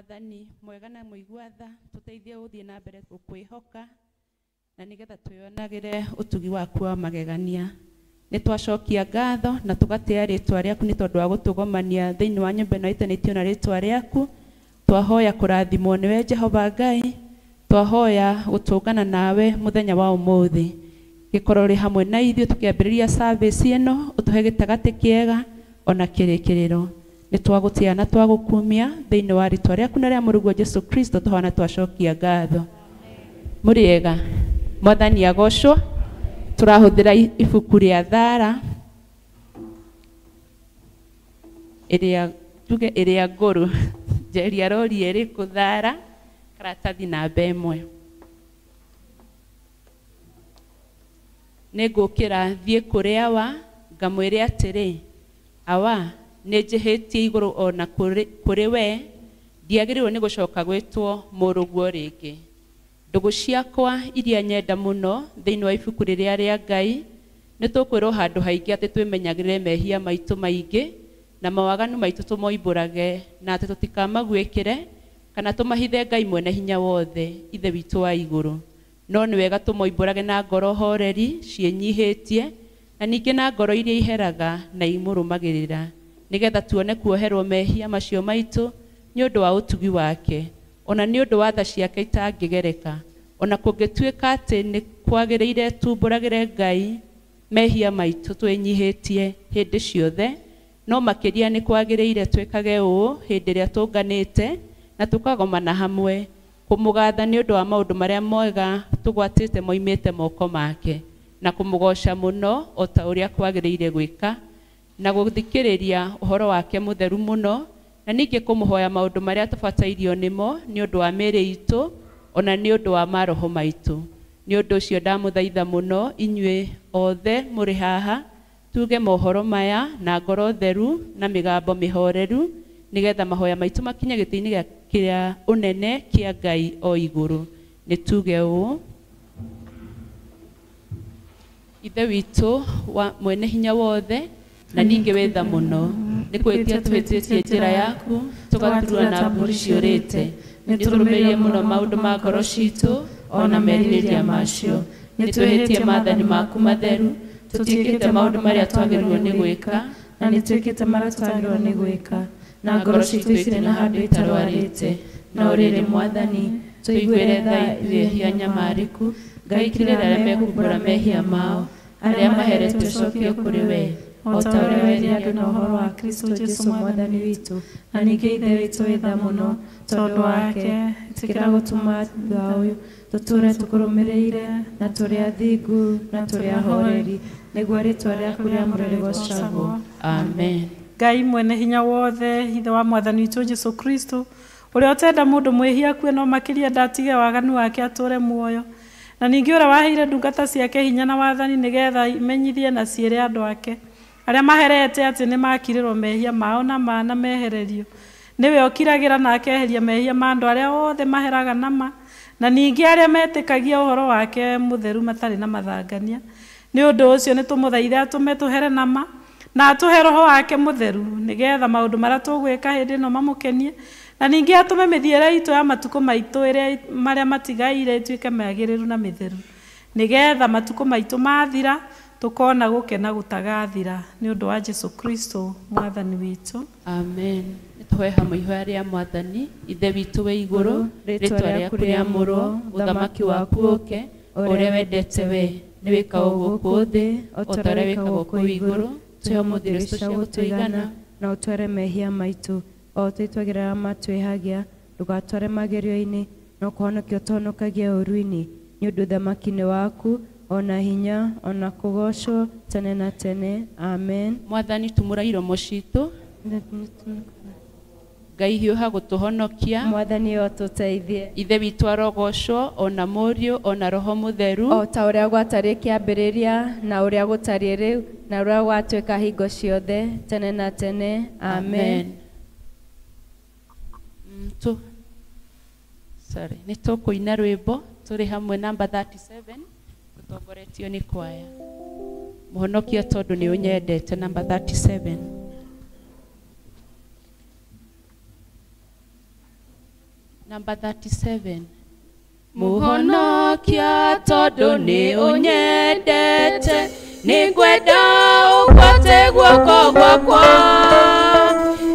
Mwathani mwega na mũigua tha, tũteithie gũthiĩ na mbere gũkwĩhoka na nĩgetha twĩonagĩre ũtugi waku wa magegania. Nĩ twacokia ngatho na tũgatĩa rĩtwa rĩaku nĩ tondũ wa gũtũgomania thĩinĩ wa nyũmba ĩno ĩtanĩtio na rĩtwa rĩaku. Twahoya kũrathimwo nĩwe Jehova Ngai, twahoya gũtũngana nawe mũthenya wa ũmũthĩ. Gĩkorwo ũrĩ hamwe na ithuĩ tũkĩambĩrĩria service ĩno, ũtũhe gĩtagatĩ kĩega ona kĩrĩkĩrĩro. Nĩ twagũtĩa na twagũkumia thĩinĩ wa rĩtwa rĩaku na rĩa mũrũguo Jesu Kristo tũhana twacokia ngatho. Mũrĩega, Mwathani agocwo. Tũrahũthĩra ibuku rĩa Thara ĩrĩa tuge ĩrĩa ngũrũ, njeria rori ĩrĩkũ Thara, karatathi namba 1. Nĩ ngũkĩra thiĩ kũrĩ awa ngamwĩre atĩrĩ, awa nĩ njĩhĩtie igũrũ ona kũrĩ we, ndiagĩrĩirwo nĩ gũcoka gwĩtwo mũrũguo rĩngĩ. Ndũgũ ciakwa iria nyenda mũno thĩinĩ wa ibuku rĩrĩa rĩa Ngai, nĩ tũkwĩrwo handũ haingĩ atĩ twĩmenyagĩrĩre mehia maitũ maingĩ na mawaganu maitũ tũmoimbũrage, na atĩ tũtikamaguĩkĩre kana tũmahithe Ngai mwene hinya wothe, Ithe witũ wa igũrũ. No nĩ wega tũmoimbũrage na ngoro horeri ciĩnyihĩtie, na ningĩ na ngoro iria iheraga na imũrũmagĩrĩra, nĩgetha tuone kuoherwo mehia macio maitũ nĩ ũndũ wa ũtugi wake, ona nĩ ũndũ wa tha ciake itangĩgereka. Ona kũngĩtuĩka atĩ nĩ kwagĩrĩire tumbũragĩre Ngai mehia maitũ twĩnyihĩtie hĩndĩ ciothe, no makĩria nĩ kwagĩrĩire twĩkage ũũ hĩndĩ ĩrĩa tũnganĩte na tũkagomana hamwe kũmũgatha nĩ ũndũ wa maũndũ marĩa mega tũgwatĩte moimĩte moko make, na kũmũgoca mũno o ta ũrĩa kwagĩrĩire gwĩka, na gũthikĩrĩria ũhoro wake mũtheru mũno, na ningĩ kũmũhoya maũndũ marĩa tũbatairio nĩmo nĩ ũndũ wa mĩĩrĩ itũ ona nĩ ũndũ wa maroho maitũ. Nĩ ũndũ ũcio ndamũthaitha mũno inyuĩ othe mũrĩ haha tuge mohoro maya na ngoro theru na mĩgambo mĩhoreru, nĩgetha mahoya maitũ makinye gĩtĩ-inĩ kĩa ũnene kĩa Ngai o igũrũ. Nĩ tuge ũũ: Ithe witũ wa mwene hinya wothe na ningĩ wĩ tha mũno, nĩ kwĩtia tũhĩtĩtie njĩra yaku tũgaturwo na mbũri ciũrĩte. Nĩ tũrũmĩrĩire mũno maũndũ ma ngoro citũ ona merirĩria macio. Nĩ twĩhĩtie maathani maku matheru, tũtiĩkĩte maũndũ marĩa twagĩrĩirwo nĩ gwĩka, na nĩ twĩkĩte marĩa twagĩrĩirwo nĩ gwĩka, na ngoro citũ itirĩ na handũ itarwarĩte. No rĩrĩ Mwathani, tũiguĩre tha ithuĩ ehia nyamarĩku, Ngai kirĩra arĩa mekumbũra mehia mao, arĩa maheretio ũcokio kũrĩ we, o ta ũrĩa werire andũ na ũhoro wa Kristo Jesu Mwathani witũ. Na ningĩ Ithe witũ wĩ tha mũno, tondũ wake ĩtĩkĩra gũtũma thutha ũyũ tũtũũre tũkũrũmĩrĩire, na tũrĩ athingu na tũrĩ ahoreri, nĩguo rĩĩtwa rĩaku rĩamũre rĩgoocagwo. Amen. Ngai mwene hinya wothe, Ithe wa Mwathani witũ Jesu Kristo, ũrĩa ũtenda mũndũ mwĩhia akue no makĩria ndatige waganu wake atũũre muoyo, na ningĩ ũrĩa waheire ndungata ciake hinya na wathani nĩgetha imenyithie na ciĩre andũ ake arĩa maherete atĩ nĩ makirĩrwo mehia mao na ma na mehererio. Nĩwe ũkiragĩra na akeheria mehia ma andũ arĩa othe maheraga na ma, na ningĩ arĩa metĩkagia ũhoro wake mũtheru matarĩ na mathangania. Nĩ ũndũ ũcio nĩ tũmũthaithe atũme tũhere na ma, na atũhe roho wake mũtheru, nĩgetha maũndũ marĩa tũgwĩka hĩndĩ ĩno mamũkenie, na ningĩ atũme mĩthiĩre itũ ya matukũ maitũ ĩrĩa marĩa matigaire ĩtuĩke mĩagĩrĩru na mĩtheru, nĩgetha matukũ maitũ mathira tũkona gũkena gũtagathira, nĩ ũndũ wa Jesu Kristo Mwathani witũ. Amen. Nĩ tũhoe hamwe ihoya rĩa Mwathani. Ithe witũ wĩ igũrũ, rĩtwa rĩaku rĩamũrwo, ũthamaki waku ũke, ũrĩa wendete we nĩ wĩkagwo gũkũ thĩ o ta ũrĩa wĩkagwo kũu igũrũ. Tũhe ũmũthĩ irio cia gũtũigana, na ũtware mehia maitũ o tũitwagĩrĩra matwĩhagia, ndũgatware magerio-inĩ, no kũhonokia ũtũhonokagie ũũru-inĩ, nĩ ũndũ ũthamaki nĩ waku, ona hinya, ona kũgoocwo tene na tene. Amen. Mwathani tumũra iromo citũ, Ngai hiũha gũtũhonokia. Mwathani ũtũteithie. Ithe witũ arogocwo, ona Mũriũ, ona Roho Mũtheru, o ta ũrĩa gwatariĩ kĩambĩrĩria, na ũrĩa gũtariĩ rĩu, na ũrĩa gwatuĩka hingo ciothe, tene na tene. Amen. Sorry, nĩ tũkũina rwĩmbo tũrĩ hamwe namba 37 tũtongoretio nĩ kwaya. Mũhonokia tondũ nĩ ũnyendete, namba 37. Number 37. Mũhonokia tondũ nĩ ũnyendete, nĩngwenda ũgwate guoko gwakwa.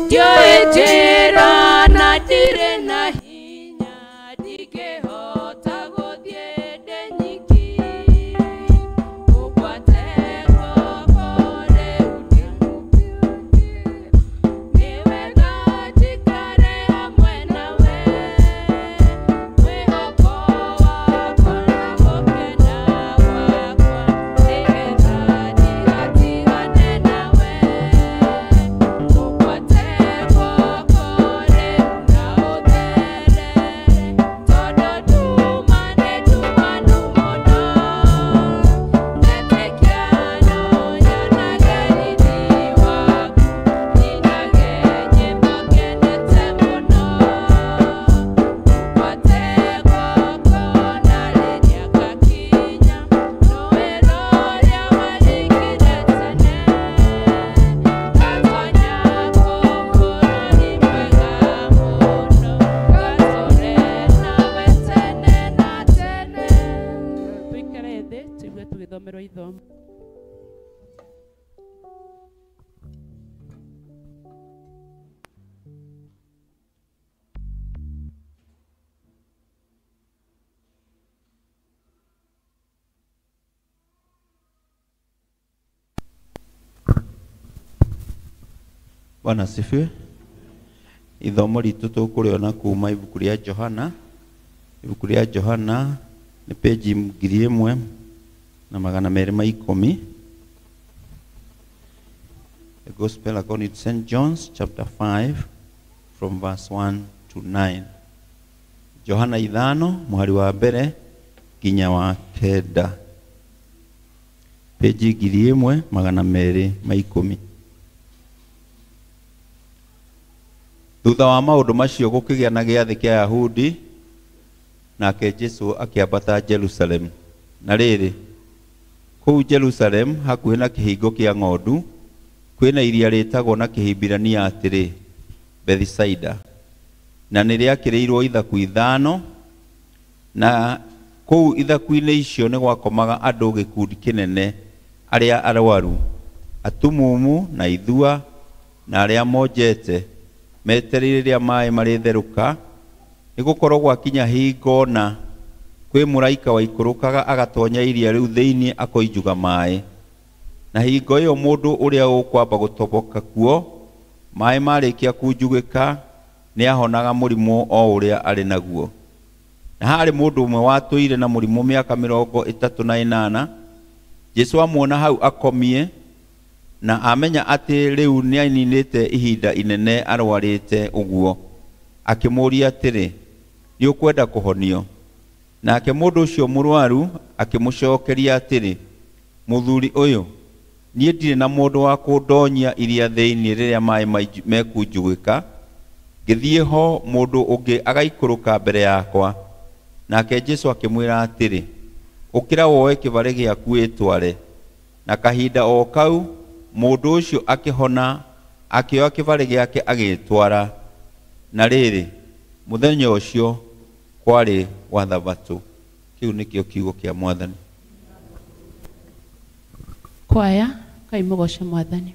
Ndiũĩ njĩra na ndirĩ na hinya, ndingĩhota gũthiĩ ndĩ nyiki. Ũgwate guoko rĩu ndĩmũkinyie, nĩ wega njikare hamwe nawe. Mwĩhoko wakwa na gũkena gwakwa, nĩgetha ndigatigane nawe. Ũgwate guoko rĩu na ũtherere, tondũ nduma nĩ ndumanu mũno. Etĩkia no nyonage riiri waku, nyinage nyĩmbo ngenete mũno. Ũgwate guoko na rĩrĩa ngakinya, rũũĩ rũrĩa waringire tene. Ngatonya kũu bũrũri mwega mũno, ngatũũre nawe tene na tene. Tũikare thĩ tũigue tũgĩthomerwo ithomo. Bwana asifiwe. Ithomo ritũ tũkũrĩona kuma ibuku rĩa Johana. Ibuku rĩa Johana nĩ page 1210. The Gospel according to St. John's chapter 5 from verse 1 to 9. Johana 5 mũhari wa mbere nginya wa 9. Page 1210. Thutha wa maũndũ macio gũkĩgĩa na gĩathĩ kĩa Yahudi, nake Jesũ akĩambata Jerusalemu. Na rĩrĩ, kũu Jerusalemu hakuhĩ na kĩhingo kĩa ng'ondu, kwĩna iria rĩtagwo na Kĩhibirania atĩrĩ, Bethisaida, na nĩ rĩakĩrĩirwo ithaku 5, na kũu ithaku-inĩ icio nĩ gwakomaga andũ gĩkundi kĩnene, arĩa arwaru, atumumu na ithua, na arĩa monjete, metereire rĩrĩa maaĩ marĩtherũka, nĩgũkorwo gwakinya hingo na kwĩ mũraika waikũrũkaga agatonya iria rĩu thĩinĩ akoinjuga maaĩ. Na hingo ĩyo mũndũ ũrĩa ũkwamba gũtoboka kuo, maaĩ marĩkia kunjugĩka, nĩahonaga mũrimũ o ũrĩa arĩ naguo. Na harĩ mũndũ ũmwe watũire na mũrimũ mĩaka 38. Jesũ amuona hau akomie, na amenya atĩ rĩu nĩaninĩte ihinda inene arwarĩte ũguo, akĩmũũria atĩrĩ, nĩ ũkwenda kũhonio? Nake mũndũ ũcio mũrwaru akĩmũcookeria atĩrĩ, mũthuri ũyũ, niĩ ndirĩ na mũndũ wa kũndonyia iria thĩinĩ rĩrĩa maaĩ mekunjugĩka, ngĩthiĩ ho mũndũ ũngĩ agaikũrũka mbere yakwa. Nake Jesũ akĩmwĩra atĩrĩ, ũkĩra woe kĩbarĩ gĩaku wĩtware. Na kahinda o kau mũndũ ũcio akĩhona, akĩoya kĩbarĩ gĩake agĩtwara. Na rĩrĩ, mũthenya ũcio kwarĩ wa Thabatũ. Kĩu nĩkĩo kiugo kĩa Mwathani. Kwaya, kai mũgoce Mwathani.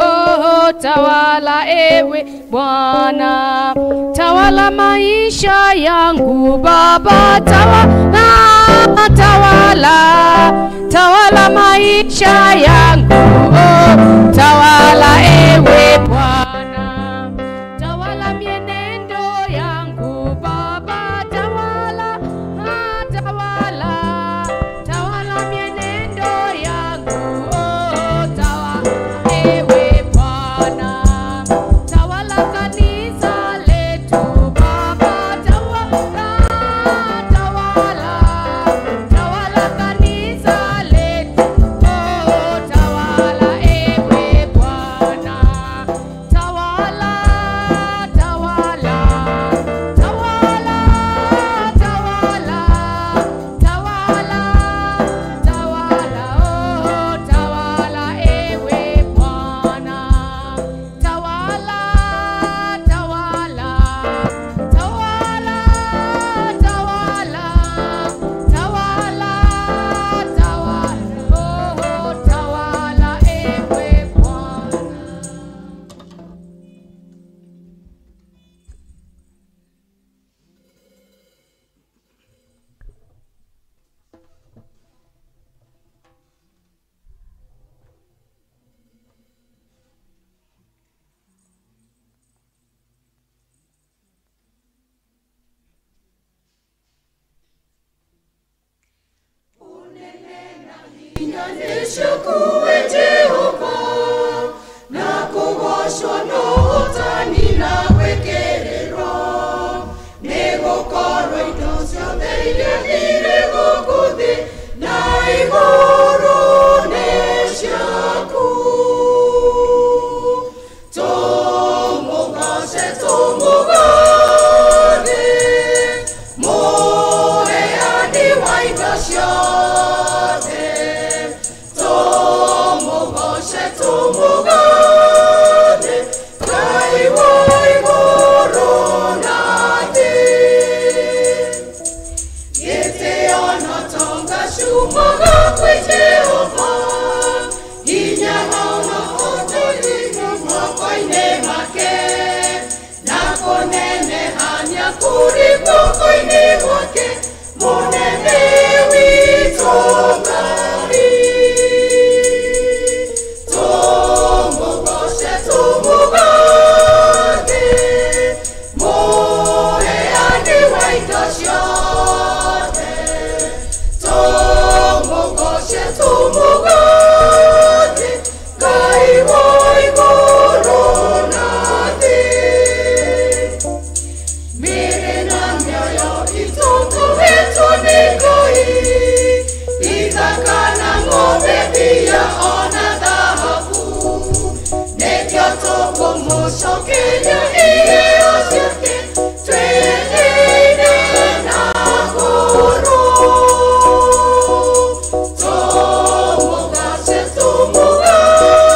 Oh, tawala ewe Bwana, tawala maisha yangu Baba, tawala, tawala, tawala maisha yangu. Oh, tawala ewe Bwana, tawala mienendo yangu Baba, tawala, tawala, tawala mienendo yangu. Oh, tawala ewe Bwana, tawala kanisa letu Baba, tawala, tawala, tawala kanisa letu. Oh, tawala ewe Bwana. ciaku we Jehova, na kũgoocwo no ũtani na gwĩkĩrĩrwo, nĩgũkorwo indo ciothe iria irĩ gũkũ thĩ na igũrũ nĩ ciaku. Tũmũgooce, tũmũgathe, mũheani wa indo ciothe. Tũmũgooce, tũmũgathe, Ngai wa igũrũ na thĩ. Gĩtĩo na ũtonga ciumaga kwĩ Jehova, hinya ona ũtugi moko-inĩ make, na kũnenehania kũrĩ guoko-inĩ gwake, mũnene witũ Ngai. Tũmũgooce, tũmũgathe, mũheani wa indo ciothe. Tũmũgooce, tũmũgathe, Ngai wa igũrũ na thĩ. Mĩĩrĩ na mĩoyo itũ tũhetwo nĩ Ngai, ithaka na ng'ombe, mbia ona thahabu, nĩkĩo tũkũmũcokeria iheo ciake twĩthĩine na ngoro. Tũmũgooce, tũmũgathe,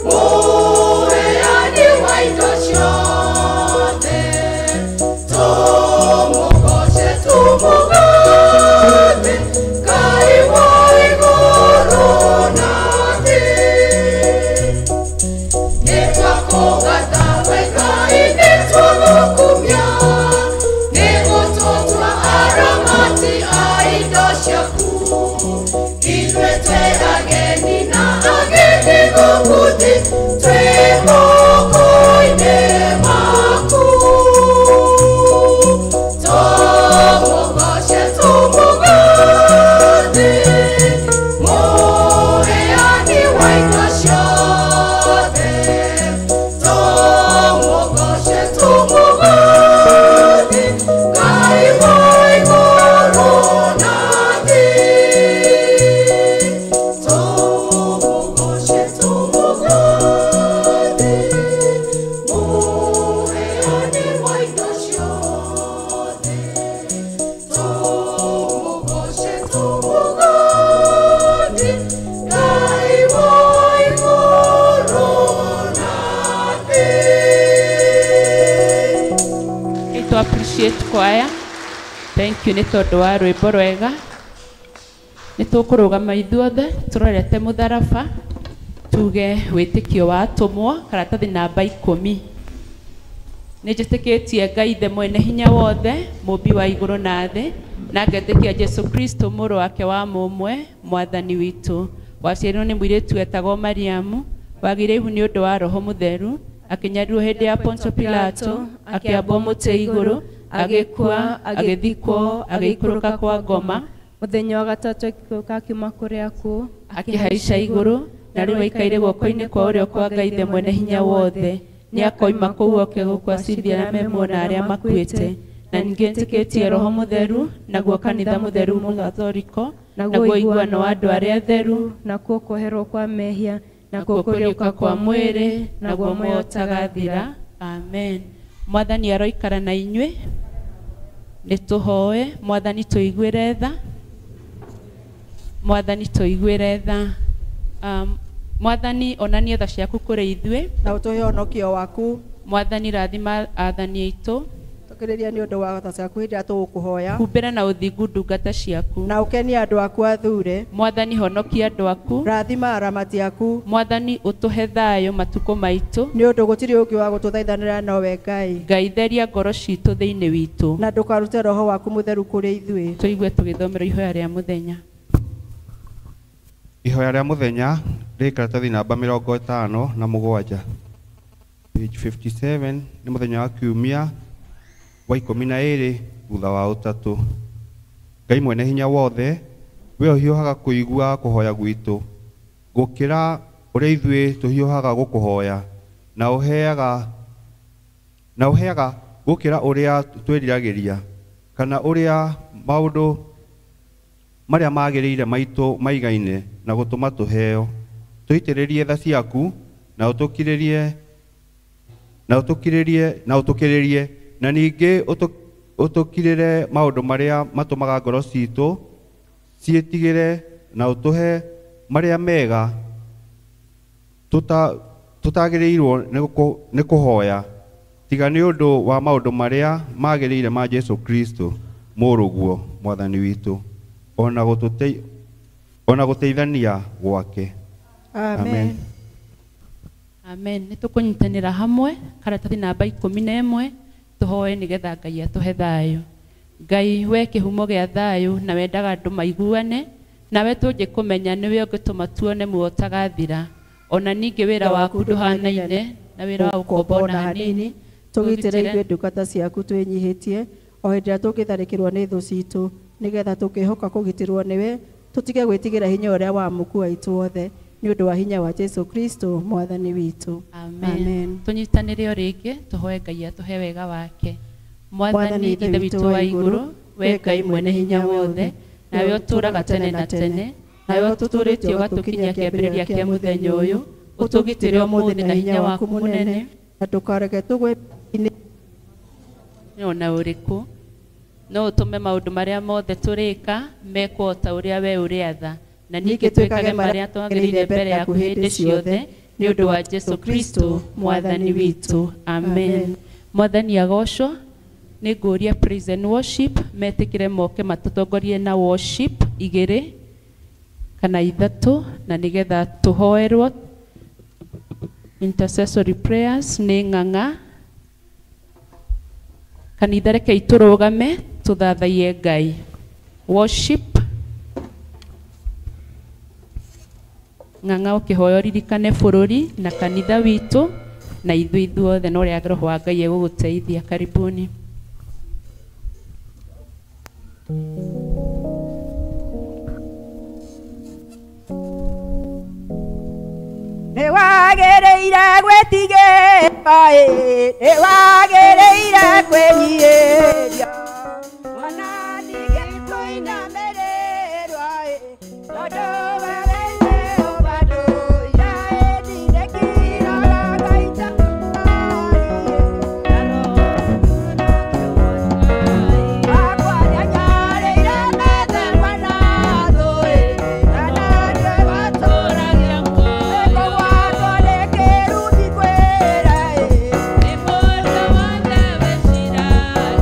mũheani wa indo ciothe. Tũmũgooce, tũmũgathe, Ngai wa igũrũ na thĩ. Nĩtwakũgatha we Ngai, nĩtwagũkumia, nĩgũtũtua aramati a indo ciaku. Ithuĩ twĩ ageni na ageni gũkũ thĩ, twĩ moko-inĩ maku. Tũmũgooce, tũmũgathe, mũheani wa indo ciothe. Tũmũgooce, tũmũgathe, Ngai wa igũrũ na thĩ. Tũmũgooce, tũmũgathe, mũheani wa indo ciothe. Tũmũgooce, tũmũgathe, Ngai wa igũrũ na thĩ. To appreciate choir. Thank you nĩ tondũ wa rwĩmbo rwega. Nĩ tũkũrũgama ithuothe tũrorete mũtharaba, tuge wĩtĩkio wa atũmwo, karatathi namba 10. Nĩ njĩtĩkĩtie Ngai Ithe mwene hinya wothe, mũmbi wa igũrũ na thĩ, na ngetĩkia Jesũ Kristo mũrũ wake wa mũmwe, mwathani witũ. Waciarirwo nĩ mũirĩtu wetagwo Mariamu, wagĩire ihu nĩ ũndũ wa Roho Mũtheru, akĩnyarirwo hĩndĩ ya Ponto Pilato, akĩambwo mũtĩ igũrũ, agĩkua, agĩthikwo, agĩikũrũka kwa ngoma, Mũthenya wa gatatũ agĩũka akiuma kũrĩ akuũ, akĩhaica igũrũ, na rĩu aikaire guoko-inĩ kwa ũrĩo kwa Ngai Ithe mwene hinya wothe. Nĩakoima kũu oke gũkũ acirithie arĩa me muoyo na arĩa makuĩte. Na ningĩ njĩtĩkĩtie Roho Mũtheru, naguo kanitha mũtheru mũgathoriko, naguo ũiguano wa andũ arĩa atheru, nakuo kuoherwo kwa mehia, nakuo kũriũka kwa mwĩrĩ, naguo muoyo ũtagathira. Amen. Mwathani aroikara na inyuĩ. Nĩ tũhoe. Mwathani tũiguĩre tha. Mwathani tũiguĩre tha. Mwathani onanie tha ciaku kũrĩ ithuĩ, na ũtũhe ũhonokio waku. Mwathani rathima athani aitũ, Tũkĩrĩria nĩ ũndũ wa tha ciaku hĩndĩ ĩrĩa tũgũkũhoya, humbĩra na ũthingu ndungata ciaku, na ũkenie andũ aku athure. Mwathani honokia andũ aku, rathima aramati aku. Mwathani ũtũhe thayũ matukũ maitũ, nĩ ũndũ gũtirĩ ũngĩ wa gũtũthaithanĩra nowe Ngai. Ngai theria ngoro citũ thĩinĩ witũ, na ndũkarute roho waku mũtheru kũrĩ ithuĩ. Tũigue tũgĩthomerwo ihoya rĩa mũthenya. Ihoya rĩa mũthenya rĩ karatathi namba 57, page 57, nĩ mũthenya wa kiumia wa 12 thutha wa ũtatũ. Ngai mwene hinya wothe, We ũhiũhaga kũigua kũhoya gwitũ gũkĩra ũrĩa ithuĩ tũhiũhaga gũkũhoya, na ũheaga gũkĩra ũrĩa twĩriragĩria, kana ũrĩa maũndũ marĩa magĩrĩire maitũ maigaine na gũtũma tũheo. Tũitĩrĩrie tha ciaku na ũtũkirĩrie na ũtũkirĩrie na ũtũkĩrĩrie, na ningĩ ũtũkirĩre maũndũ marĩa matũmaga ngoro citũ ciĩtigĩre, na ũtũhe marĩa mega tũtagĩrĩirwo nĩ kũhoya, tiga nĩ ũndũ wa maũndũ marĩa magĩrĩire ma Jesũ Kristo mũrũguo Mwathani witũ, ona gũteithania gwake. Amen. Amen. Nĩ tũkũnyitanĩra hamwe karatathi namba 11 tũhoe nĩgetha Ngai atũhe thayũ. Ngai we kĩhumo gĩa thayũ na wendaga andũ maiguane, nawe tũngĩkũmenya nĩwe ũngĩtũma tuone muoyo ũtagathira. Ona ningĩ wĩra waku ndũhanaine na wĩra wa ũkombo ona hanini. Tũgitĩre ithuĩ ndungata ciaku twĩnyihĩtie o hĩndĩ ĩrĩa tũngĩtharĩkĩrwo nĩ thũ citũ, nĩgetha tũkĩhoka kũgitĩrwo nĩwe tũtige gwĩtigĩra hinya ũrĩa wa mũku waitũ wothe, nĩ ũndũ wa hinya wa Jesũ Kristo Mwathani witũ. Amen. Tũnyitanĩre o rĩngĩ tũhoe Ngai atũhe wega wake. Mwathani Ithe witũ wa igũrũ, we Ngai mwene hinya wothe, nawe ũtũũraga tene na tene, nawe ũtũtũũrĩtie ũgatũkinyia kĩambĩrĩria kĩa mũthenya ũyũ, ũtũgitĩre ũmũthĩ na hinya waku mũnene, na ndũkareke tũgwe ona ũrĩkũ, no ũtũme maũndũ marĩa mothe tũrĩka mekwo o ta ũrĩa we ũrĩatha, na ningĩ twĩkage marĩa twagĩrĩire mbere yaku hĩndĩ ciothe, nĩ ũndũ wa Jesũ Kristo Mwathani witũ. Amen. Mwathani agocwo. Nĩ ngũria praise and worship metĩkĩre moke matũtongorie na worship 2 kana 3, na nĩgetha tũhoerwo intercessory prayers nĩ ng'ang'a. Kanitha rekei tũrũgame tũthathaiye Ngai. Worship ng'ang'a ũkĩhoya ũririkane bũrũri na kanitha witũ na ithuĩ ithuothe, na ũrĩa Roho wa Ngai egũgũteithia. Karibuni. Nĩ wagĩrĩire gwĩtigĩra, nĩ wagĩrĩire kwĩnyihĩria, ona ningĩ kũinamĩrĩrwo, tondũ wewe Jehova ndũire ndindĩkiraga ngaita akwa nĩanyarĩire methemba na thũ, na naniĩ watũragia nĩkũgwatwo nĩ kĩrumi kwĩra. Nĩ mũndũ wothe wĩciragia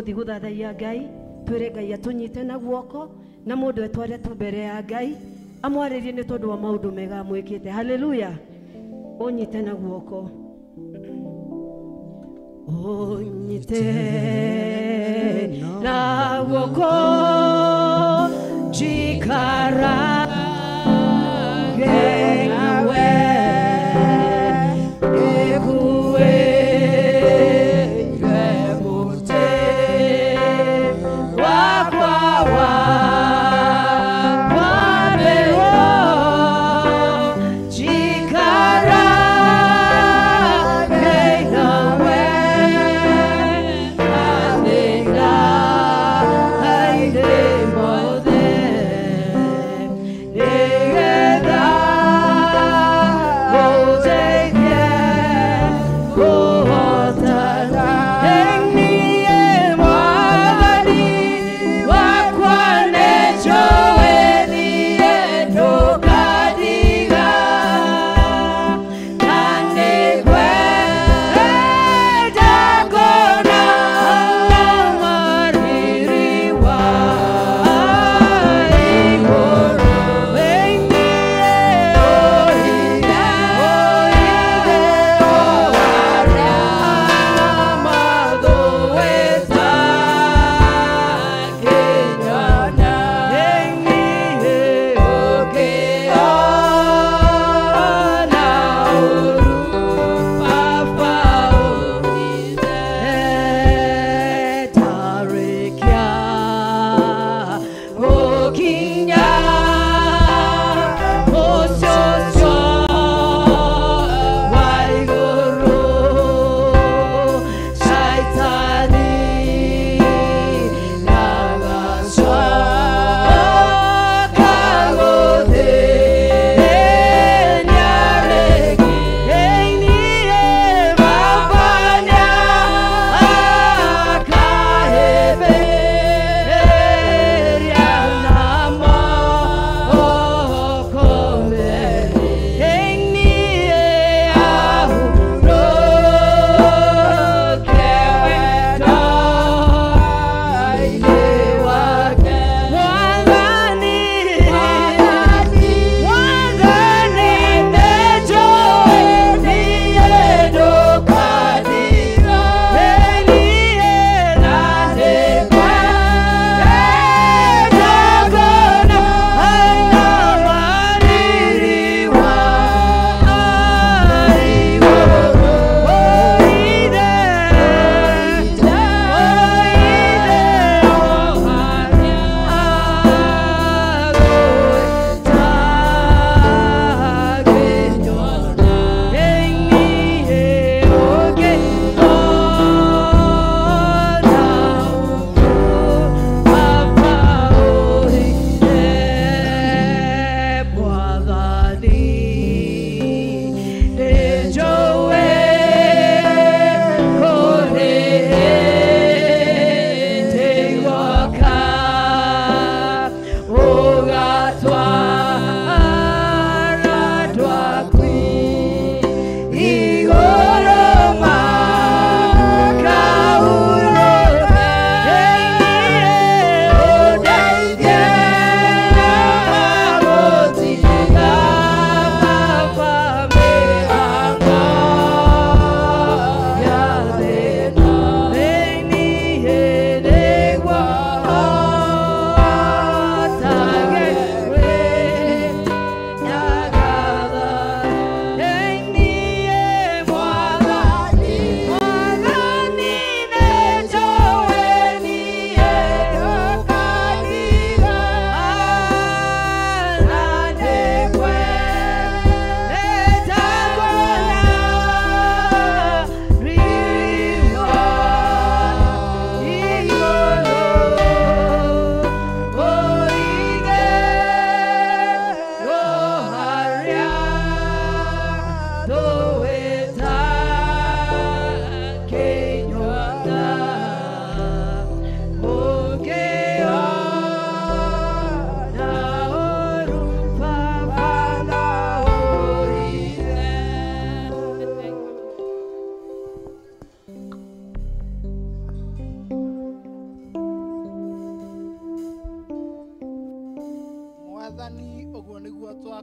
Tũgũthiĩ gũthathaiya Ngai, twĩre Ngai atũnyite na guoko na mũndũ etware tu mbere ya Ngai amwarĩrie nĩ tondũ wa maũndũ mega amwĩkĩte. Haleluya. Ũnyite na guoko. Ũnyite na guoko njikarage nawe ikuĩire mũtĩ wakwa wa kwambĩrwo njikarage nawe mathĩna-inĩ mothe.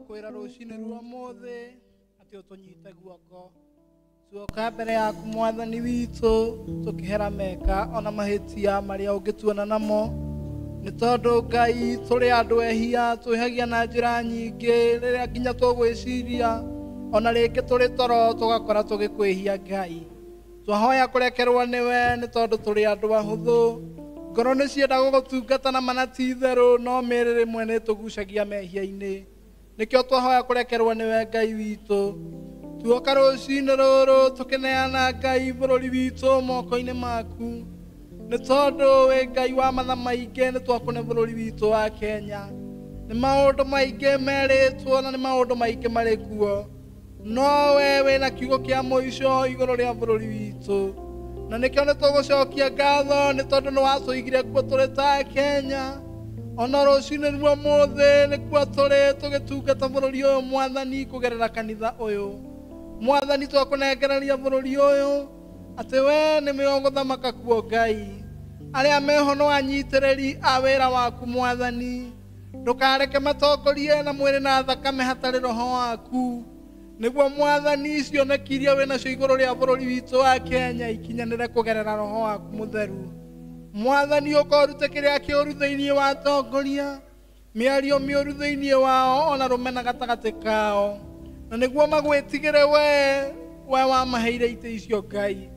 Twakwĩra rũcinĩ rwa ũmũthĩ atĩ ũtũnyite guoko. Tuoka mbere yaku mwathani witũ tũkĩhera meka ona mahĩtia marĩa ũngĩtuona namo. Nĩ tondũ Ngai tũrĩ andũ ehia, twĩhagia na njĩra nyingĩ rĩrĩa nginya tũgwĩciria ona rĩngĩ tũrĩ toro tũgakora tũgĩkwĩhia Ngai. Twahoya kũrekerwo nĩwe nĩ tondũ tũrĩ andũ ahũthũ. Ngoro nĩ cienda gũgũtungata na mana ti itherũ no mĩĩrĩ rĩmwe nĩ ĩtũgucagia mehia-inĩ. Nĩkĩo twahoya kũrekerwo nĩwe Ngai witũ. Tuoka rũcinĩ rũrũ tũkĩneana Ngai bũrũri witũ moko-inĩ maku. Nĩ tondũ wĩ Ngai wa matha maingĩ nĩ twakũne bũrũri witũ wa Kenya. Nĩ maũndũ maingĩ merĩtwo na nĩ maũndũ maingĩ marĩ kuo. No we wĩna kiugo kĩa mũico igũrũ rĩa bũrũri witũ. Na nĩkĩo nĩ tũgũcokia ngatho nĩ tondũ nĩ watũigire kuo tũrĩ ta Kenya. Ona rũcinĩ rwa ũmũthĩ nĩkuo tũrĩ tũgĩtungata bũrũri ũyũ mwathani kũgerera kanitha ũyũ. Mwathani twakũnengereria bũrũri ũyũ atĩ we nĩwe ũgũthamaka kuo Ngai. Arĩa meho no anyitĩrĩri a wĩra waku mwathani. Ndũkareke matongorie na mwĩrĩ na thakame hatarĩ roho waku. Nĩguo mwathani cioneki iria wĩ nacio igũrũ rĩa bũrũri witũ wa Kenya ikinyanĩre kũgerera roho waku mũtheru. Mwathani ũkorute kĩrĩa kĩũru thĩinĩ wa atongoria, mĩario mĩũru thĩinĩ wao ona rũmena gatagatĩ kao. Na nĩguo magwĩtigĩre we wamaheire itĩ icio Ngai.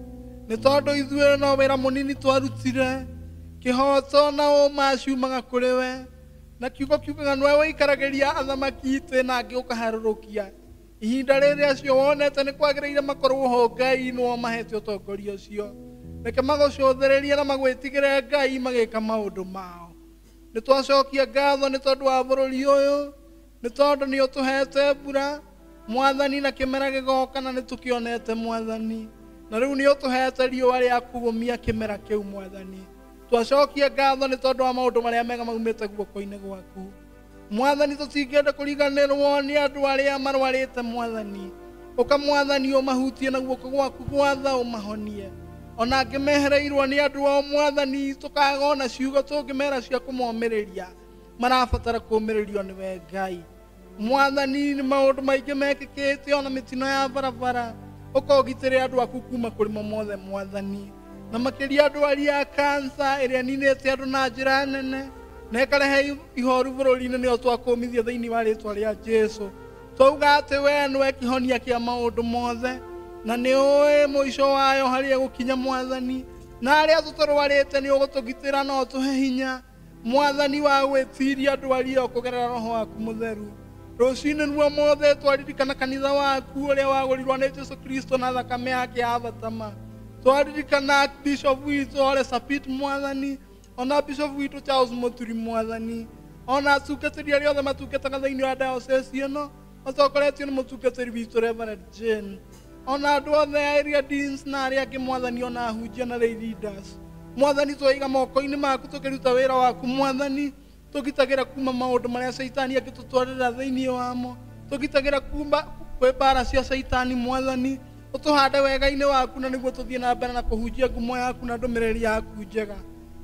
Nĩ tondũ ithuĩ no wĩra mũnini twarutire, kĩhoto na ũma ciumaga kũrĩ we. Na kiugo kiugaga nĩwe wĩikaragĩria athamaki itĩ na angĩ ũkaharũrũkia. Ihinda rĩrĩa acio wonete nĩ kwagĩrĩire makorwo ho Ngai nĩo mahete ũtongoria ũcio. Reke magũcũthĩrĩrie na magwĩtigĩre Ngai magĩka maũndũ mao. Nĩ twacokia ngatho nĩ tondũ wa bũrũri ũyũ, nĩ tondũ nĩ ũtũhete mbura mwathani na kĩmera gĩgoka na nĩ tũkĩonete mwathani. Na rĩu nĩ ũtũhete riũa rĩa kũgũmia kĩmera kĩu mwathani. Twacokia ngatho nĩ tondũ wa maũndũ marĩa mega maumĩte guoko-inĩ gwaku. Mwathani tũtingĩenda kũriganĩrwo nĩ andũ arĩa marwarĩte mwathani. Ũka mwathani ũmahutie na guoko gwaku gwa tha ũmahonie. Ona angĩ mehereirwo nĩ andũ ao mwathani tũkaga ona ciugo tũngĩmera cia kũmomĩrĩria. Marabatara kũũmĩrĩrio nĩwe Ngai. Mwathani nĩ maũndũ maingĩ mekĩkĩte ona mĩtino ya barabara. Ũkogitĩre andũ aku kuma kũrĩ mo mothe mwathani. Na makĩria andũ arĩa a kansa ĩrĩa ĩninĩte andũ na njĩra nene. Na ĩkarehe ihoru bũrũri-inĩ nĩyo twakũmithia thĩinĩ wa rĩtwa rĩa Jesũ. Twauga atĩ we nĩwe kĩhonia kĩa maũndũ mothe. Na nĩ ũĩ mũico wayo harĩa ĩgũkinya mwathani. Na arĩa tũtarwarĩte nĩ ũgũtũgitĩra na ũtũhe hinya mwathani wa gwĩtiria ndwari ĩyo kũgerera roho waku mũtheru. Rũcinĩ rwa ũmũthĩ twaririkana kanitha waku ũrĩa wagũrirwo nĩ Jesũ Kristo na thakame yake ya batama. Twaririkana bishop witũ Ole Sapit mwathani, ona bishop witũ Charles Muturi mwathani, ona atungatĩri arĩa othe matungataga thĩinĩ wa diocese ĩno matongoretio nĩ mũtungatĩri witũ Reverend Jane. Ona andũ othe a area deans na arĩa angĩ mwathani, ona ahunjia na lay leaders. Mwathani twaiga moko-inĩ maku tũkĩruta wĩra waku mwathani, tũgitagĩra kuma maũndũ marĩa caitani angĩtũtwarĩra thĩinĩ wamo, tũgitagĩra kuma kwĩ mbara cia caitani mwathani. Ũtũhande wega-inĩ waku na nĩguo tũthiĩ na mbere na kũhunjia ngumo yaku na ndũmĩrĩri yaku njega.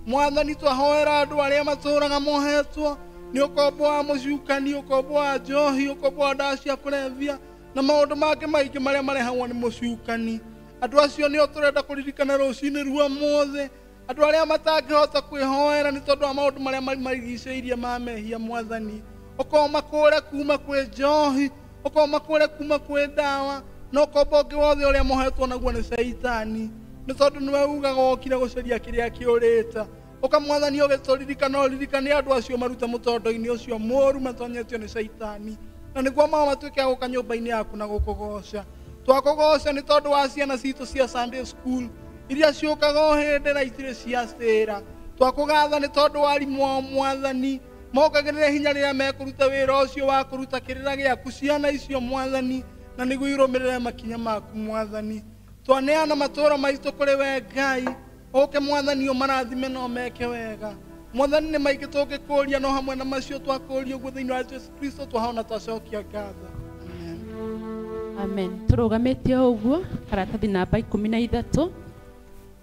Mwathani twahoera andũ arĩa matũraga mohetwo nĩ ũkombo wa mũcukani, ũkombo wa njohi, ũkombo wa ndawa cia kũrebia na maũndũ mangĩ maingĩ marĩa marehagwo nĩ mũcukani. Andũ acio nĩo tũrenda kũririkana rũcinĩ rwa ũmũthĩ. Andũ arĩa matangĩhota kwĩhoera nĩ tondũ wa maũndũ marĩa marigicĩirie ma mehia mwathani. Ũkorwo makũre kuma kwĩ njohi, ũkorwo makũre kuma kwĩ ndawa, na ũkombo ũngĩ wothe ũrĩa mohetwo naguo nĩ caitani. Nĩ tondũ nĩwe ugaga wokire gũcaria kĩrĩa kĩũrĩte. Ũka mwathani ũgĩtũririkana ũririkane andũ acio marute mũtondo-inĩ ũcio mũũru matonyetio nĩ caitani. Na nĩguo mao matuĩke a gũka nyũmba-inĩ yaku na gũkũgoca. Twakũgoca nĩ tondũ wa ciana citũ cia Sunday school iria ciũkaga o hĩndĩ na itirĩ ciacĩra. Twakũgatha nĩ tondũ wa arimũ ao mwathani mokagĩrĩre hinya rĩrĩa mekũruta wĩra ũcio wa kũruta kĩrĩra gĩaku ciana icio mwathani, na nĩguo irũmĩrĩre makinya maku mwathani. Twaneana matũũra maitũ kũrĩ we Ngai, ũke mwathani ũmarathime na ũmeke wega. Mwathani nĩ maingĩ tũngĩkũria no hamwe na macio twakũria ũguo thĩinĩ wa Jesũ Kristo twahona twacokia ngatho. Amen. Tũrũgamĩte o ũguo karatathi namba 13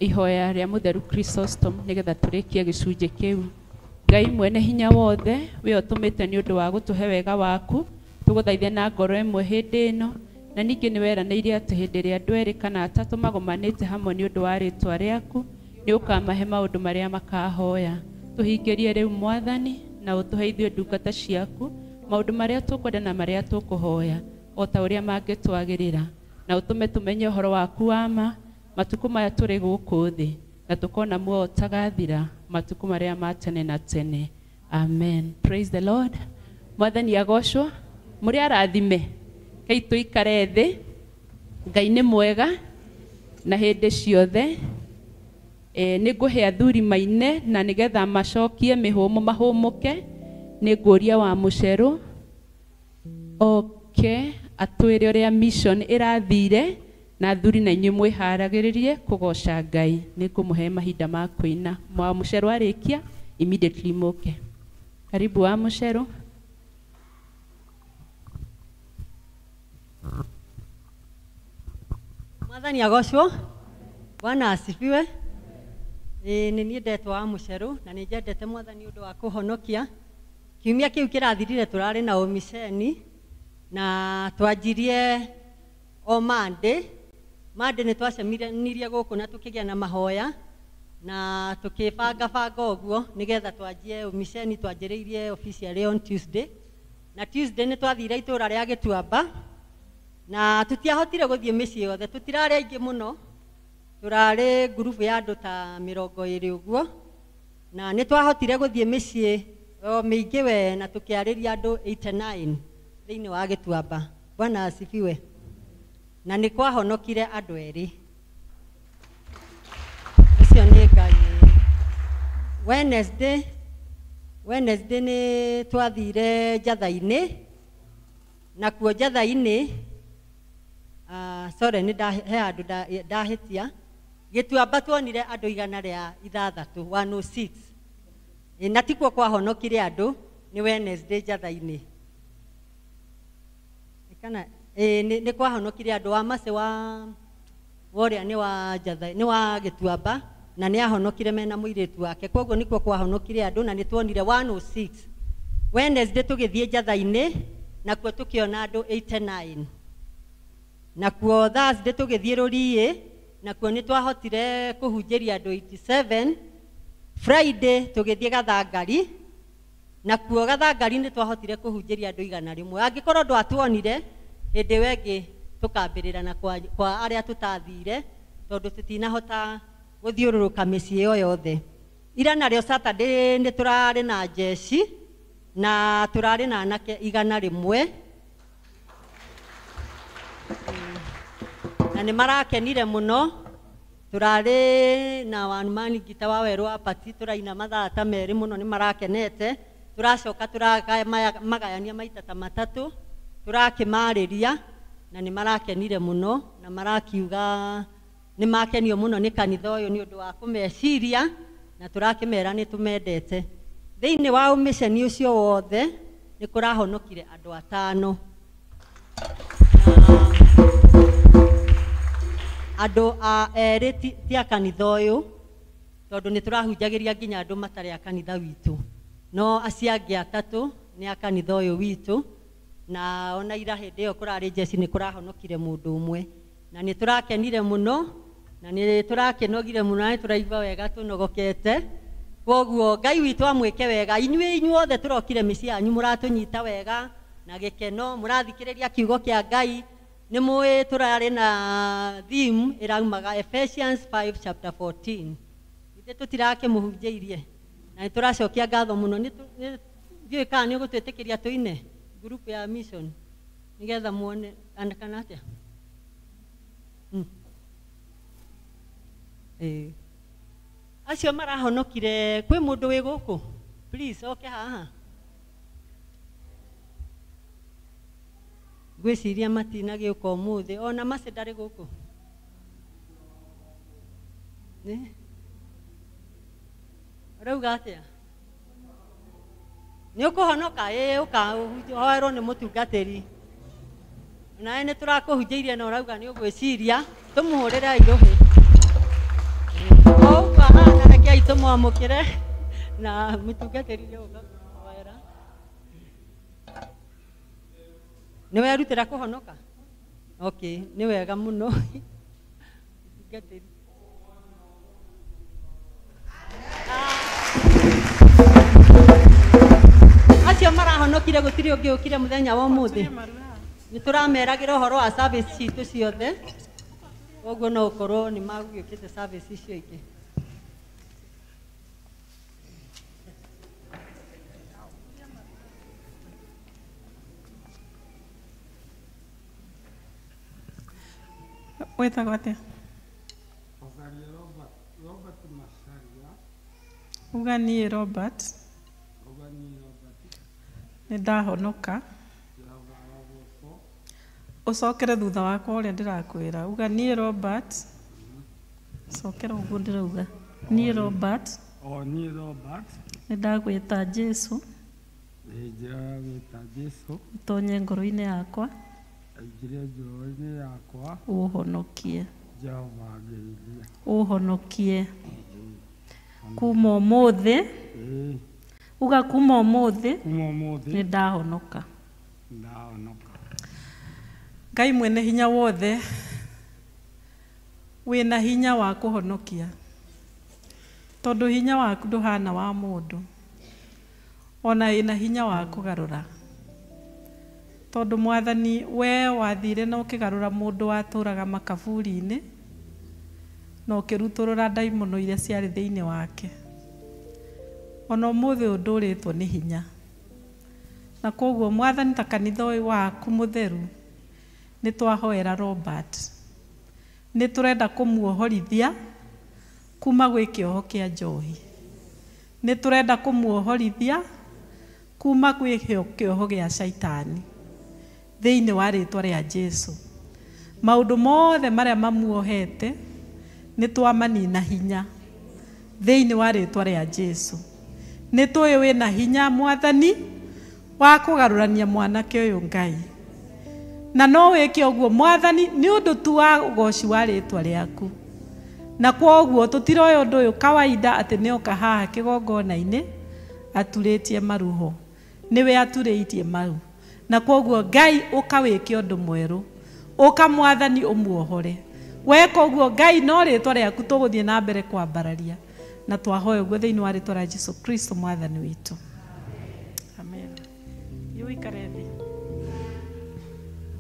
ihoya rĩa mũtheru Chrysostom nĩgetha tũrĩkie gĩcunjĩ kĩu. Ngai mwene hinya wothe we ũtũmĩte nĩ ũndũ wa gũtũhe wega waku Tũgũthaithe na ngoro ĩmwe hĩndĩ ĩno, na ningĩ nĩ weranĩire atĩ hĩndĩ ĩrĩa andũ erĩ kana atatũ magomanĩte hamwe nĩ ũndũ wa rĩtwa rĩaku, nĩ ũkamahe maũndũ marĩa makahoya. Tũhingĩrie rĩu Mwathani, na ũtũhe ithuĩ ndungata ciaku maũndũ marĩa tũkwenda na marĩa tũkũhoya o ta ũrĩa mangĩtwagĩrĩra, na ũtũme tũmenye ũhoro waku wa ma matukũ maya tũrĩ gũkũ thĩ, na tũkona muoyo ũtagathira matukũ marĩa ma tene na tene. Amen. Praise the Lord. Mwathani agocwo. Mũrĩ arathime. Kei tũikare thĩ. Ngai nĩ mwega na hĩndĩ ciothe. Nĩ ngũhe athuri maine na nĩgetha macokie mĩhũmũ mahũmũke. Nĩ ngũria wa mũcerũ oke atwĩre ũrĩa mission ĩrathire, na athuri na inyuĩ mwĩharagĩrĩrie kũgoca Ngai. Nĩ ngũmũhe mahinda ma kũina. Wa mũcerũ arĩkia immediately mũke. Karibu wa mũcerũ. Mwathani agocwo. Bwana asifiwe. Nĩ niĩ ndetwo wa mũcerũ na nĩ njendete Mwathani ũndũ wa kũhonokia. Kiumia kĩu kĩrathirire tũrarĩ na ũmiceni na twanjirie o Monday. Monday nĩ twacemanirie gũkũ na tũkĩgĩa na mahoya na tũkĩbanga banga ũguo nĩgetha twanjie ũmiceni. Twanjĩrĩirie officially on Tuesday, na Tuesday nĩ twathire itũra rĩa Gĩtuamba na tũtiahotire gũthiĩ mĩciĩ yothe, tũtirarĩ aingĩ mũno, tũrarĩ ngurubu ya andũ ta 20 ũguo, na nĩ twahotire gũthiĩ mĩciĩ o mĩingĩ we na tũkĩarĩria andũ 89 thĩinĩ wa Gĩtuamba. Bwana asifiwe. Na nĩ kwahonokire andũ erĩ. Ũcio nĩ Ngai. Wednesday nĩ twathire Njatha-inĩ, nakuo Njatha-inĩ, sorry, nĩ he handũ ndahĩtia. Gĩtuamba tuonire andũ 106, 106. Na tikuo kwahonokire andũ, nĩ Wednesday Njatha-inĩ. Kana nĩ kwahonokire andũ wa Mace wa ũrĩa nĩ wa Njatha, nĩ wa Gĩtuamba, na nĩ ahonokire mena mũirĩtu wake. Koguo nĩkuo kwahonokire andũ na nĩ tuonire 106. Wednesday tũgĩthiĩ Njatha-inĩ, nakuo tũkĩona andũ 89. Nakuo Thursday tũgĩthiĩ Rũriĩ, nakuo nĩ twahotire kũhunjĩria andũ 87. Friday tũgĩthiĩ Gathangari, nakuo Gathangari nĩ twahotire kũhunjĩria andũ 100. Angĩkorwo ndwatuonire hĩndĩ ĩyo ĩngĩ tũkambĩrĩra na kwa arĩa tũtathire, tondũ tũtinahota gũthiũrũrũka mĩciĩ ĩyo yothe. Ira narĩo Saturday nĩ tũrarĩ na njeci na tũrarĩ na anake 100. Na nĩ marakenire mũno. Tũrarĩ na one man ngita wa werũ wa pati, tũraina mathaa ta 2 mũno, nĩ marakenete. Tũracoka tũramagayania maita ta 3, tũrakĩmarĩria na nĩ marakenire mũno, na marakiuga nĩ makenio mũno nĩ kanitha ũyũ nĩ ũndũ wa kũmeciria, na tũrakĩmera nĩ tũmendete. Thĩinĩ wa ũmiceni ũcio wothe nĩ kũrahonokire andũ 5. Andũ a erĩ ti a kanitha ũyũ, tondũ nĩ tũrahunjagĩria nginya andũ matarĩ a kanitha witũ, no acio angĩ 3 nĩ a kanitha ũyũ witũ. Na ona ira hĩndĩ ĩyo kũrarĩ njeci nĩ kũrahonokire mũndũ ũmwe, na nĩ tũrakenire mũno, na nĩ tũrakĩnogire mũno, na nĩ tũraigua wega tũnogokete. Koguo Ngai witũ amwĩke wega. Inyuĩ inyuothe tũrokire mĩciĩ yanyu, mũratũnyita wega na gĩkeno, mũrathikĩrĩria kiugo kĩa Ngai. Nĩ mũĩ tũrarĩ na theme ĩraumaga Ephesians 5 chapter 14. Ithuĩ tũtirakĩmũhunjĩirie na nĩ tũracokia ngatho mũno. Ndiũĩ kana nĩ ũgũtwĩtĩkĩria tũine group ya mission nĩgetha muone kana atĩa. Acio marahonokire, kwĩ mũndũ wĩ gũkũ? Please oke haha. Ngwĩciria matinagĩũka ũmũthĩ, ona Mace ndarĩ gũkũ. Ũrauga atĩa? Nĩ ũkũhonoka? Ĩĩ, ũka ũhoerwo nĩ mũtungatĩri. Nawe nĩ tũrakũhunjĩirie na ũrauga nĩ ũgwĩciria, tũmũhũrĩre irũhĩ. Ũguo ahana, rekei tũmwamũkĩre na mũtungatĩri nĩ ũgũka kũmũhoera. Nĩ werutĩra kũhonoka? Okay, nĩ wega mũno. Mũtungatĩri. Acio marahonokire gũtirĩ ũngĩ ũkire mũthenya wa ũmũthĩ. Nĩ tũrameragĩra ũhoro wa service citũ ciothe. Koguo no ũkorwo nĩ magũgĩũkĩte service icio ingĩ. Wĩtagwo atĩa? Macharia Robert, Robert Macharia. Uga niĩ Robert. Uga niĩ Robert. Nĩ ndahonoka. Jehova arogocwo. Ũcokere thutha wakwa ũrĩa ndĩrakwĩra. Uga niĩ Robert. Cokera ũguo ndĩrauga. Niĩ Robert. O niĩ Robert. Nĩ ndagwĩta Jesu. Nĩ ndĩragwĩta Jesu. Ũtonye ngoro-inĩ yakwa. Aingĩre ngoro-inĩ yakwa. Ũhonokie. Jehova angeithie. Ũhonokie. Kuma ũmũthĩ. Uga kuma ũmũthĩ. Kuma ũmũthĩ. Nĩ ndahonoka. Ndahonoka. Ngai mwene hinya wothe wĩna hinya wa kũhonokia, tondũ hinya waku ndũhana wa mũndũ, ona wĩna hinya wa kũgarũra, tondũ mwathani we wathire na ũkĩgarũra mũndũ watũraga makaburi-inĩ na ũkĩrutũrũra ndaimono iria ciarĩ thĩinĩ wake. Ona ũmũthĩ ũyũ ndũrĩtwo nĩ hinya, na koguo mwathani ta kanitha ũyũ waku mũtheru nĩ twahoera Robert, nĩ tũrenda kũmuohorithia kuma gwĩ kĩoho kĩa njohi, nĩ tũrenda kũmuohorithia kuma gwĩ kĩoho gĩa caitani thĩinĩ wa rĩtwa rĩa Jesu. Maũndũ mothe marĩa mamuohete nĩ twamanina hinya thĩinĩ wa rĩtwa rĩa Jesu. Nĩ tũĩ wĩna hinya mwathani wa kũgarũrania mwanake ũyũ Ngai, na no wĩke ũguo mwathani nĩ ũndũ tu wa ũgoci wa rĩtwa rĩaku. Na kwoguo tũtiroya ũndũ ũyũ kawaida atĩ nĩoka haha kĩgongona-inĩ aturĩtie maruho, nĩwe aturĩtie maru. Na kwoguo Ngai ũkawĩke ũndũ mwerũ, ũka mwathani ũmuohore. Weka ũguo Ngai no rĩtwa rĩaku tũgũthiĩ na mbere kwambararia, na twahoya ũguo thĩinĩ wa rĩtwa rĩa Jesu Kristo mwathani witũ. Amen. Thiĩ ũikare thĩ.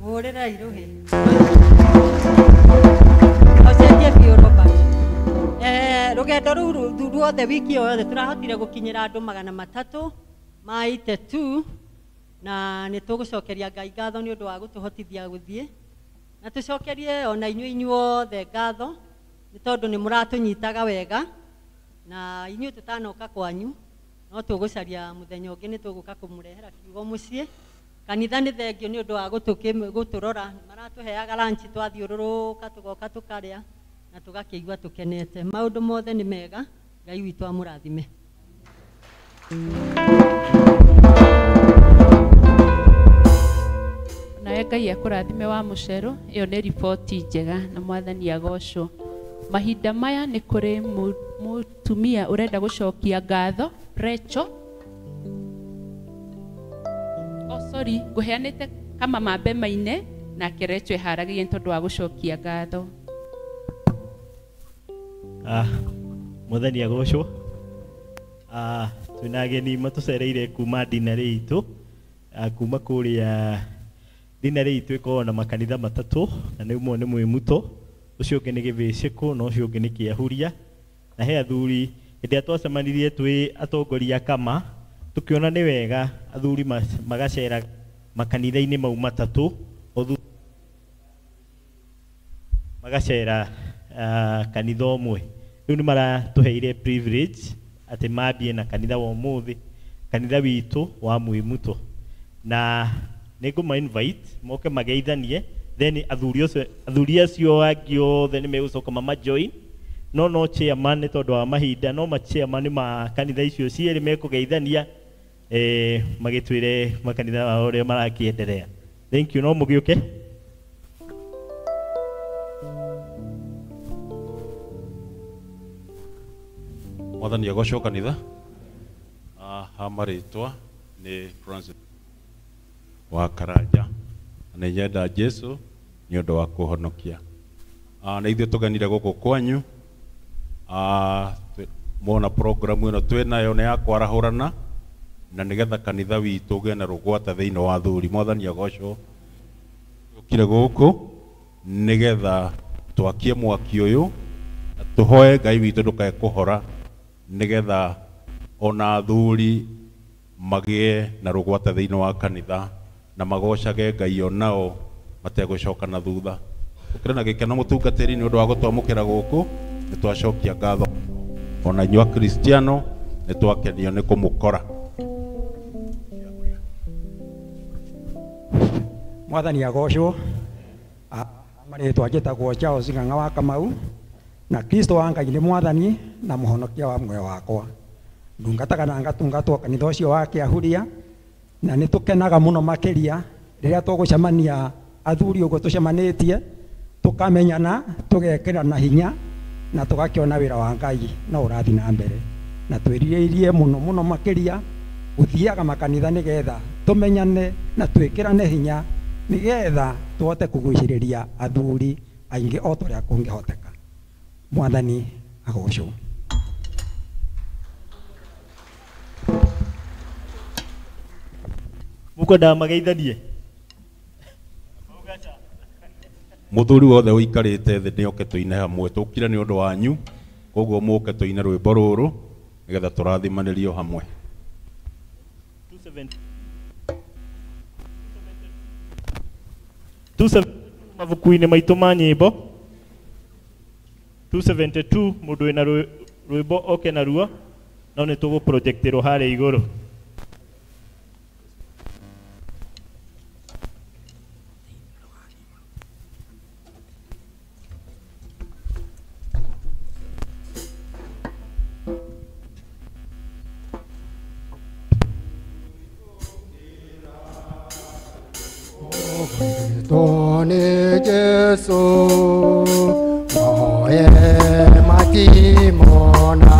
Mũhũrĩre irũhĩ. Ũcenjie biũ Robert. Rũgendo rũu ruothe wiki ĩyo yothe tũrahotire gũkinyĩra andũ 382, na nĩ tũgũcokeria Ngai ngatho nĩ ũndũ wa gũtũhotithia gũthiĩ, na tũcokerie ona inyuĩ inyuothe ngatho nĩ tondũ nĩ mũratũnyitaga wega, na inyuĩ tũtanoka kwanyu no tũgũcaria mũthenya ũngĩ nĩ tũgũka kũmũrehera kiugo mũciĩ. Kanitha nĩ thengio nĩ ũndũ wa gũtũrora, nĩ maratũheaga lunch twathiũrũrũka tũgoka tũkarĩa na tũgakĩigua tũkenete. Maũndũ mothe nĩ mega, Ngai witũ amũrathime. Nawe Ngai akũrathime wa mũcero, ĩyo nĩ riboti njega na mwathani agocwo. Mahinda maya nĩ kũrĩ mũtumia ũrenda gũcokia ngatho, Rachel. Oh sorry, ngũheanĩte kama mambe maine nake Rachel ĩharagĩrie nĩ tondũ wa gũcokia ngatho. Mwathani agocwo. Twĩna ageni matũcereire kuma dinarĩ itũ, kuma kũrĩa dinarĩ itũ ĩkoragwo na makanitha matatũ, na nĩ ũmwe nĩ Mwĩmuto, ũcio ũngĩ nĩ Gĩthĩcĩkũ, na ũcio ũngĩ nĩ Kĩahuria. Na he athuri hĩndĩ ĩrĩa twacemanirie twĩ atongoria kama, tũkĩona nĩ wega athuri magacera makanitha-inĩ mau matatũ, magacera kanitha ũmwe. Rĩu nĩ maratũheire privilege atĩ mambie na kanitha wa ũmũthĩ, kanitha witũ wa Mwĩmuto. Na nĩ ngũma invite moke mageithanie, then athuri acio angĩ othe nĩ megũcoka mama join. No chairman nĩ tondũ wa mahinda, no ma chairman ma kanitha icio cierĩ mekũgeithania, magĩtwĩre makanitha mao ũrĩa marakĩenderea. Thank you, no mũgĩũke. Mwathani agocwo kanitha. Ha marĩtwa nĩ Francis wa Karanja. Na nĩ nyenda Jesu nĩ ũndũ wa kũhonokia. Na ithuĩ tũgenire gũkũ kwanyu. Mwona programu ĩno twĩ nayo nĩ ya kwarahũrana na nĩgetha kanitha witũ ũgĩe na rũgwata thĩinĩ wa athuri. Mwathani agocwo. Tũkire gũkũ nĩgetha twakie mwaki ũyũ na tũhoe Ngai witũ ndũkae kũhora nĩgetha ona athuri magĩe na rũgwata thĩinĩ wa kanitha na magocage Ngai onao mategũcoka na thutha. Tũkĩrĩ na gĩkeno mũtungatĩri nĩ ũndũ wa gũtwamũkĩra gũkũ, nĩ twacokia ngatho ona inyuĩ Akristiano nĩ twakenio nĩ kũmũkora. Mwathani agocwo. Marĩtwa njĩtagwo Charles Ng'ang'a wa Kamau na Kristo wa Ngai nĩ mwathani na mũhonokia wa muoyo wakwa. Ndungataga na ngatungatwo kanitha ũcio wa Kĩahuria na nĩ tũkenaga mũno makĩria rĩrĩa tũgũcemania athuri ũguo tũcemanĩtie tũkamenyana tũgekĩrana hinya na tũgakĩona wĩra wa Ngai no ũrathiĩ na mbere na twĩrirĩirie mũno mũno makĩria gũthiaga makanitha nĩgetha tũmenyane na twĩkĩrane hinya nĩgetha tũhote kũgucĩrĩria athuri aingĩ o ta ũrĩa kũngĩhoteka. Mwathani agocwo. Mũkwendaga mageithanie? Mũthuri wothe ũikarĩte thĩ nĩ oke tũine hamwe, tũkire nĩ ũndũ wanyu, koguo mũke tũine rwĩmbo rũrũ nĩgetha tũrathimanĩrio hamwe. 272 mabuku-inĩ maitũ ma nyĩmbo 272 mũndũ wĩna rwĩmbo oke naruo no nĩ tũgũprojectĩrwo harĩa igũrũ. Tone Jesu moye matimona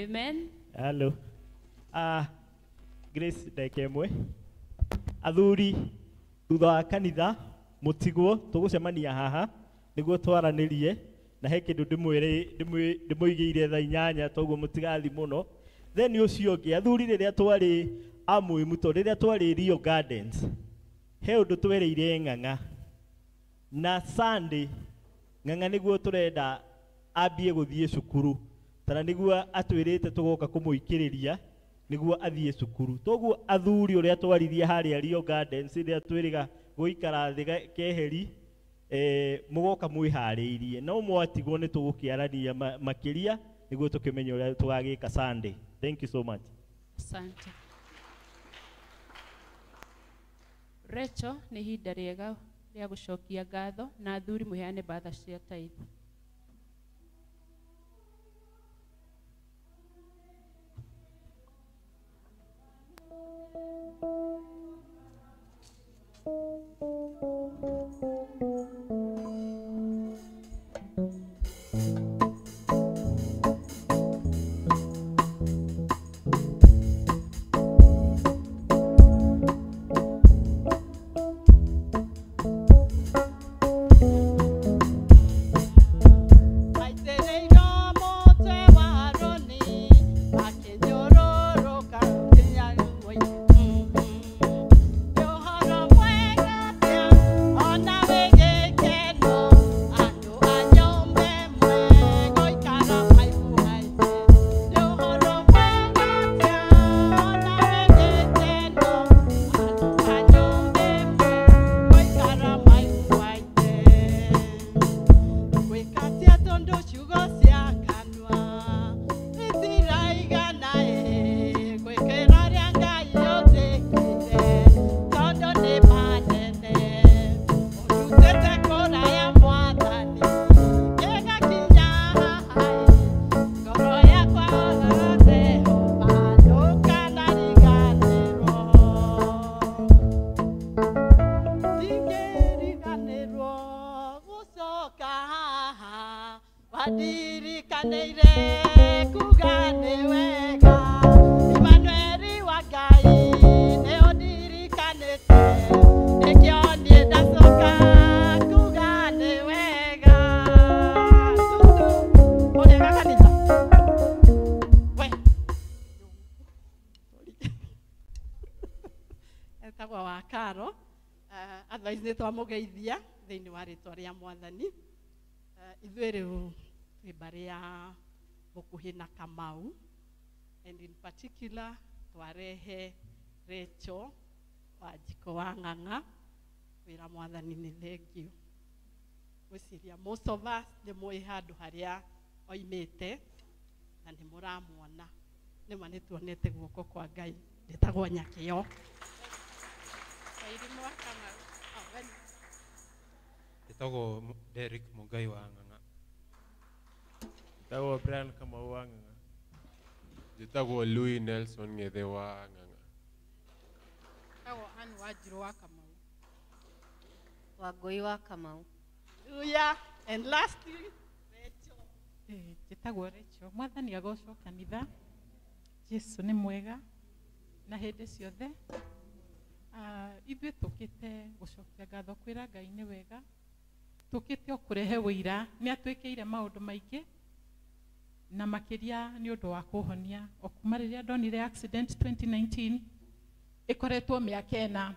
Amen. Hello. Grace ndagĩka ĩmwe. Athuri thutha wa kanitha mutigwo tugucemania haha niguo twaranirie na he kindu ndimwire ndimuigiire thaa 8 toguo mutigathi muno. Then ucio ungi athuri riria twari amwe muto riria twari Rio Gardens he undu twereire ng'ang'a na Sunday ng'ang'a niguo turenda ambie guthie cukuru tara niguo atwirite tugoka kumuikiriria niguo athie cukuru toguo athuri uria twaririe haria Rio Gardens riria twiriga guikara thi keheri mugoka mwihariirie no mwatigwo ni tugukiarania makiria niguo tukimenya uria tugagika Sunday. Thank you so much. Asante. Recho ni ihinda riega ria gucokia ngatho na athuri muheane mbatha cia tithe. Twamugeithia thiini wa ritwa ria mwathani. Ithuĩ rĩu twĩ mbarĩ ya mũkuhĩ na Kamau, and in particular twarehe Recho wa Njiko wa Ng'ang'a wĩra mwathani nĩ thengiũ. Ngwĩciria most of us nĩ mũĩ handũ harĩa oimĩte na nĩ mũramuona. Nĩma nĩ tuonete guoko kwa Ngai. Ndĩtagwo Nyakĩo. Irimũ wa Kamau. Ndĩtagwo Derrick Mungai wa Ng'ang'a. Ndĩtagwo Brian Kamau wa Ng'ang'a. Njĩtagwo Louis Nelson Ng'ethe wa Ng'ang'a. Ndĩtagwo Ann Wanjirũ wa Kamau. Wangũi wa Kamau. Hallelujah. And lastly, Rachel. Njĩtagwo Rachel. Mwathani agocwo kanitha. Jesu nĩ mwega na hĩndĩ ciothe. Ithuĩ tũkĩte gũcokia ngatho kwĩra Ngai nĩ wega, tũkĩte o kũrehe wũira nĩ atwĩkĩire maũndũ maingĩ na makĩria nĩ ũndũ wa kũhonia. O kuma rĩrĩa ndonire accident 2019 ĩkoretwo mĩaka 4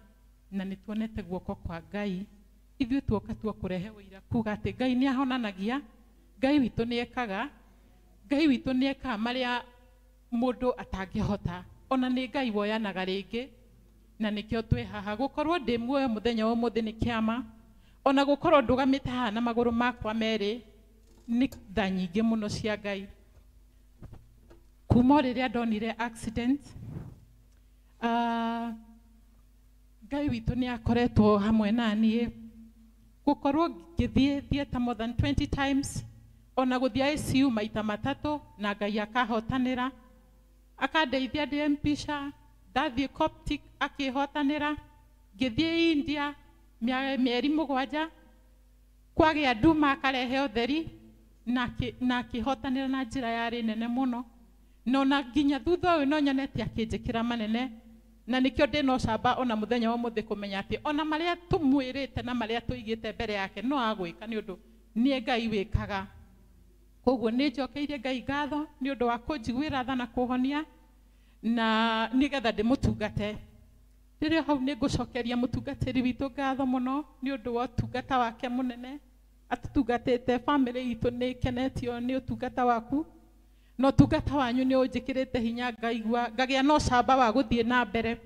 na nĩ tuonete guoko kwa Ngai. Ithuĩ tuoka tuo kũrehe wũira kuga atĩ Ngai nĩ ahonanagia, Ngai witũ nĩ ekaga, Ngai witũ nĩ ekaga marĩa mũndũ atangĩhota. Ona nĩ Ngai woyanaga rĩngĩ na nĩkĩo twĩ haha. Gũkorwo ndĩ muoyo mũthenya wa ũmũthĩ nĩ kĩama, ona gũkorwo ndũgamĩte haha na magũrũ makwa merĩ nĩ tha nyingĩ mũno cia Ngai. Kuma o rĩrĩa ndonire accident, Ngai witũ nĩ akoretwo hamwe na niĩ. Gũkorwo ngĩthiĩ theatre more than 20 times, ona gũthiĩ ICU maita 3 na Ngai akahotanĩra, akandeithia ndĩ mpisha. Ndathiĩ Coptic akĩhotanĩra, ngĩthiĩ India mĩeri 7 kwagĩa nduma akarehe ũtheri na akĩhotanĩra na njĩra yarĩ nene mũno. No na nginya thutha ũyũ no nyonete akĩnjĩkĩra manene Na nĩkĩo ndĩna ũcamba ona mũthenya wa ũmũthĩ kũmenya atĩ ona marĩa tũmwĩrĩte na marĩa tũigĩte mbere yake no agwĩka nĩ ũndũ nĩe Ngai wĩkaga. Koguo nĩ njokeirie Ngai ngatho nĩ ũndũ wa kũnjiguĩra tha na kũhonia na nĩgetha ndĩmũtungate. Rĩrĩa hau nĩ ngũcokeria mũtungatĩri witũ ngatho mũno nĩ ũndũ wa ũtungata wake mũnene atũtungatĩte. Bamĩrĩ itũ nĩ ĩkenetio nĩ ũtungata waku na ũtungata wanyu nĩ ũnjĩkĩrĩte hinya ngaigua ngagĩa na ũcamba wa gũthiĩ na mbere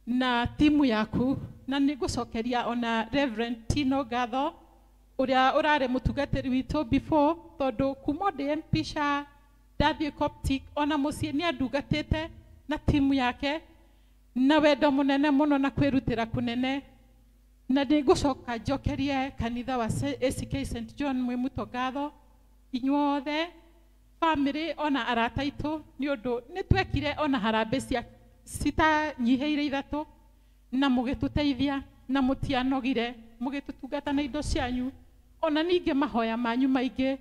na timu yaku. Na nĩ ngũcokeria ona Reverend Tino ngatho ũrĩa ũrarĩ mũtungatĩri witũ before, tondũ kuma ndĩ MP SHA ndathiĩ Coptic ona mũciĩ nĩ andungatĩte na timu yake na wendo mũnene mũno na kwĩrutĩra kũnene. Na nĩ ngũcoka njokerie kanitha wa ACK St John Mwimuto ngatho inyuothe bamĩrĩ ona arata aitũ nĩ ũndũ nĩ twekire ona harambĩ cia citanyihĩire ithatũ na mũgĩtũteithia na mũtianogire mũgĩtũtungata na indo cianyu ona ningĩ mahoya manyu maingĩ.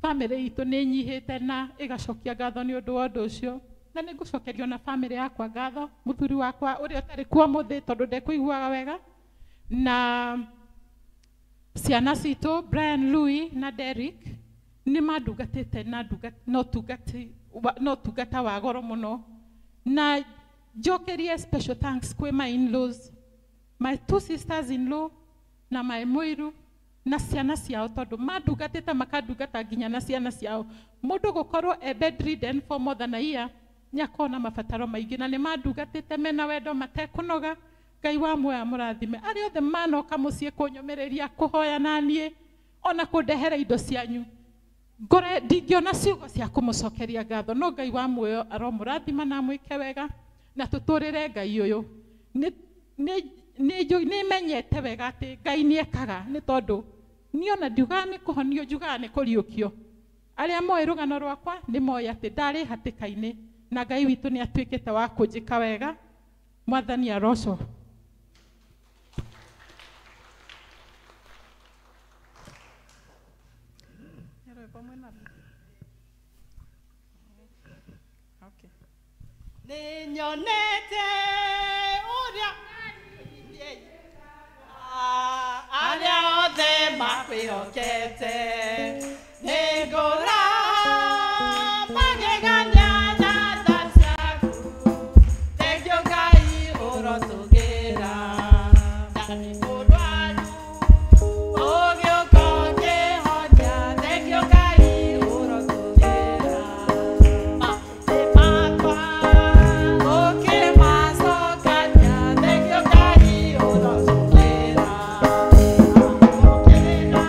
Bamĩrĩ itũ nĩ ĩnyihĩte na ĩgacokia ngatho nĩ ũndũ wa ũndũ ũcio. Na nĩ ngũcokeria ona bamĩrĩ yakwa ngatho, mũthuri wakwa ũrĩa ũtarĩ kuo mũthĩ tondũ ndekũiguaga wega, na ciana citũ Brian Louis na Derrick nĩ mandungatĩte na ũtungata wa goro mũno. Na njokerie special thanks kwĩ my in-laws, my two sisters in-law na my mũiru na ciana ciao, tondũ mandungatĩte makandungata nginya na ciana ciao. Mũndũ gũkorwo e bedridden for more than a year nĩ akoragwo na mabataro maingĩ, na nĩ mandungatĩte mena wendo matekũnoga. Ngai wa muoyo amũrathime. Arĩa othe manoka mũciĩ kũnyũmĩrĩria, kũhoya na niĩ ona kũndehera indo cianyu, ngore ndingĩona ciugo cia kũmũcokeria ngatho, no Ngai wa muoyo aromũrathima na amwĩke wega na tũtũrĩre Ngai ũyũ. Nĩ menyete wega atĩ Ngai nĩ ekaga, nĩ tondũ niĩ ona ndiugaga nĩ kũhonio, njugaga nĩ kũriũkio. Arĩa moĩ rũgano rwakwa nĩ moĩ atĩ ndarĩ hatĩka-inĩ na Ngai witũ nĩ atuĩkĩte wa kũnjĩka wega. Mwathani arocwo. Nĩnyonete ũrĩa arĩa othe makwĩhokete, nĩngũra magegania na tha ciaku, thengiũ Ngai ũrotũgĩra. Ndarĩ mũrwaru ũgĩũka ũkĩhonia, thengiũ Ngai ũrotũgĩra. Mahĩndĩ makwa ũkĩmacokania, thengiũ Ngai ũrotũgĩra. Ũkĩra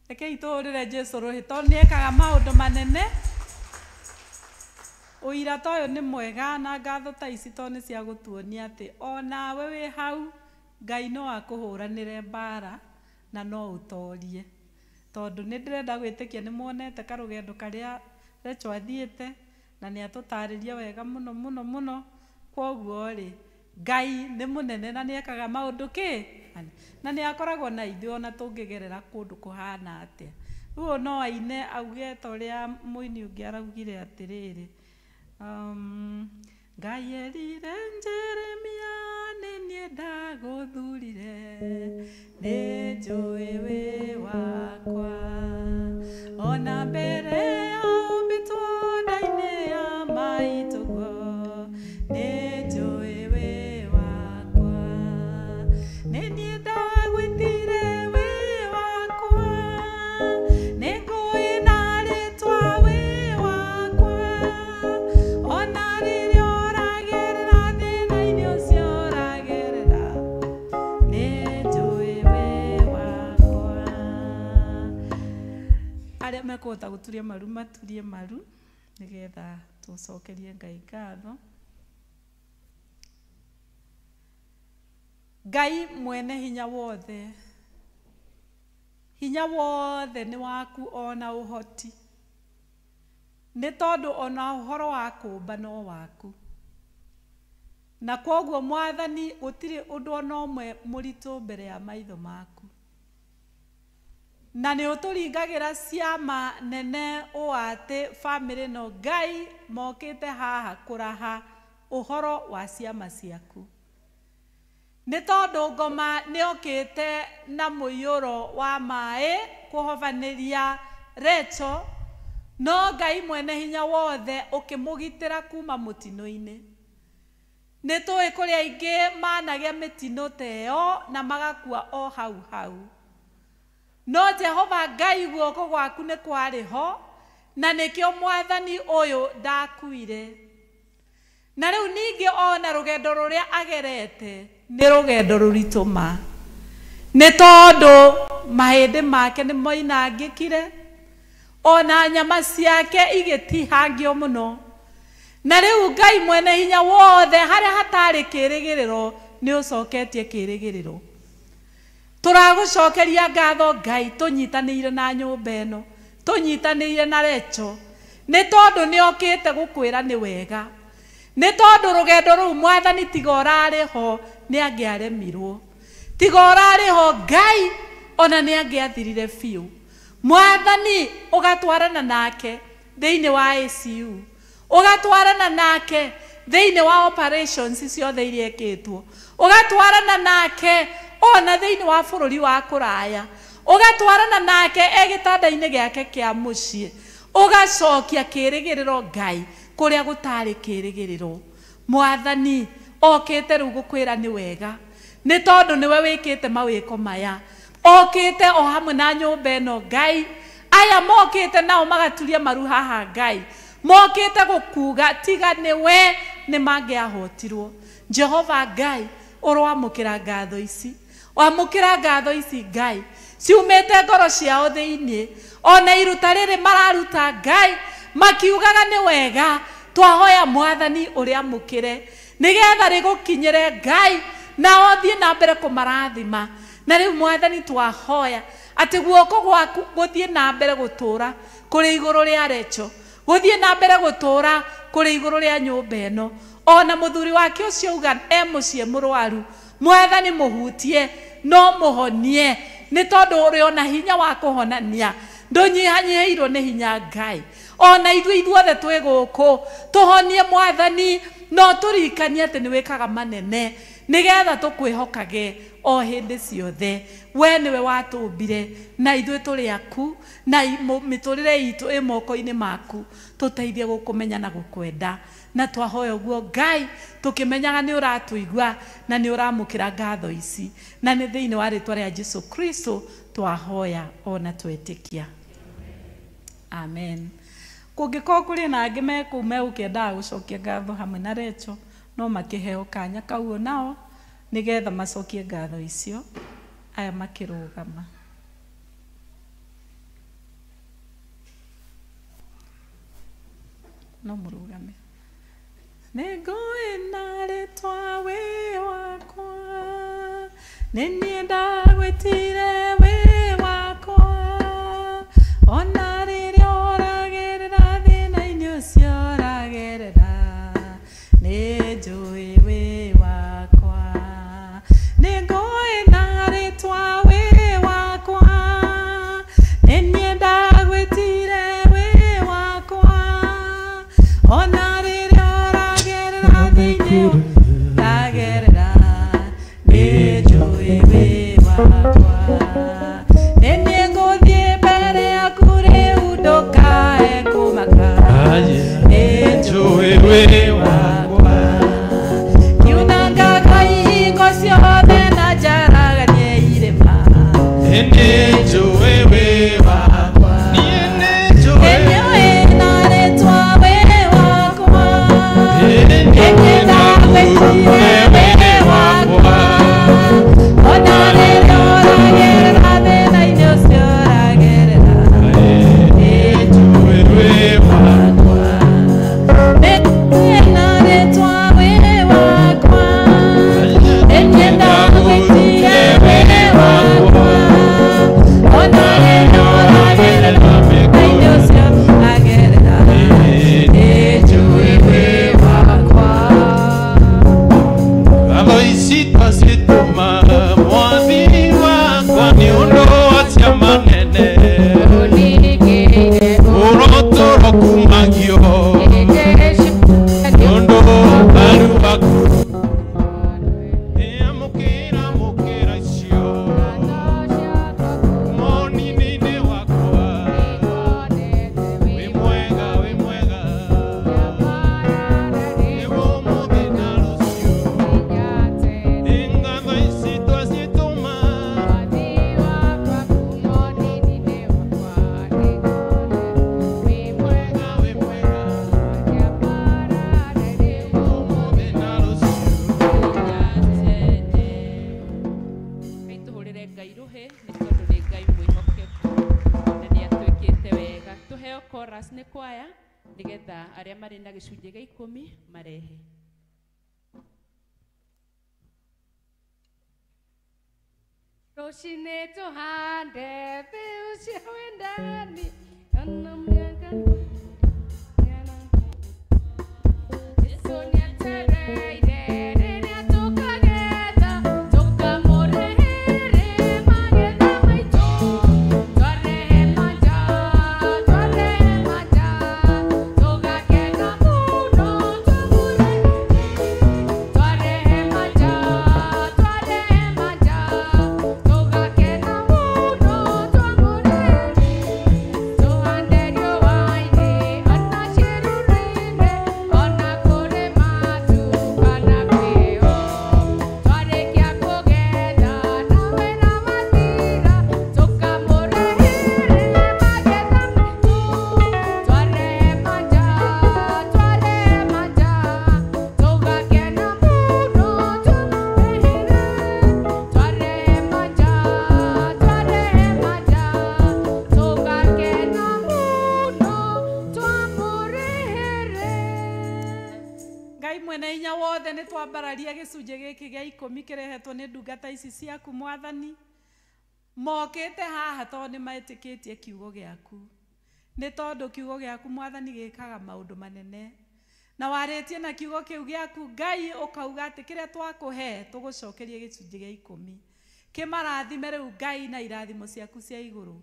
Rekei tũhũrĩre Jesũ rũhĩ tondũ nĩ ekaga maũndũ manene. Ũira ta ũyũ nĩ mwega na ngatho ta ici tondũ nĩ cia gũtuonia atĩ onawe wĩ hau Ngai no akũhũranĩre mbara na no ũtorie. Tondũ nĩ ndĩrenda gwĩtĩkia nĩ muonete karũgendo karĩa Rachel athiĩte na nĩ atũtarĩria wega mũno mũno mũno. Kwoguo rĩ, Ngai nĩ mũnene na nĩ ekaga maũndũ kĩ? Na nĩ akoragwo na ithuĩ ona tũngĩgerera kũndũ kũhana atĩa. Rĩu no aine auge ta ũrĩa mũini ũngĩ araugire atĩrĩrĩ, Ngai erire Jeremia nĩ niĩ ndagũthurire, nĩ njũĩ wĩ wakwa. Ona mbere ya ũmbĩtwo nda-inĩ ya maitũguo, nĩ njũĩ wĩ wakwa. Nĩ niĩ ndagwĩtire wĩ wakwa, nĩ ngũĩ na rĩtwa wĩ wakwa. Ona rĩrĩa ũragerera thĩna-inĩ ũcio ũragerera, nĩ njũĩ wĩ wakwa. Arĩa mekũhota gũturia maru maturie maru nĩgetha tũcokerie Ngai ngatho. Ngai mwene hinya wothe, hinya wothe nĩ waku ona ũhoti, nĩ tondũ ona ũhoro wa kũũmba no waku. Na kwoguo Mwathani gũtirĩ ũndũ ona ũmwe mũritũ mbere ya maitho maku. Na nĩ ũtũringagĩra ciama nene ũũ atĩ bamĩrĩ no Ngai mokĩte haha kũraha ũhoro wa ciama ciaku. Nĩ tondũ ngoma nĩ okĩte na mũiyũro wa maĩ kũhobanĩria Rachel, no Ngai mwene hinya wothe ũkĩmũgitĩra kuma mũtino-inĩ. Nĩ tũĩ kũrĩ aingĩ managĩa mĩtino ta ĩyo na magakua o hau hau. No Jehova Ngai guoko gwaku nĩ kwarĩ ho, na nĩkĩo Mwathani ũyũ ndakuire. Na rĩu ningĩ ona rũgendo rũrĩa agerete nĩ rũgendo rũritũ ma, nĩ tondũ mahĩndĩ make nĩ moinangĩkire, ona nyama ciake igĩtihangio mũno. Na rĩu Ngai mwene hinya wothe harĩa hatarĩ kĩrĩgĩrĩro nĩ ũcoketie kĩrĩgĩrĩro. Tũragũcokeria ngatho Ngai tũnyitanĩire na nyũmba ĩno, tũnyitanĩire na Rachel, nĩ tondũ nĩ okĩte gũkwĩra nĩ wega. Nĩ tondũ rũgendo rũu Mwathani tiga ũrarĩ ho nĩ angĩaremirwo, tiga ũrarĩ ho Ngai ona nĩ angĩathirire biũ. Mwathani ũgatwarana nake thĩinĩ wa ICU, ũgatwarana nake thĩinĩ wa operations ciothe iria ĩkĩtwo, ũgatwarana nake ona thĩinĩ wa bũrũri wa kũraya, ũgatwarana nake e gĩtanda-inĩ gĩake kĩa mũciĩ, ũgacokia kĩrĩgĩrĩro Ngai kũrĩa gũtarĩ kĩrĩgĩrĩro. Mwathani okĩte rĩu gũkwĩra nĩ wega, nĩ tondũ nĩwe wĩkĩte mawĩko maya. Okĩte o hamwe na nyũmba ĩno Ngai, aya mokĩte nao magaturia maru haha Ngai, mokĩte gũkuga tiga nĩwe nĩ mangĩahotirwo. Jehova Ngai ũroamũkĩra ngatho ici, wamũkĩra ngatho ici Ngai ciumĩte ngoro ciao thĩinĩ, ona iruta rĩrĩ mararuta Ngai makiugaga nĩ wega. Twahoya Mwathani ũrĩamũkĩre nĩgetha rĩgũkinyĩre Ngai na ũthiĩ na mbere kũmarathima. Na rĩu Mwathani twahoya atĩ guoko gwaku gũthiĩ na mbere gũtũũra kũrĩ igũrũ rĩa Rachel, gũthiĩ na mbere gũtũũra kũrĩ igũrũ rĩa nyũmba ĩno. Ona mũthuri wake ũcio uga e mũciĩ mũrwaru, Mwathani mũhutie no mũhonie, nĩ tondũ ũrĩ ona hinya wa kũhonania, ndũnyihanyihĩirwo nĩ hinya Ngai. Ona ithuĩ ithuothe twĩ gũkũ tũhonie Mwathani, no tũririkanie atĩ nĩ wĩkaga manene nĩgetha tũkwĩhokage o hĩndĩ ciothe. We nĩwe watũmbire na ithuĩ tũrĩ aku, na mĩtũrĩre itũ ĩ moko-inĩ maku, tũteithie gũkũmenya na gũkwenda. Na twahoya ũguo Ngai tũkĩmenyaga nĩ ũratũigua na nĩ ũramũkĩra ngatho ici, na nĩ thĩinĩ wa rĩtwa rĩa Jesu Kristo twahoya ona twetĩkia, amen. Kũngĩkorwo kũrĩ na angĩ me kũu megũkĩendaga gũcokia ngatho hamwe na Rachel, no makĩheo kanya kau onao nĩgetha macokie ngatho icio. Aya makĩrũgama. No mũrũgame. Nĩngũĩ na rĩtwa wĩ wakwa, nĩ niĩ ndagwĩtire wĩ wakwa, ona rĩrĩa ũragerera thĩna-inĩ ũcio ũragerera, nĩ njũĩ wĩ wakwa. Nĩngũĩ na rĩtwa wĩ wakwa, nĩ niĩ ndagwĩtire wĩ wakwa, ona rĩrĩa ũragerera thĩinĩ ũragerera, nĩ njũĩ wĩ wakwa. Nĩ niĩ ngũthiĩ mbere yaku rĩu ndũkae kũmaka, nĩ njũĩ wĩ wakwa. Kiunangaga ihingo ciothe na njaraganie irĩma, Nĩ njũĩ wĩ wakwa. Niĩ nĩ njũĩ na rĩtwa wĩ wakwa, nĩ niĩ ndagwĩtire wĩ wakwa, ona rĩrĩa ũragerera thĩna-inĩ ũcio ũragerera, nĩ njũĩ wĩ wakwa. Nĩ na rĩtwa wĩ wakwa, nĩ niĩ ndagwĩtire wĩ wakwa, ona rĩrĩa ũragerera thĩna-inĩ ũcio ũragerera, nĩ njũĩ wĩ wakwa. Ngatho ici twacitũma mwathi wakwa nĩ ũndũ wa ciama nene ũrotũro kumagio ũndũ ũtaru waku amũkĩra mũkĩra icio monini-inĩ wakwa wĩ mwega wĩ mwega nĩguo ũmũthĩ na rũciũ. Ngatho ici twacitũma Ngai tũhũrĩre Ngai rũhĩ nĩ tondũ nĩ Ngai mwĩhokeku na nĩ atwĩkĩte wega. Tũheo chorus nĩ kwaya nĩgetha arĩa marĩ na gĩcunjĩ gĩa 10 marehe. Rũcinĩ tũhande mbeũ cia wendani ona mĩaka Jesũ nĩatereire rĩrĩa tũkagetha tũkamũrĩhĩre magetha maitũ twarehe manja tũgakena mũno tũmũrĩhĩre twarehe manja tũgakena mũno twamũrĩhĩre tũhande riũa-inĩ ona ciĩruru-inĩ ona kũrĩ matu kana kwĩho twarĩkia kũgetha na wĩra wathira tũkamũrĩhĩre magetha maitũ twarehe manja tũgakena mũno twamũrĩhĩre twarehe manja tũgakena mũno twamũrĩhĩre. Ngai mwene hinya wothe nĩ twambararia gĩcunjĩ gĩkĩ gĩa 10 kĩrehetwo nĩ ndungata ici ciaku mwathani mokĩte haha tondũ nĩ metĩkĩtie kiugo gĩaku nĩ tondũ kiugo gĩaku mwathani gĩkaga maũndũ manene na warĩtie na kiugo kĩu gĩaku Ngai ũkauga atĩ kĩrĩa twakũhe tũgũcokerie gĩcunjĩ gĩa 10 kĩmarathime rĩu Ngai na irathimo ciaku cia igũrũ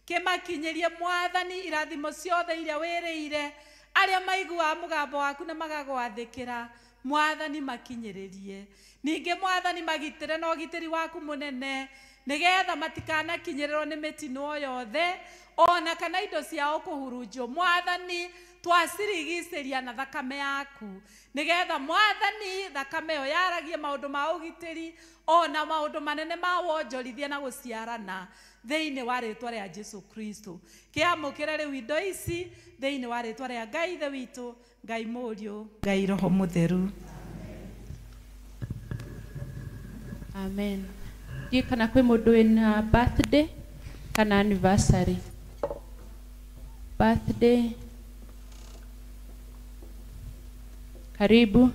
kĩmakinyĩrie mwathani irathimo ciothe iria wĩrĩire arĩa maiguaga mũgambo waku na magagwathĩkĩra mwathani makinyĩrĩrie ningĩ mwathani magitĩre na ũgitĩri waku mũnene nĩgetha matikanakinyĩrĩrwo nĩ mĩtino o yothe ona kana indo ciao kũhurunjwo mwathani twacirigicĩria na thakame yaku nĩgetha mwathani thakame ĩyo yaragie maũndũ ma ũgitĩri ona maũndũ manene ma wonjorithia na gũciarana thĩinĩ wa rĩtwa rĩa Jesu Kristo. Kĩamũkĩre rĩu indo ici thĩinĩ wa rĩtwa rĩa Ngai Ithe witũ, Ngai Mũriũ, Ngai Roho Mũtheru. Amen. Ndiũĩ kana kwĩ mũndũ wĩna birthday kana anniversary. Birthday Karibu.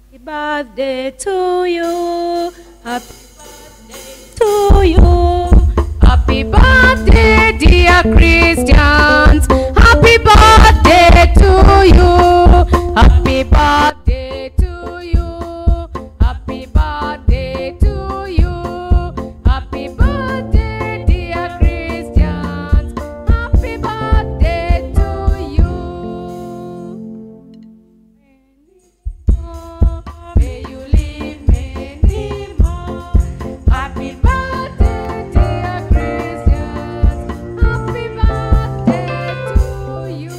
Happy birthday to you. Happy birthday to you. Happy birthday, dear Christians. Happy birthday to you. Happy birthday to you. Happy birthday to you. Happy birthday, dear Christians. Happy birthday to you. May you live many more. Happy birthday, dear Christians. Happy birthday to you.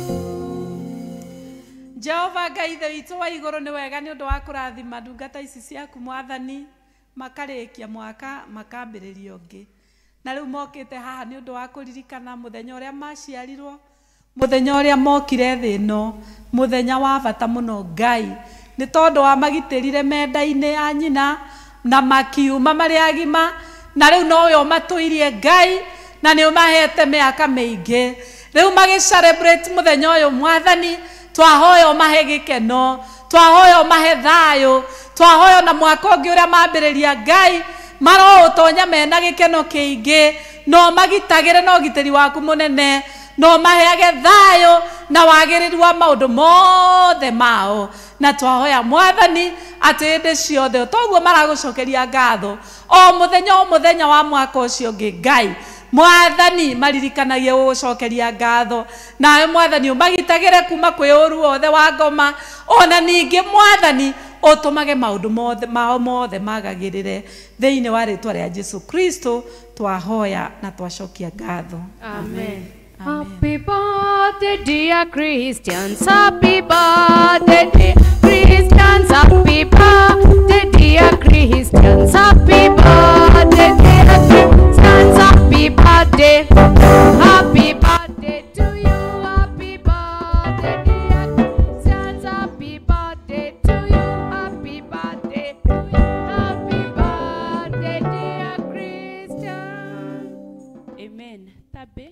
Jehova Ngai ithe witũ wa igũrũ nĩ wega nĩ ũndũ wa kũrathima ndungata ici ciaku mwathani makarĩkia mwaka makambĩrĩria ũngĩ na rĩu mokĩte haha nĩ ũndũ wa kũririkana mũthenya ũrĩa maciarirwo mũthenya ũrĩa mokire thĩ ĩno mũthenya wa bata mũno Ngai nĩ tondũ wa magitĩrire menda-inĩ ya nyina na makiuma marĩ agima na rĩu nowe ũmatũirie Ngai na nĩ ũmahete mĩaka mĩingĩ rĩu magĩ celebrate mũthenya ũyũ mwathani twahoya ũmahe gĩkeno twahoya ũmahe thayũ twahoya na mwaka ũngĩ ũrĩa mambĩrĩria Ngai maroũtonya mena gĩkeno kĩingĩ no magitagĩre na ũgitĩri waku mũnene no maheage thayũ na wagĩrĩru wa maũndũ mothe mao na twahoya mwathani atĩ hĩndĩ ciothe toguo maragũcokeria ngatho o mũthenya wa mwaka ũcio ũngĩ Ngai mwathani maririkanagie gũgũcokeria ngatho nawe mwathani ũmagitagĩre kuma kwĩ ũru wothe wa ngoma ona ningĩ mwathani ũtũmage maũndũ mothe mao mothe magagĩrĩre thĩinĩ wa rĩtwa rĩa Jesu Kristo twahoya na twacokia ngatho. Amen. Happy birthday, dear Christians. Happy birthday, dear Christians. Happy birthday, dear Christians. Happy birthday, dear Christians. Happy birthday. Happy birthday to you. Happy birthday, dear Christians. Happy birthday to you. Happy birthday to you. Happy birthday, dear Christians. Amen. Tabe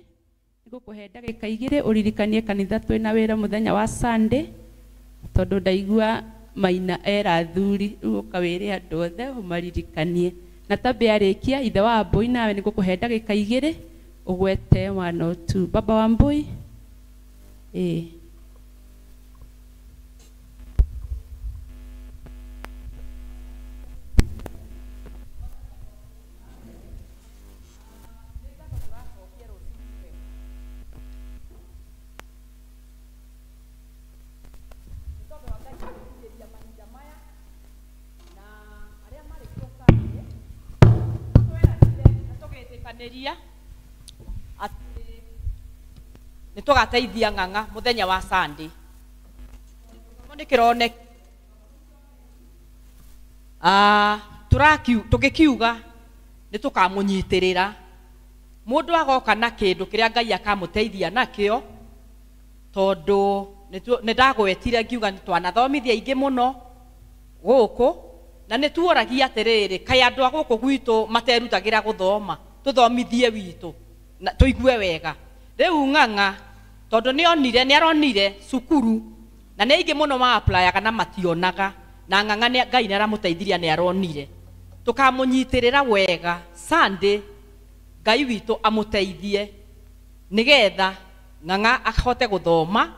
ngũkũhe ndagĩka igĩrĩ ũririkanie kanitha twĩna wĩra mũthenya wa Sunday tondũ ndaigua maina era athuri rĩu ũka wĩre andũ othe ũmaririkanie na Tabe arĩkia ithe wa Mbui nawe nĩ ngũkũhe ndagĩka igĩrĩ ũgwete 1 or 2 baba wa Mbui ĩĩ. Atĩ nĩ tũgateithia ng'ang'a mũthenya wa Sunday nĩ kĩrone tũgĩkiuga nĩ tũkamũnyitĩrĩra mũndũ agoka na kĩndũ kĩrĩa Ngai akamũteithia nakĩo tondũ nĩ ndagwetire ngiuga nĩ twanathomithia aingĩ mũno gũkũ na nĩ tuoragia atĩrĩrĩ kaĩ andũ a gũkũ gwitũ materutagĩra gũthoma tũthomithie witũ na tũigue wega rĩu ng'ang'a tondũ nĩ aronire cukuru na nĩ aingĩ mũno ma-applyaga na mationaga na ng'ang'a Ngai nĩ aramũteithirie nĩ aronire tũkamũnyitĩrĩra wega Sunday Ngai witũ amũteithie nĩgetha ng'ang'a ahote gũthoma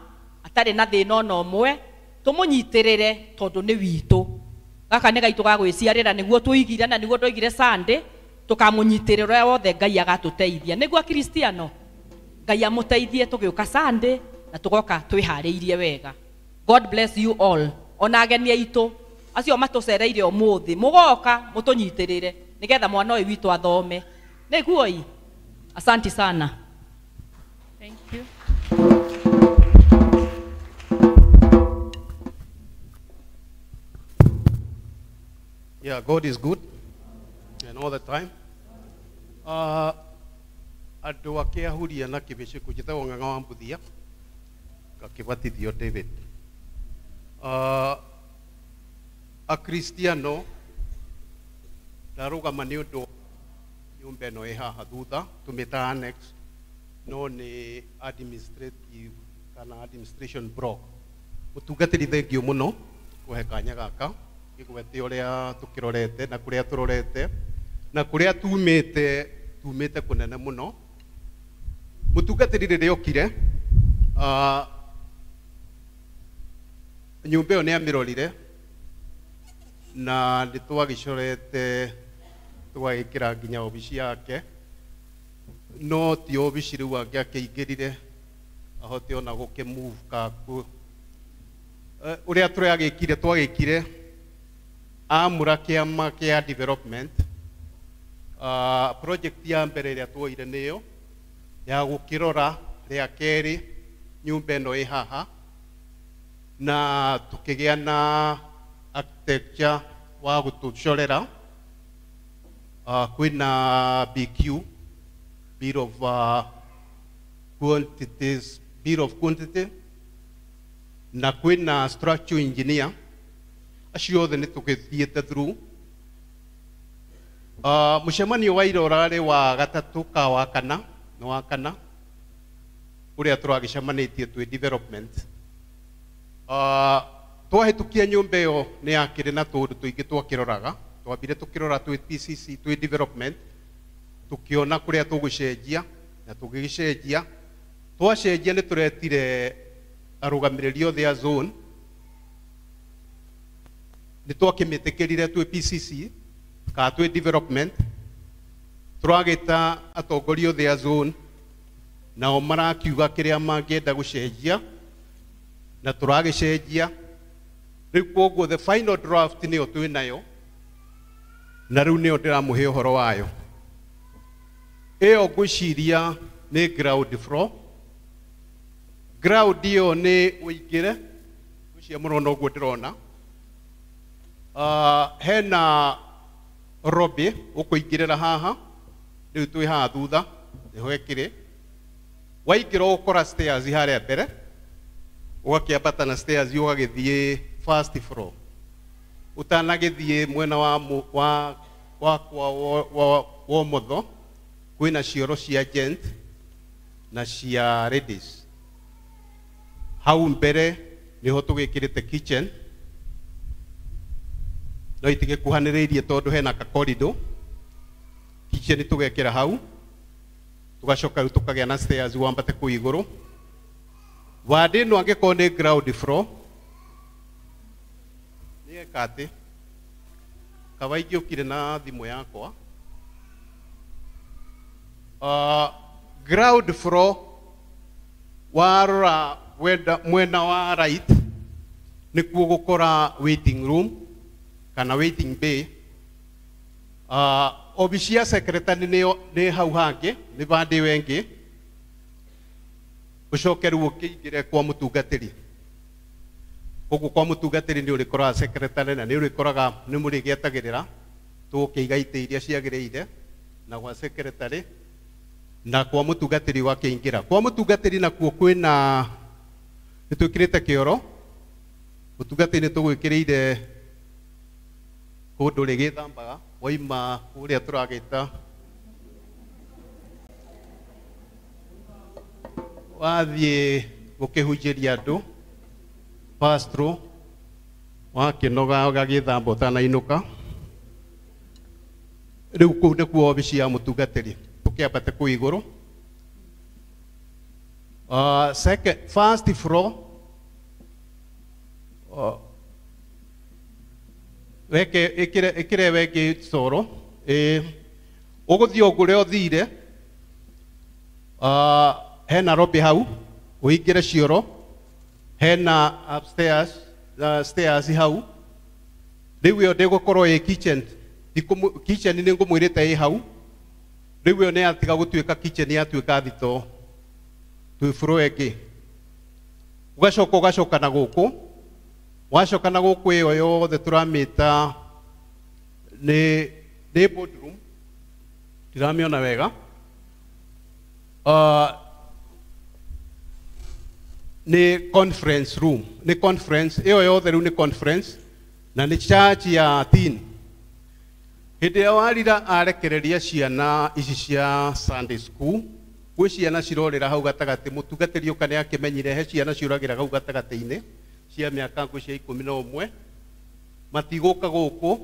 atarĩ na thĩna ona ũmwe tũmũnyitĩrĩre tondũ nĩ witũ gaka nĩ gaitũ ga gwĩciarĩra nĩguo tũigire na nĩguo tũigire Sunday tũkamũnyitĩrĩra ũrĩa wothe Ngai agatũteithia nĩguo Akristiano Ngai amũteithie tũgĩũka Sunday na tũgoka twĩharĩirie wega. God bless you all ona ageni aitũ acio matũcereire ũmũthĩ mũgoka mũtũnyitĩrĩre nĩgetha mwana ũyũ witũ athome nĩguo i asanti sana. Thank you. Yeah, God is good and all the time. Andũ akĩahuria na kĩbĩcĩkũ njĩtagwo Ng'ang'a wa Mbuthia ngakĩbatithio David. Akristiano ndarũgama nĩ ũndũ nyũmba ĩno ĩ haha thutha tũmĩtaga annex no nĩ administrative Kana administration block. Mũtungatĩri, thengiũ mũno kũhe kanya gaka gĩgwete ũrĩa tũkĩrorete na kũrĩa tũrorete na kũrĩa tumĩte, tumĩte kũnene mũno. Mũtungatĩri, rĩrĩa okire, nyũmba ĩyo nĩ amĩrorire na nĩ twagĩcorete tũgagĩkĩra nginya obici yake, no ti obici rĩu angĩakĩingĩrire ahote ona gũkĩmove kaku. Ũrĩa tũragĩkire, twagĩkire amũra kĩama kĩa development. Project ya mbere ĩrĩa tuoire nĩyo ya gũkĩrora rĩa kerĩ nyũmba ĩno ĩ haha, na tukĩgĩa na architecture wa gũtũcorera. Kwĩna BQ, Bill of Quantities, Bill of Quantity, na kwĩna structural engineer. Acio othe nĩ tũgĩthiĩte through. Mũcemanio wa ira ũrarĩ wa gatatũ ka wa kana, nĩ wa kana ũrĩa tũragĩcemanĩtie twĩ development. Twahĩtũkia nyũmba ĩyo nĩ yakĩrĩ na tũũndũ tũingĩ twakĩroraga. Twambire tũkĩrora twĩ PCC, twĩ development, tũkĩona kũrĩa tũgũcenjia na tũgĩgĩcenjia. Twacenjia nĩ tũretire arũgamĩrĩri othe a zone, nĩ twakĩmĩtĩkĩrire twĩ PCC kana twĩ development. Tũragĩta atongoria othe a zone, nao marakiuga kĩrĩa mangĩenda gũcenjia na tũragĩcenjia rĩu. Koguo the final draft nĩyo twĩ nayo na rĩu nĩyo ndĩramũhe ũhoro wayo. Ĩyo ngwĩciria nĩ ground floor. Ground ĩyo nĩ ũingĩre ngwĩciria mũrona ũguo ndĩrona. Hena lobby ũkũingĩrĩra haha. Rĩu twĩ haha thutha nĩho ĩkĩrĩ. Waingĩra ũgũkora stairs harĩa mbere, ũgakĩambata na stairs ũgagĩthiĩ first floor. Ũtanagĩthiĩ mwena wa wa wakwa wa ũmotho kwĩna cioro cia gent na cia ladies. Hau mbere nĩho tũgĩkĩrĩte kitchen, no itigĩkuhanĩrĩirie tondũ hena ka corridor. Kitchen tũgekĩra hau, tũgacoka rĩu tũkagĩa na stairs wambate kũu igũrũ. Wandĩ ĩno angĩkorwo nĩ ground floor nĩ eka atĩ kaba ingĩũkire na thimũ yakwa. Ground floor warora mwena wa right nĩkuo gũkora waiting room kana waiting bay. Obici ya secretary nĩyo nĩ hau hangĩ, nĩ bandĩ ĩyo ĩngĩ. Ũcoke rĩu ũkĩingĩre kwa mũtungatĩri. Koguo kwa mũtungatĩri nĩ ũrĩkoraga secretary na nĩ ũrĩkoraga nĩ mũrĩgĩetagĩrĩra tũgũkĩiga itĩ iria ciagĩrĩire na gwa secretary na kwa mũtungatĩri wakĩingĩra. Kwa mũtungatĩri nakuo kwĩna nĩ twĩkĩrĩte kĩoro. Mũtungatĩri nĩ tũgwĩkĩrĩire kũndũ rĩgĩthambaga waima kũrĩa tũragĩta wathiĩ gũkĩhunjĩria andũ pastro wakĩnoga ũgagĩthamba ũtanainũka. Rĩu kũu nĩkuo obici ya mũtungatĩri. Tũkĩambate kũu igũrũ. Second, first floor, weke ĩkĩre ĩkĩre wengĩ coro ĩ ũgũthiĩ o kũrĩa ũthire. Hena lobby hau ũingĩre cioro, hena upstairs, stairs hau. Rĩu ĩyo ndĩgũkorwo ĩ kitchen. Kitchen nĩ ngũmwĩrĩte ĩ hau. Rĩu ĩyo nĩ yatiga gũtuĩka kitchen, yatuĩka thitoo twĩ floor ĩngĩ. Ũgacoka ũgacoka na gũkũ, wacoka na gũkũ ĩyo yothe tũramĩta nĩ boardroom. Ndiramĩona wega. Nĩ conference room, nĩ conference ĩyo yothe rĩu nĩ conference na nĩ church ya teen. Hĩndĩ ĩrĩa warira arekereria ciana ici cia Sunday school. Gwĩ ciana cirorĩra hau gatagatĩ, mũtungatĩri ũka nĩ akĩmenyire he ciana ciũragĩra hau gatagatĩ-inĩ cia mĩaka ngũ cia 11, matigũka gũkũ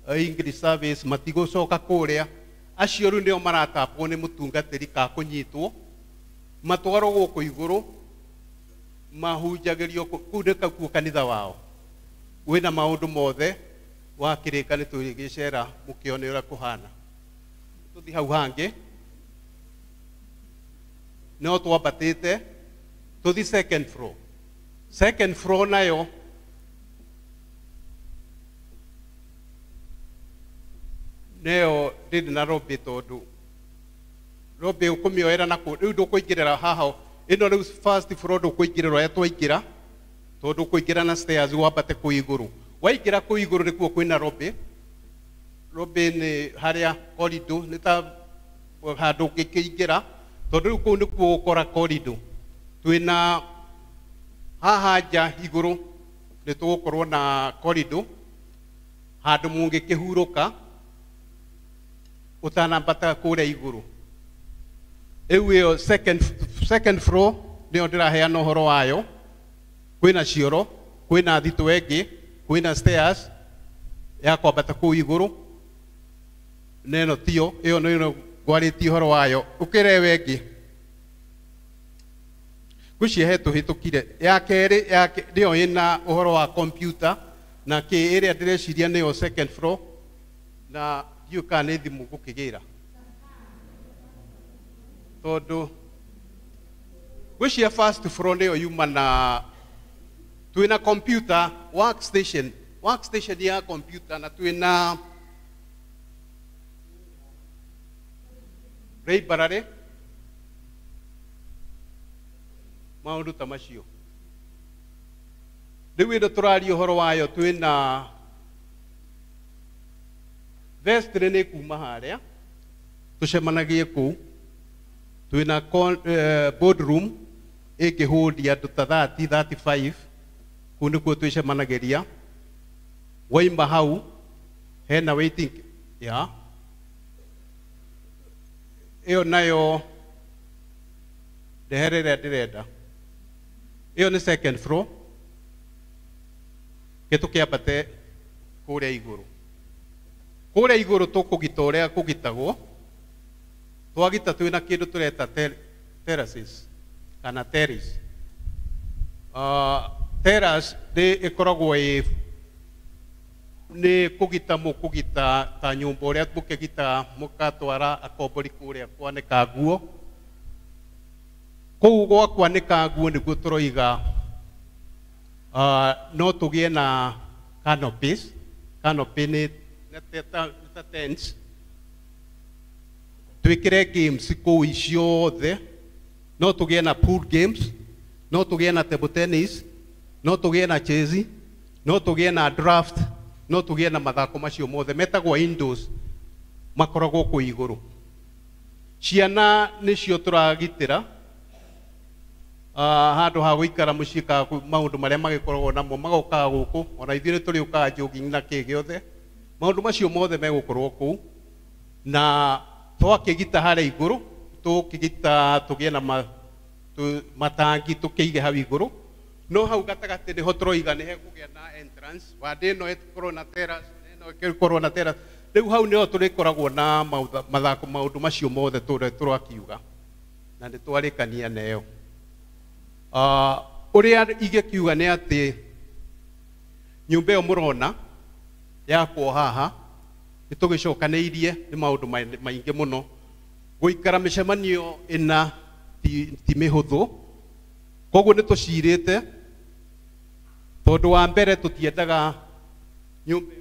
English service, matigũcoka kũrĩa. Acio rĩu nĩo maratapwo nĩ mũtungatĩri ka kũnyitwo matwarwo gũkũ igũrũ mahunjagĩrio kũu nĩ kuo kanitha wao wĩna maũndũ mothe. Wakĩrĩka nĩ tũgĩcera mũkĩone ũrĩa kũhana. Tũthiĩ hau hangĩ no twambatĩte tũthiĩ second floor. Second floor nayo nĩyo ndĩrĩ na lobby, tondũ lobby ũkũmĩoera na kũ rĩu ndũkũingĩrĩra haha ĩno rĩu first floor ndũkũingĩrĩra ũrĩa twaingĩra, tondũ ũkũingĩra na stairs wambate kũu igũrũ. Waingĩra kũu igũrũ nĩkuo kwĩna lobby. Lobby nĩ harĩa corridor, nĩ ta handũ ũngĩkĩingĩra, tondũ rĩu kũu nĩkuo ũgũkora corridor. Twĩna haha nja igũrũ nĩ tũgũkorwo na corridor, handũ mũngĩkĩhurũka ũtanambata kũrĩa igũrũ. Rĩu ĩyo second floor nĩyo ndĩraheana ũhoro wayo. Kwĩna cioro, kwĩna thitũ ĩngĩ, kwĩna stairs ya kwambata kũu igũrũ. Na ĩno tiyo, ĩyo nĩyo ngwarĩtie ũhoro wayo. Ũkĩre ĩyo ĩngĩ ngwĩciria he tũhĩtũkire. Ya kerĩ nĩyo ĩna ũhoro wa computer na kĩ ĩrĩa ndĩreciria nĩyo second floor, na ndiũĩ kana nĩ thimũ ngũkĩgĩra, tondũ ngwĩciria first floor nĩyo yuma na twĩna computer workstation, workstation ya computer, na twĩna library, maũndũ ta macio. Rĩu ĩno tũraria ũhoro wayo twĩna vestry nĩ kuma harĩa tũcemanagie kũu. Twĩna boardroom ĩngĩhũndi andũ ta 30, 35, kũu nĩkuo twĩcemanagĩria. Waima hau hena waiting ya ĩyo nayo ndehere ĩrĩa ndĩrenda. Ĩyo nĩ second floor, ke tũkĩambate kũrĩa igũrũ. Kũrĩa igũrũ tũkũgita ũrĩa kũgitagwo. Twagita twĩna kĩndũ tũreta terraces kana terrace. Terrace nĩ ĩkoragwo ĩ nĩ kũgita mũkũgita ta nyũmba ũrĩa mũkĩgita mũgatwara akombori kũrĩa kwanĩka nguo. Kũu gwa kwanĩka nguo nĩguo tũroiga no tũgĩe na canopies. Canopy nĩ ta tents. Twĩkĩre games kũu ciothe. No tũgĩe na pool games, no tũgĩe na table tennis, no tũgĩe na chess, no tũgĩe na draft, no tũgĩe na mathako macio mothe metagwo indoors, makoragwo kũu igũrũ. Ciana nĩcio tũragitĩra handũ ha gũikara mũciĩ ka maũndũ marĩa magĩkoragwo namo magokaga gũkũ, ona ithuĩ nĩ tũrĩũkaga jogging na kĩ gĩothe. Maũndũ macio mothe megũkorwo kũu. Na twakĩgita harĩa igũrũ, tũkĩgita tũgĩe na matangi tũkĩige hau igũrũ. No hau gatagatĩ nĩho tũroiga nĩ hekũgĩa na entrance, wandĩ ĩno ĩkorwo na terrace, ĩno ĩkorwo na terrace. Rĩu hau nĩho tũrĩkoragwo na mathako maũndũ macio mothe tũrakiuga, na nĩ twarĩkania nayo. Ũrĩa ingĩkiuga nĩ atĩ nyũmba ĩyo mũrona yakwo haha nĩ tũgĩcokanĩirie nĩ maũndũ maingĩ mũno. Gũikara mĩcemanio ĩna ti mĩhũthũ, koguo nĩ tũcirĩte, tondũ wa mbere tũtiendaga nyũmba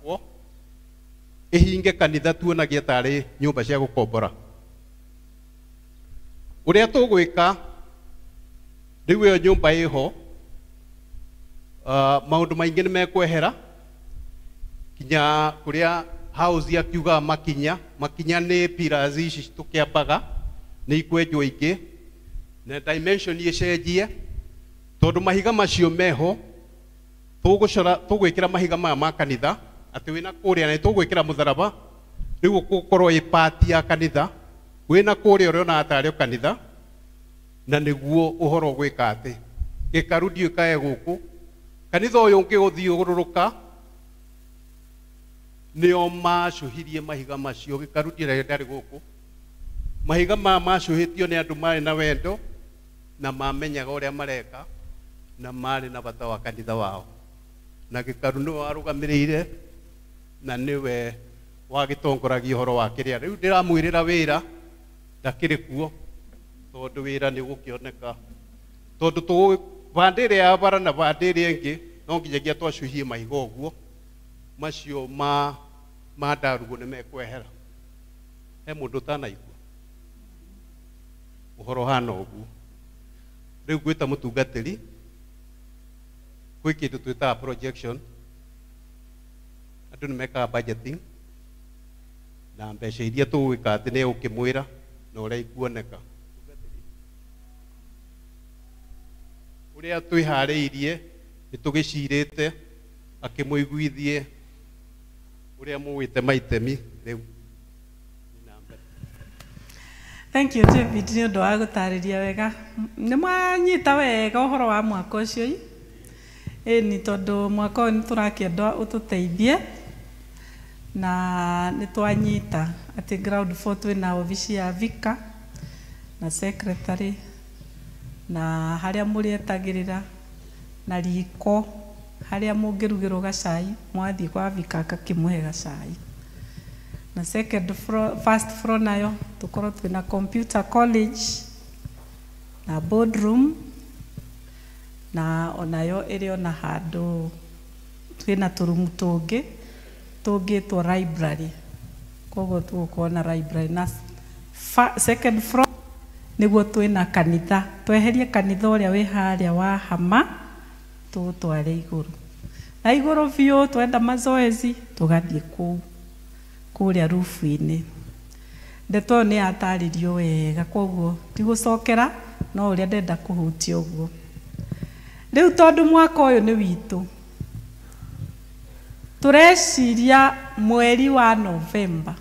ĩyo ĩhinge kanitha tuonagie tarĩ nyũmba cia gũkombora. Ũrĩa tũgwĩka rĩu ĩyo nyũmba ĩho, maũndũ maingĩ nĩ mekwehera kinya kũrĩa house akiuga makinya. Makinya nĩ pillars ici tũkĩambaga nĩ ikwenjwo ingĩ na dimension ĩcenjie, tondũ mahiga macio meho tũgũcora tũgwĩkĩra mahiga maya ma kanitha atĩ wĩna kũrĩa na tũgwĩkĩra mũtharaba, rĩu ũgũkorwo ĩ part ya kanitha. Wĩna kũrĩa ũrĩonaga tarĩ o kanitha na nĩguo ũhoro gwĩka atĩ gĩkaru ndiũĩ kae gũkũ kanitha ũyũ ũngĩgũthiũrũrũka nĩo macũhirie mahiga macio gĩkaru ndiũĩ ndarĩ gũkũ mahiga maya macũhĩtio nĩ andũ marĩ na wendo na mamenyaga ũrĩa mareka na marĩ na bata wa kanitha wao na gĩkaru nĩwe warũgamĩrĩire na nĩwe wagĩtongoragia ũhoro wa kĩrĩa rĩu ndĩramwĩrĩra wĩra ndakĩrĩ kuo tondũ wĩra nĩ ũgũkĩoneka tondũ tũ bandĩ ĩrĩa ya bara na bandĩ ĩrĩa ĩngĩ no nginyagia twacuhie mahiga ũguo macio ma ndarugũ nĩ mekwehera he mũndũ ũtanaigua ũhoro hana ũguo rĩu ngwĩta mũtungatĩri gwĩ kĩndũ twĩtaga projection andũ nĩ mekaga budgeting na mbeca iria tũgwĩka atĩ nĩ ũkĩmwĩra na ũrĩa ikuoneka ũrĩa twĩharĩirie nĩ tũgĩcirĩte akĩmũiguithie ũrĩa mũwĩte maitemi rĩu. Thank you David nĩ ũndũ wa gũtarĩria wega nĩ mwanyita wega ũhoro wa mwaka ũcio ĩni tondũ mwaka ũyũ nĩ tũrakĩenda ũtũteithie na nĩ twanyita atĩ ground floor twĩna obici ya vicar na secretary na harĩa mũrĩetagĩrĩra na riko harĩa mũngĩrugĩrwo gacai mwathiĩ kwa vicar akakĩmũhe gacai na second floor, first floor nayo tukorwo twĩna computer college na boardroom na onayo ĩrĩ ona handũ twĩna tũrumu tũngĩ tũngĩtwo library koguo tũgũkorwo na library na second floor nĩguo twĩna kanitha tweherie kanitha ũrĩa wĩ harĩa wa hama tũũtware igũrũ na igũrũ biũ twenda mazoezi tũgathiĩ kũu kũrĩa rufu-inĩ ndeto ĩyo nĩ yatarĩrio wega koguo ndigũcokera no ũrĩa ndenda kũhutia ũguo rĩu tondũ mwaka ũyũ nĩ witũ tũreciria mweri wa Novemba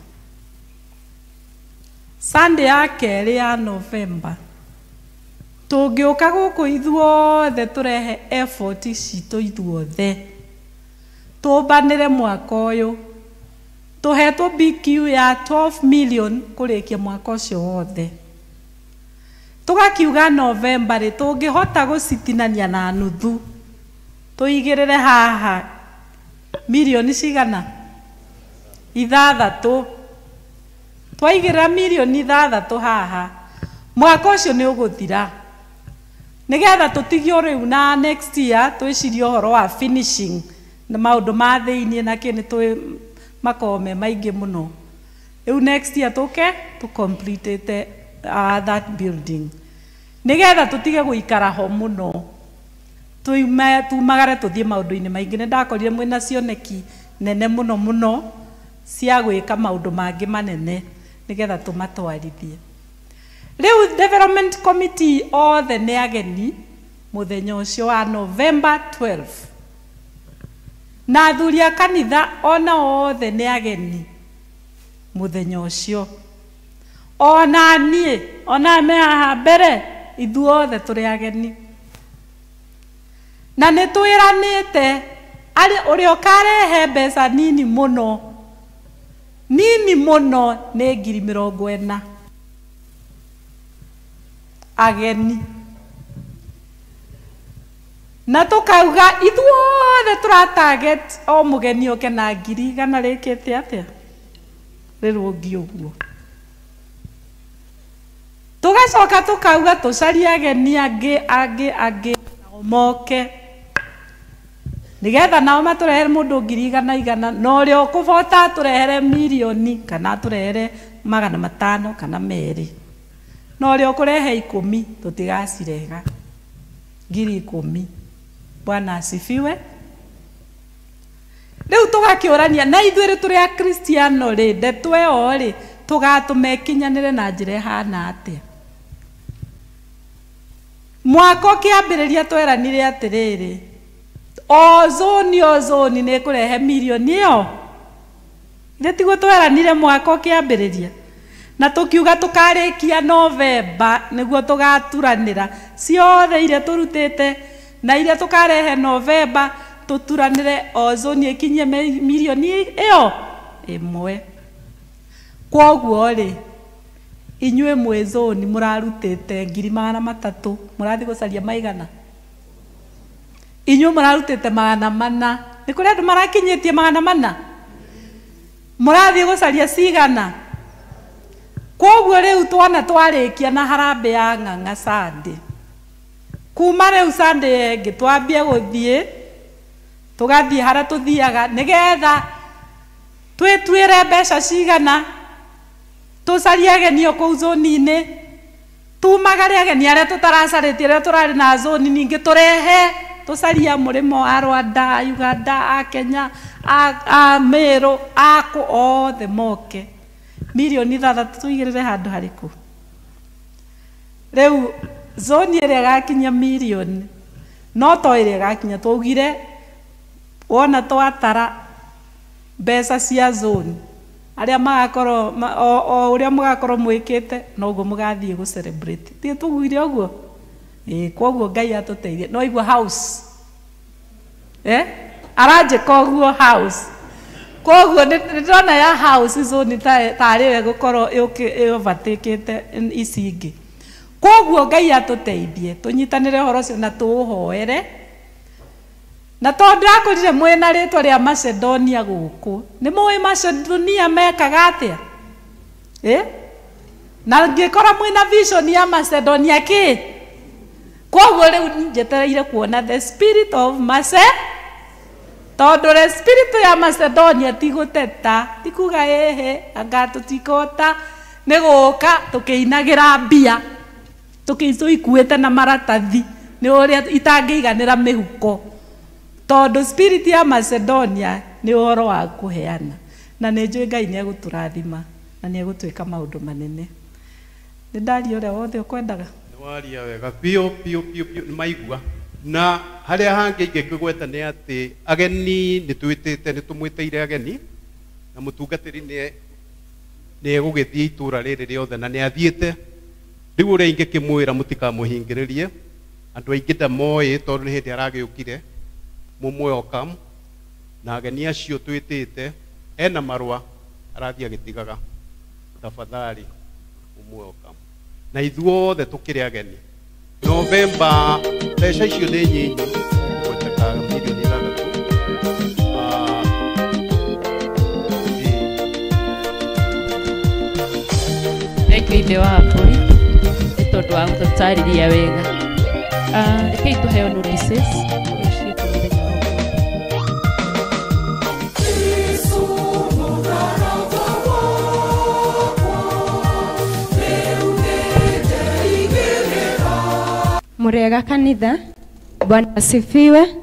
Sunday ya kerĩ ya Novemba tũngĩũka gũkũ ithuothe tũrehe effort citũ ithuothe tũmbanĩre mwaka ũyũ tũhetwo BQ ya 12 million kũrĩkia mwaka ũcio wothe tũgakiuga Novemba rĩ tũngĩhota gũcitinania na nuthu tũigĩrĩre haha milioni cigana ithathatũ twaigĩrĩra milioni ithathatũ haha mwaka ũcio nĩ ũgũthira nĩgetha tũtigio rĩu na next year twĩcirie ũhoro wa finishing na maũndũ ma thĩiniĩ na kĩ nĩ tũĩ makoragwo me maingĩ mũno rĩu next year tũke tũ completete that building nĩgetha tũtige gũikara ho mũno tumagare tũthiĩ maũndũ-inĩ maingĩ nĩ ndakorire mwĩna cioneki nene mũno mũno cia gwĩka maũndũ mangĩ manene nĩgetha tũmatwarithie rĩu development committee othe nĩ ageni mũthenya ũcio wa November 12 na athuri a kanitha ona othe nĩ ageni mũthenya ũcio ona niĩ ona me haha mbere ithuothe tũrĩ ageni na nĩ twĩranĩte ũrĩa ũkarehe mbeca nini mũno nĩ 40,000 ageni na tukauga ithuothe tũra target o mũgeni oke na 100,000 rĩkĩte atĩa rĩrũngi ũguo tugacoka tukauga tũcarie ageni angĩ angĩ angĩ nao moke nĩgetha nao matũrehere mũndũ 100,000 na ũrĩa ũkũbota atũrehere milioni kana atũrehere 500 kana 2 na ũrĩa ũkũrehe 10 tũtigacirega 10,000. Bwana asifiwe. Rĩu tũgakĩũrania na ithuĩ rĩ tũrĩ akristiano rĩ ndeto ĩyo rĩ tũgatũma ĩkinyanĩre na njĩra ĩhana atĩa mwaka ũkĩambĩrĩria tweranire atĩrĩrĩ o zoni nĩ ĩkũrehe milioni ĩyo nĩ tiguo tweranire mwaka ũkĩambĩrĩria Na tukiuga tukarikia November niguo tugaturanira ciothe iria turutite na iria tukarehe November tuturanire o zone ikinyie milioni iyo imwe. Kwoguo ri inyue mwi zone murarutite 300,000 murathi gucaria maigana. Inyue murarutite 400 ni kuri andu marakinyitie 400 murathi gucaria cigana. Kwoguo riu twana twarikia na harambee ya Ng'ang'a Sunday. Kuma riu Sunday ĩngĩ twambie guthie tugathie haria tuthiaga nigetha twituire mbeca cigana tucarie ageni o kũu zoni-inĩ, tumagare ageni arĩa tutaracarĩtie arĩa tũrarĩ na zoni ningĩ tũrehe tucarie mũrĩmo a Rwanda, a Uganda, a Kenya, a Meru, a kũ othe moke. Milioni 6 tuigĩrĩre handũ harĩkũ? Rĩu zoni ĩrĩa ĩgakinyia milioni no to ĩrĩa ĩgakinyia, twaugire wona twatara mbeca cia zoni arĩa magakorwo o ũrĩa mũgakorwo mwĩkĩte noguo mũgathiĩ gũ celebrate. Ti tugire ũguo? Ĩĩ, kwoguo Ngai atũteithie. No igua house aranjĩka ũguo house. Kwoguo nĩ ndĩrona ya house zone tarĩ we gũkorwo ĩovertakĩte ici ingĩ. Kwoguo Ngai atũteithie tũnyitanĩre ũhoro ũcio na tũũhoere. Na tondũ ndĩrakorire mwĩna rĩtwa rĩa Macedonia gũkũ, nĩ mũĩ Macedonia mekaga atĩa? Na ngĩkora mwĩna vision ya Macedonia kĩ? Kwoguo rĩu njetereire kuona the spirit of Mace, tondũ the spirit ya Macedonia ti gũteta, ti kuga ĩhĩ anga tũtikota, nĩ gũka tũkĩinagĩra mbia tũikuĩte na maratathi nĩ ũrĩa itangĩiganĩra mĩhuko. Tondũ spirit ya Macedonia nĩ ũhoro wa kũheana, na nĩ njũĩ Ngai nĩ egũtũrathima na nĩ egũtwĩka maũndũ manene. Nĩ ndaria ũrĩa wothe ũkwendaga. Nĩ waria wega biũ biũ biũ biũ, nĩ maigua. Na harĩa hangĩ ingĩkĩgweta nĩ atĩ ageni nĩ twĩtĩte, nĩ tũmwĩtĩire ageni, na mũtungatĩri nĩ egũgĩthiĩ itũra rĩrĩ rĩothe na nĩ athiĩte. Rĩu ũrĩa ingĩkĩmwĩra mũtikamũhingĩrĩrie, andũ aingĩ ndamoĩ tondũ nĩ hĩndĩ aragĩũkire, mũmwelcome, na ageni acio twĩtĩte ena marũa arathiĩ agĩtigaga, tafadhali mũmwelcome. Na ithuothe tũkĩrĩ ageni. November mbeca icio nĩ nyinyi, gweteka milioni 6. Thank you ithe wa Mbũri nĩ tondũ wa gũtũtarĩria wega. Rekei tũheo notices. Murega kanitha, Bwana asifiwe.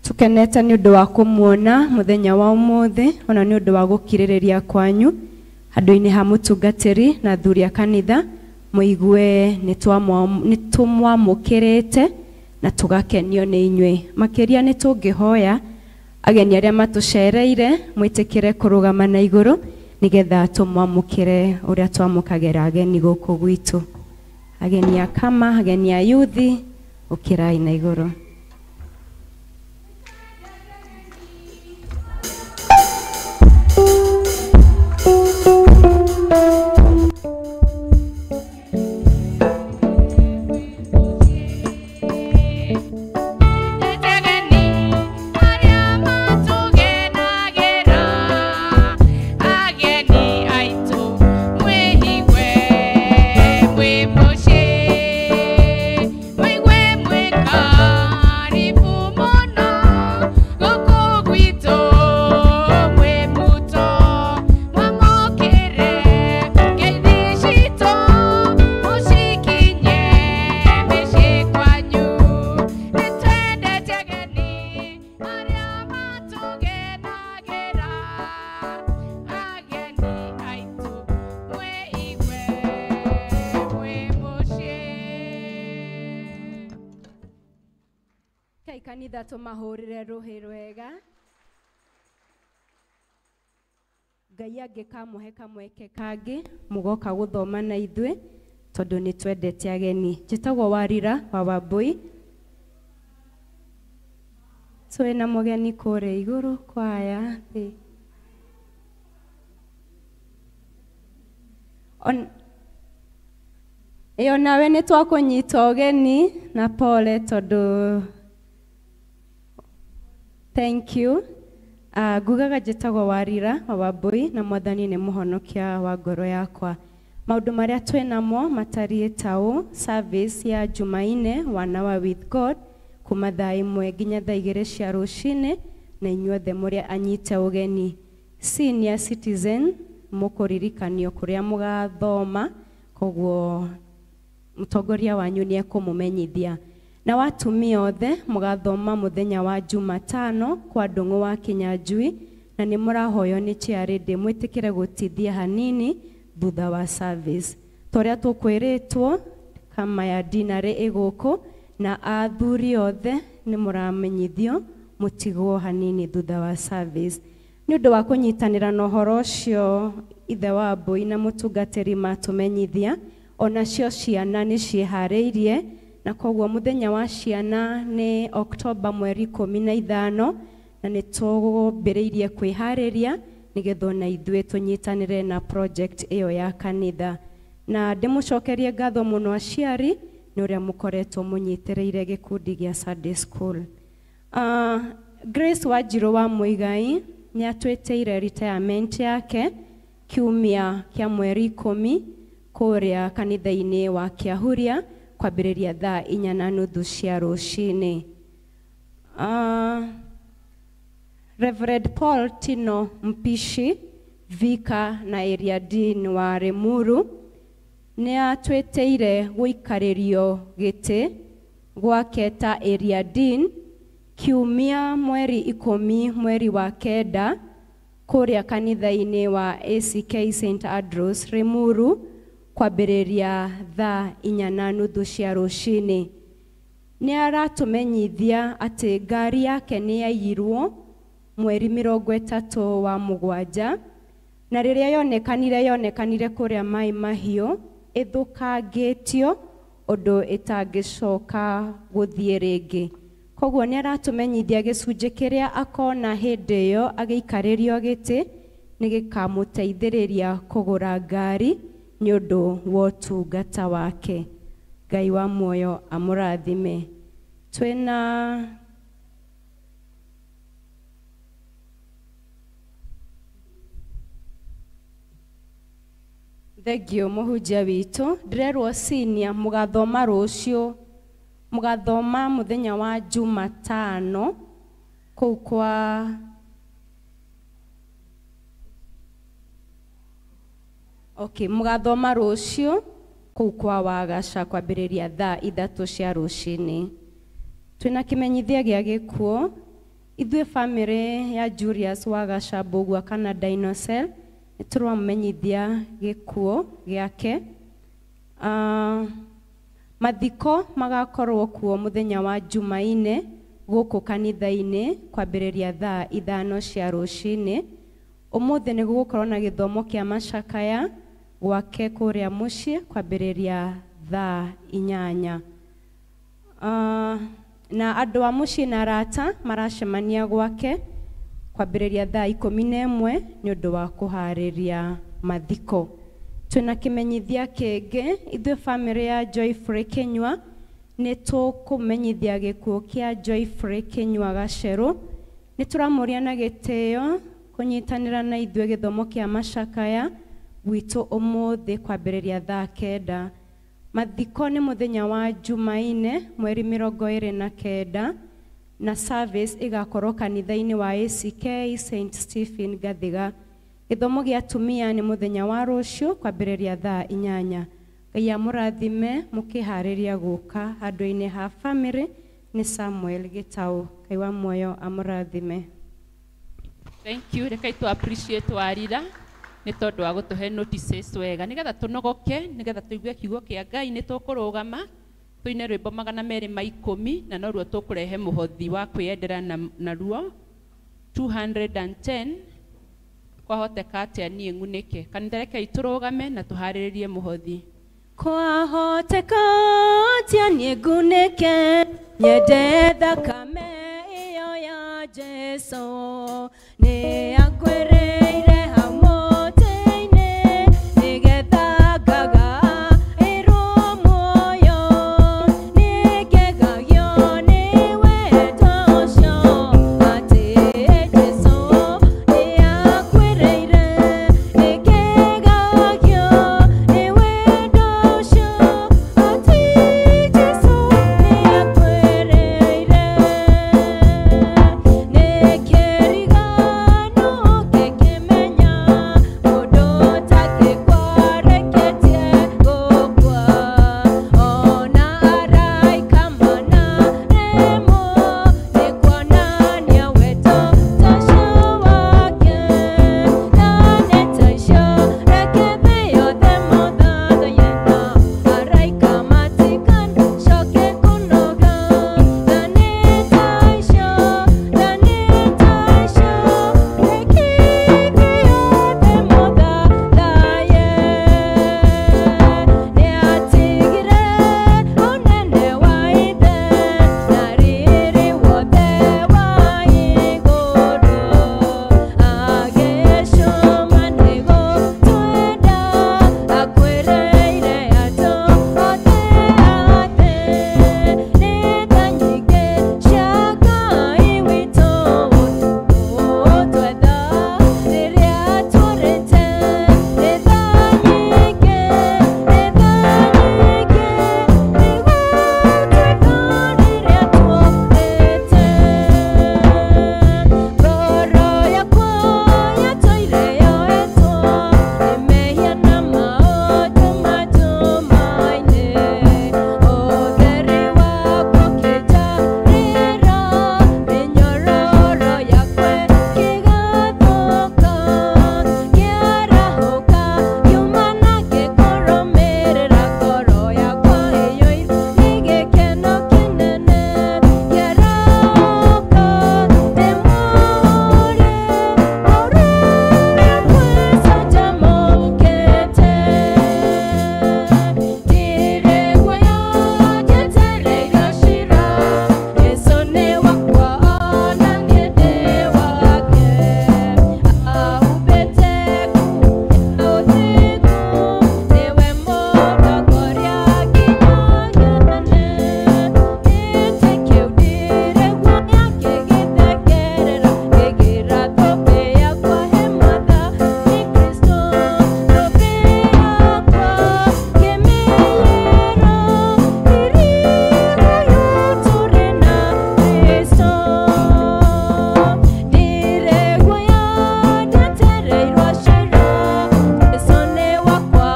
Tukenete ni undu wa kumuona muthenya wa umuthi, ona ni undu wa gukiririria kwanyu andu-ini ha mutungatiri na athuri a kanitha, muigue ni tumwamukirite na tugakenio ni inyui. Makiria ni tungihoya ageni aria matucereire mwitikire kurugama na iguru nigetha tumwamukire uria twamukagera ageni guku gwitu. Ageni a kama, ageni a yuthi, ukirai na iguru. Kanitha tumahurire ruhi rwega. Ngai angĩkamũhe kamweke kangĩ mũgoka gũthoma na ithuĩ tondũ nĩ twendete ageni. Njĩtagwo Warira wa Wambui. Twĩna mũgeni kũrĩa igũrũ kwaya thĩ. Ĩyo nawe nĩ twakũnyita ũgeni na pole tondũ thank you. Ngugaga njĩtagwo Warira wa Wambui na Mwathani nĩ mũhonokia wa ngoro yakwa. Maũndũ marĩa twĩnamo matariĩ ta ũũ: service ya Jumaine One Hour with God kuma thaa 1 nginya thaa 2 cia rũcinĩ, na inyuothe mũrĩa anyite ũgeni. Senior citizen mũkũririkanio kũrĩa mũgathoma, koguo mũtongoria wanyu nĩ ekũmũmenyithia. Na watumia othe mũgathoma mũthenya wa Jumatano kwa Ndũng'ũ wa Kinyanjui, na nĩ mũrahoywo nĩ chairlady mwĩtĩkĩre gũtithia hanini thutha wa service. Torĩa tũkwĩrĩtwo kama ya dinarĩ ĩgũkũ, na athuri othe nĩ mũramenyithio mũtigwo hanini thutha wa service. Nĩ ũndũ wa kũnyitanĩra na ũhoro ũcio ithe wa Mbui na mũtungatĩri matũmenyithia, onacio ciana nĩ ciĩharĩirie, na koguo mũthenya wa ciana nĩ Oktoba mweri 15, na nĩ tũmbĩrĩirie kwĩharĩria nĩgetha ona ithuĩ tũnyitanĩre na project ĩyo ya kanitha. Na ndĩmũcokerie ngatho mũno aciari nĩ ũrĩa mũkoretwo mũnyitĩrĩire gĩkundi gĩa Sunday School. Grace Wanjirũ wa Mũigai nĩ atwĩtĩire retirement yake kiumia kĩa mweri 10 kũrĩa kanitha-inĩ wa Kĩahuria kwambĩrĩria thaa 4:30 cia rũcinĩ. Reverend Paul Tino Mpishi, Vika na Area Dean wa Limuru, nĩ atwĩtĩire gũikarĩrio gĩtĩ gwake ta Area Dean kiumia mweri 10 mweri wa 9 kũrĩa kanitha-inĩ wa ACK St Andrews Limuru kwambĩrĩria thaa 4:30 cia rũcinĩ. Nĩ aratũmenyithia atĩ ngari yake nĩ yaiyirwo mweri 30 wa 7, na rĩrĩa yonekanire kũrĩa Mai Mahiũ ĩthũkangĩtio ũndũ ĩtangĩcoka gũthiĩ rĩngĩ. Koguo nĩ aratũmenyithia gĩcunjĩ kĩrĩa akona hĩndĩ ĩyo agĩikarĩrio gĩtĩ nĩ gĩkamũteithĩrĩria kũgũra ngari nĩ ũndũ wa ũtungata wake. Ngai wa muoyo amũrathime. Twĩna thengio mũhunjia witũ. Ndĩrerwo senior mũgathoma rũciũ, mũgathoma mũthenya wa Jumatano kũu kwa okay, mũgathoma rũciũ kũu kwa Wagaca kwambĩrĩria thaa 3 cia rũcinĩ. Twĩna kĩmenyithia gĩa gĩkuũ. Ithuĩ famĩlĩ ya Julius Wagaca Mbũgua kana Dinosaur nĩ tũramenyithia gĩkuũ gĩake. Mathiko magakorwo kuo mũthenya wa Jumaine gũkũ kanitha-inĩ kwambĩrĩria thaa 5 cia rũcinĩ. Ũmũthĩ nĩ gũgũkorwo na gĩthomo kĩa macakaya gwake kũrĩa mũciĩ kwambĩrĩria thaa 8. Na andũ a mũciĩ na arata maracemania gwake kwambĩrĩria thaa 11 nĩ ũndũ wa kũharĩria mathiko. Twĩna kĩmenyithia kĩngĩ. Ithuĩ famĩlĩ ya Joyfrey Kinyua nĩ tũkũmenyithia gĩkuũ kĩa Joyfrey Kinyua Gacerũ. Nĩ tũramũria na gĩtĩo kũnyitanĩra na ithuĩ gĩthomo kĩa macakaya gwitũ ũmũthĩ kwambĩrĩria thaa 9. Mathiko nĩ mũthenya wa Jumaine mweri 29, na service ĩgakorwo kanitha-inĩ wa ACK St Stephen Gathiga. Gĩthomo gĩa atumia nĩ mũthenya wa rũciũ kwambĩrĩria thaa 8. Ngai amũrathime mũkĩharĩria gũka handũ-inĩ ha famĩlĩ. Nĩ Samuel Gĩtaũ. Ngai wa muoyo amũrathime. Thank you. Rekai tu appreciate Warira nĩ tondũ wa gũtũhe notices wega nĩgetha tũnogoke, nĩgetha tũigue kiugo kĩa Ngai. Nĩ tũkũrũgama tũine rwĩmbo 210 na noruo tũkũrehe mũhothi wa kwĩyendera naruo 210. Kwahoteka atĩa niĩ ng'unĩke? Kanitha rekei tũrũgame na tũharĩrĩrie mũhothi. Kwahoteka atĩa niĩ ngunĩke, nyende thakame ĩyo ya Jesũ, nĩ akwĩrĩire hau mũtĩ-inĩ, nĩgetha ngagaĩrwo muoyo, nĩngegagio nĩ wendo ũcio, atĩ Jesũ nĩ akwĩrĩire, nĩngegagio nĩ wendo ũcio, atĩ Jesũ nĩ akwĩrĩire. Nĩkĩrigano ngĩkĩmenya mũndũ ũtangĩkwareketie gũkua, ona araika manaremwo nĩ kuonania wendo ta ũcio wake. Thane ta icio reke thĩ yothe mũthathaiye, na araika matikanacoke kũnoga. Thane ta icio, thane ta icio, reke thĩ yothe mũthathaiye. Nĩatigire ũnene wa Ithe na riri wothe wa igũrũ, agĩcũma nĩgũtwenda, akwĩrĩire andũ othe a thĩ. Nĩ tha nyingĩ cia Ngai witũ gũtwetha rĩrĩa tũrĩte, nĩ tha nyingĩ, nĩ tha nyingĩ, nĩgũtwetha rĩrĩa tũrĩte. Ngoro yakwa yatũire yoetwo nĩ mehia na maũndũ matumaine, ũtheri waku ũkĩnjarĩra, mĩnyororo yakwa ĩkĩgathũka, ngĩarahũka ngiuma na ngĩkũrũmĩrĩra, ngoro yakwa ĩiyũirwo nĩ gĩkeno kĩnene, ngĩarahũka ndĩmũũrie ũrĩa kwĩcanjamũkĩte. Ndirĩ guoya njetereire ciira, Jesũ nĩ wakwa ona niĩ ndĩ wake, ahumbĩte nguo ya ũthingu, nĩwe mũtongoria nginya tene. Gĩtĩ kĩu ndirĩ guoya ngĩgĩthengerera, ngĩgĩra thũmbĩ yakwa he Mwathani Kristũ, thũmbĩ yakwa ngĩmĩiyĩra, riri tũrĩ na Kristũ. Ndirĩ guoya njetereirwo ciira, Jesũ nĩ wakwa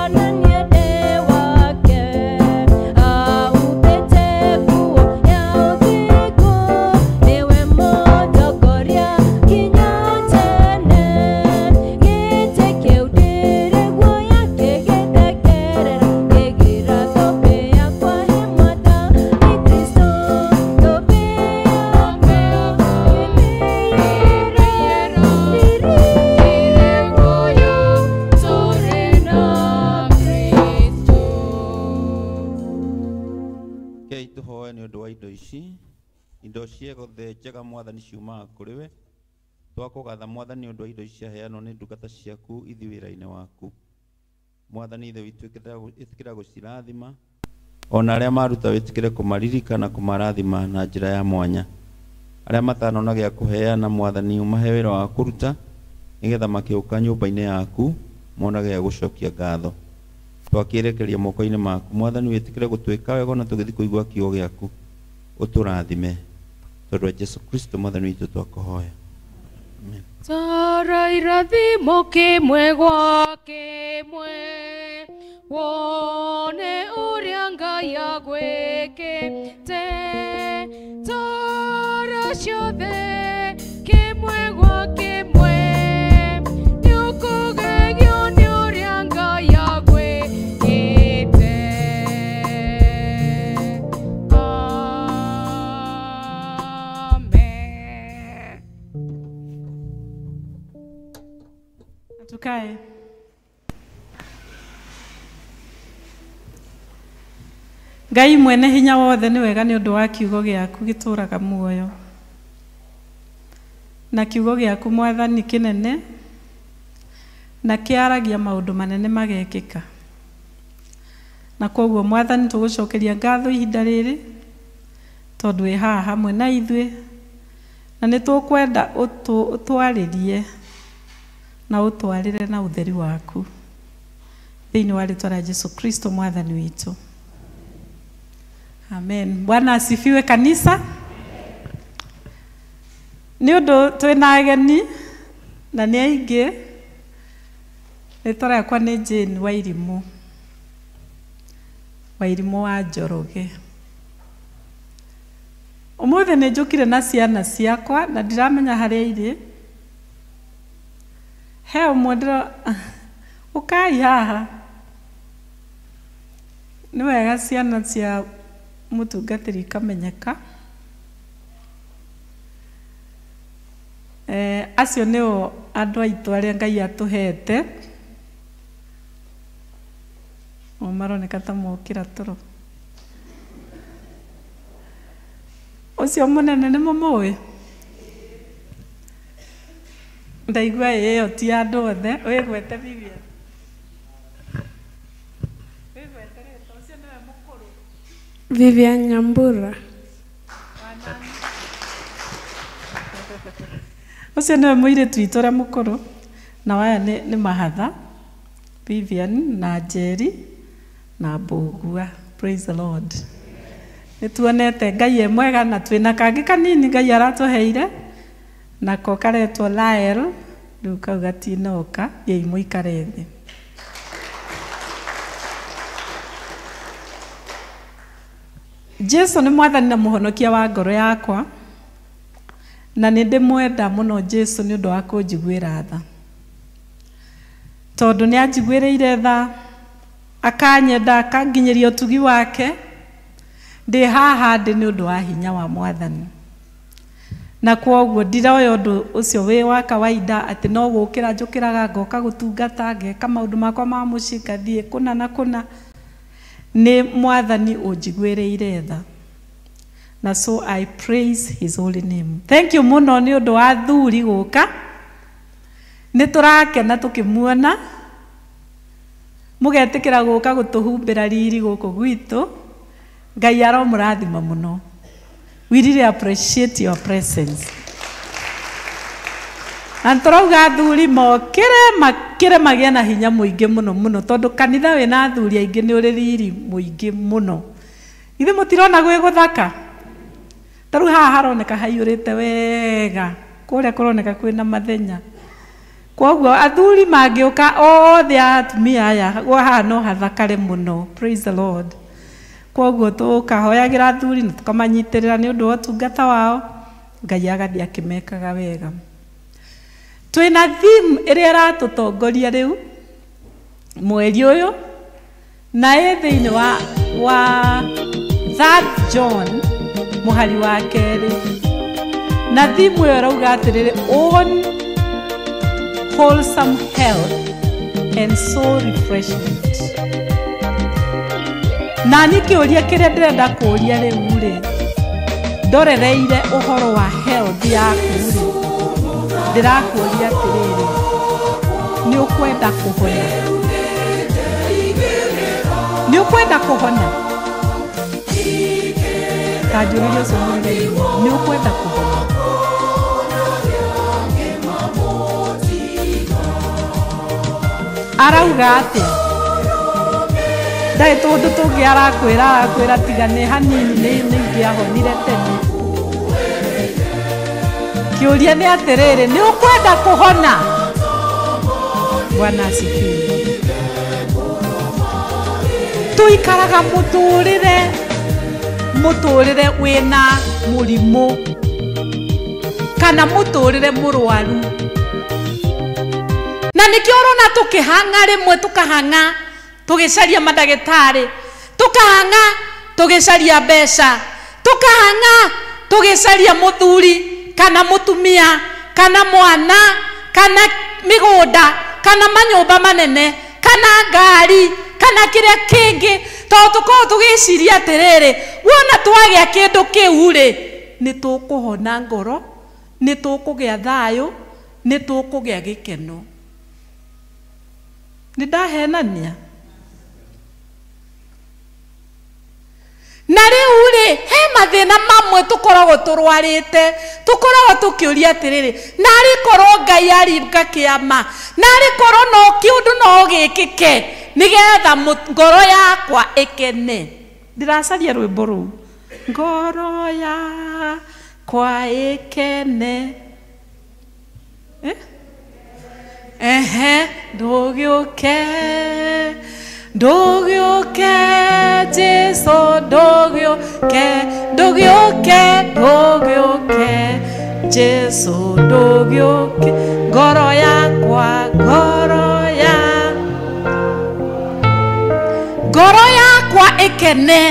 ona niĩ ndĩ wake, ahumbĩte nguo ya ũthingu, nĩwe mũtongoria nginya tene. Gĩtĩ kĩu ndirĩ guoya ngĩgĩthengerera, ngĩgĩra thũmbĩ yakwa he Mwathani Kristũ, thũmbĩ yakwa ngĩmĩiyĩra, riri tũrĩ na Kristũ. Rekei tũhoe nĩ ũndũ wa indo ici, indo ciothe njega Mwathani ciumaga kũrĩ we. Twakũgatha Mwathani nĩ ũndũ wa indo ici ciaheanwo nĩ ndungata ciaku ithiĩ wĩra-inĩ waku. Mwathani Ithe witũ ĩtĩkĩra gũcirathima, ona arĩa maruta wĩtĩkĩre kũmaririkana kũmarathima na njĩra ya mwanya. Arĩa matanona gĩa kũheana Mwathani ũmahe wĩra wa kũruta, nĩgetha makĩũka nyũmba-inĩ yaku monage gĩa gũcokia ngatho. Twakĩrekeria moko-inĩ maku Mwathani, wĩtĩkĩre gũtwĩka wega ona tũgĩthiĩ kũigua kiugo gĩaku, ũtũrathime tondũ wa Jesũ Kristo Mwathani witũ twakũhoya. Amen. Tara irathimo kĩmwe gwa kĩmwe, wone ũrĩa Ngai agwĩkĩte. Tara ciothe kĩmwe gwa kĩmwe, nĩũkũgegio nĩ ũrĩa Ngai agwĩkĩte. Amen. Tukae. Ngai mwene hinya wothe nĩ wega nĩ ũndũ wa kiugo gĩaku gĩtũũraga muoyo. Na kiugo gĩaku Mwathani kĩnene na kĩaragia maũndũ manene magekĩka. Na kwoguo Mwathani tũgũcokeria ngatho ihinda rĩrĩ tondũ wĩ haha hamwe na ithuĩ na nĩ tũkwenda ũtwarĩrie na ũtwarĩre na ũtheri waku thĩinĩ wa rĩtwa rĩa Jesu Kristo Mwathani witũ. Amen. Bwana asifiwe kanisa. Nĩ ũndũ twĩna ageni na nĩ aingĩ, rĩtwa rĩakwa nĩ Jane Wairimu, Wairimu wa Njoroge. Ũmũthĩ nĩ njũkire na ciana ciakwa na ndiramenya harĩa irĩ. He ũmwe ndĩro ũkai haha. Nĩ wega ciana cia mũtungatĩri ikamenyeka. Acio nĩo andũ aitũ arĩa Ngai atũhete. O maroneka ta mokĩra toro. Ũcio mũnene nĩ mũmũĩ? Ndaigua ĩyo ti andũ othe. Wĩgwete Vivian. Wĩgwete rĩtwa, ũcio nĩwe mũkũrũ. Vivian Nyambura. Ũcio nĩwe mũirĩtu witũ ũrĩa mũkũrũ, na aya nĩ mahatha, Vivian na Njeri na Mbũgua. Praise the Lord. Nĩ tuonete Ngai e mwega na twĩna kangĩ kanini Ngai aratũheire nako karetwo Lael, rĩu kau gatinoka, thiĩi mũikare thĩ. Jesu nĩ Mwathani na mũhonokia wa ngoro yakwa, na nĩ ndĩmwenda mũno Jesu nĩ ũndũ wa kũnjiguĩra tha, tondũ nĩ anjiguĩrĩire tha, akanyenda, akanginyĩria ũtugi wake. Ndĩ haha ndĩ nĩ ũndũ wa hinya wa Mwathani, na kwoguo ndiroya ũndũ ũcio wĩ wa kawaida atĩ no gũkĩra njũkĩraga ngoka gũtungata ngeka maũndũ makwa ma mũciĩ ngathiĩ kũna na kũna. Nĩ Mwathani ũnjiguĩrĩire tha, na so I praise his holy name. Thank you mũno nĩ ũndũ wa athuri gũka, nĩ tũrakena tũkĩmuona, mũgetĩkĩra gũka gũtũhumbĩra riri gũkũ gwitũ. Ngai aromũrathima mũno. We really appreciate your presence. Na tũrauga athuri mokĩre makĩre magĩe na hinya mũingĩ mũno mũno, tondũ kanitha wĩna athuri aingĩ nĩ ũrĩ riri mũingĩ mũno. Ithuĩ mũtirona gwĩ gũthaka? Ta rĩu haha haroneka haiyũrĩte wega, kũrĩa kũroneka kwĩna mathenya. Kwoguo athuri mangĩũka othe a atumia aya, haha no hathakare mũno. Praise the Lord. Kwoguo tũkahoyagĩra athuri na tũkamanyitĩrĩra nĩ ũndũ wa ũtungata wao, Ngai agathiĩ akĩmekaga wega. Twĩna theme ĩrĩa ĩratũtongoria rĩu mweri ũyũ, na ĩ thĩinĩ wa 3 John mũhari wa kerĩ, na theme ĩyo ĩrauga atĩrĩrĩ, on wholesome health and soul refreshment. Na niĩ kĩũria kĩrĩa ndĩrenda kũũria rĩu rĩ, ndorereire ũhoro wa health yaku rĩ, ndĩrakũũria atĩrĩrĩ, nĩ ũkwenda kũhona? Nĩ ũkwenda kũhona? Ta njũrĩrie ũcio mũrigainie, nĩ ũkwenda kũhona? Arauga atĩa? Ndarĩ tũndũ tũngĩ arakwĩra tiga nĩ hanini nĩ ingĩahonire tene. Kĩũria nĩ atĩrĩrĩ, nĩ ũkwenda kũhona? Bwana asifiwe. Tũikaraga mũtũrĩre wĩna mũrimũ kana mũtũrĩre mũrwaru, na nĩkĩo ũrona tũkĩhang'a rĩmwe, tũkahang'a tũgĩcaria mandagĩtarĩ, tũkahang'a tũgĩcaria mbeca, tũkahang'a tũgĩcaria mũthuri kana mũtumia kana mwana kana mĩgũnda kana manyũmba manene kana ngari kana kĩrĩa kĩngĩ, tondũ tũkoragwo tũgĩciria atĩrĩrĩ, wona twagĩa kĩndũ kĩu rĩ, nĩ tũkũhona ngoro, nĩ tũkũgĩa thayũ, nĩ tũkũgĩa gĩkeno. Nĩ ndahenania? Na rĩu rĩ, he mathĩna mamwe tũkoragwo tũrwarĩte, tũkoragwo tũkĩũria atĩrĩrĩ, narĩ korwo Ngai aringa kĩama, narĩ korwo no kĩũndũ no gĩkĩke nĩgetha ngoro yakwa ĩkene. Ndĩracaria rwĩmbo rũu, ngoro yakwa ĩkene. Ehe, ndũgĩũke, ndũgĩũke Jesu, ndũgĩũke, ndũgĩũke, ndũgĩũke Jesu, ndũgĩũke, ngoro yakwa, ngoro yakwa ĩkene,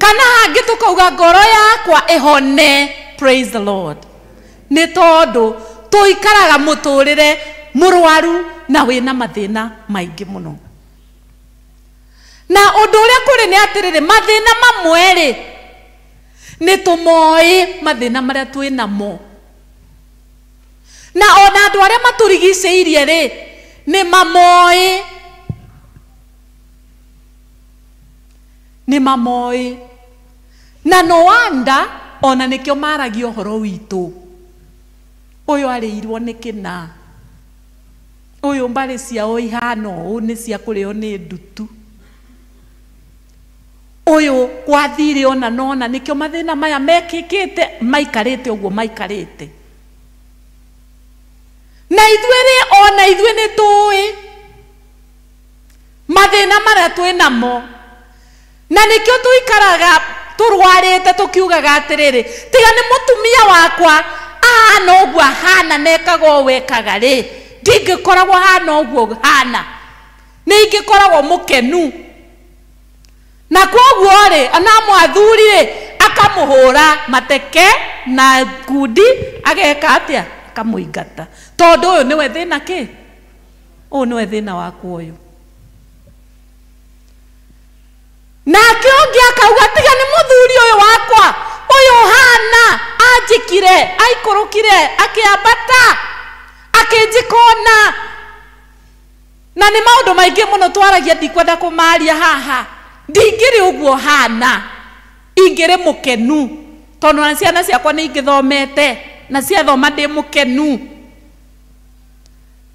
kana hangĩ tũkauga ngoro yakwa ĩhone. Praise the Lord. Nĩ tondũ tũikaraga mũtũrĩre mũrwaru na wĩna mathĩna maingĩ mũno. Na ũndũ ũrĩa kũrĩ nĩ atĩrĩrĩ, mathĩna mamwe rĩ, nĩ tũmoĩ mathĩna marĩa twĩ namo, na ona andũ arĩa matũrigicĩirie rĩ, nĩ mamoĩ, nĩ mamoĩ. Na no wonder ona nĩkĩo maragia ũhoro witũ, ũyũ arĩirwo nĩ kĩna, ũyũ mbarĩ ciao ihana ũũ nĩ cia kũrĩo nĩ ndutu, ũyũ gwathire ona nona, nĩkĩo mathĩna maya mekĩkĩte maikarĩte ũguo maikarĩte. Na ithuĩ rĩ, ona ithuĩ nĩ tũĩ mathĩna marĩa twĩ namo, na nĩkĩo tũikaraga tũrwarĩte tũkiugaga atĩrĩrĩ, tiga nĩ mũtumia wakwa ahana ũguo ahana na ekaga ũũ ekaga rĩ, ndingĩkoragwo hana ũguo hana, nĩ ingĩkoragwo mũkenu. Na kwoguo rĩ, ona mwathuri rĩ, akamũhũra mateke na ngundi, ageka atĩa? Akamũingata, tondũ ũyũ nĩwe thĩna kĩ, ũyũ nĩwe thĩna wakwa ũyũ. Nake ũngĩ akauga, tiga nĩ mũthuri ũyũ wakwa, ũyũ hana anjĩkire, aikũrũkire, akĩambata, akĩnjĩka ona. Na nĩ maũndũ maingĩ mũno twaragia, ndikwenda kũmaria haha. Ndingĩrĩ ũguo hana, ingĩrĩ mũkenu, tondũ na ciana ciakwa nĩ ingĩthomete, na ciathoma ndĩ mũkenu.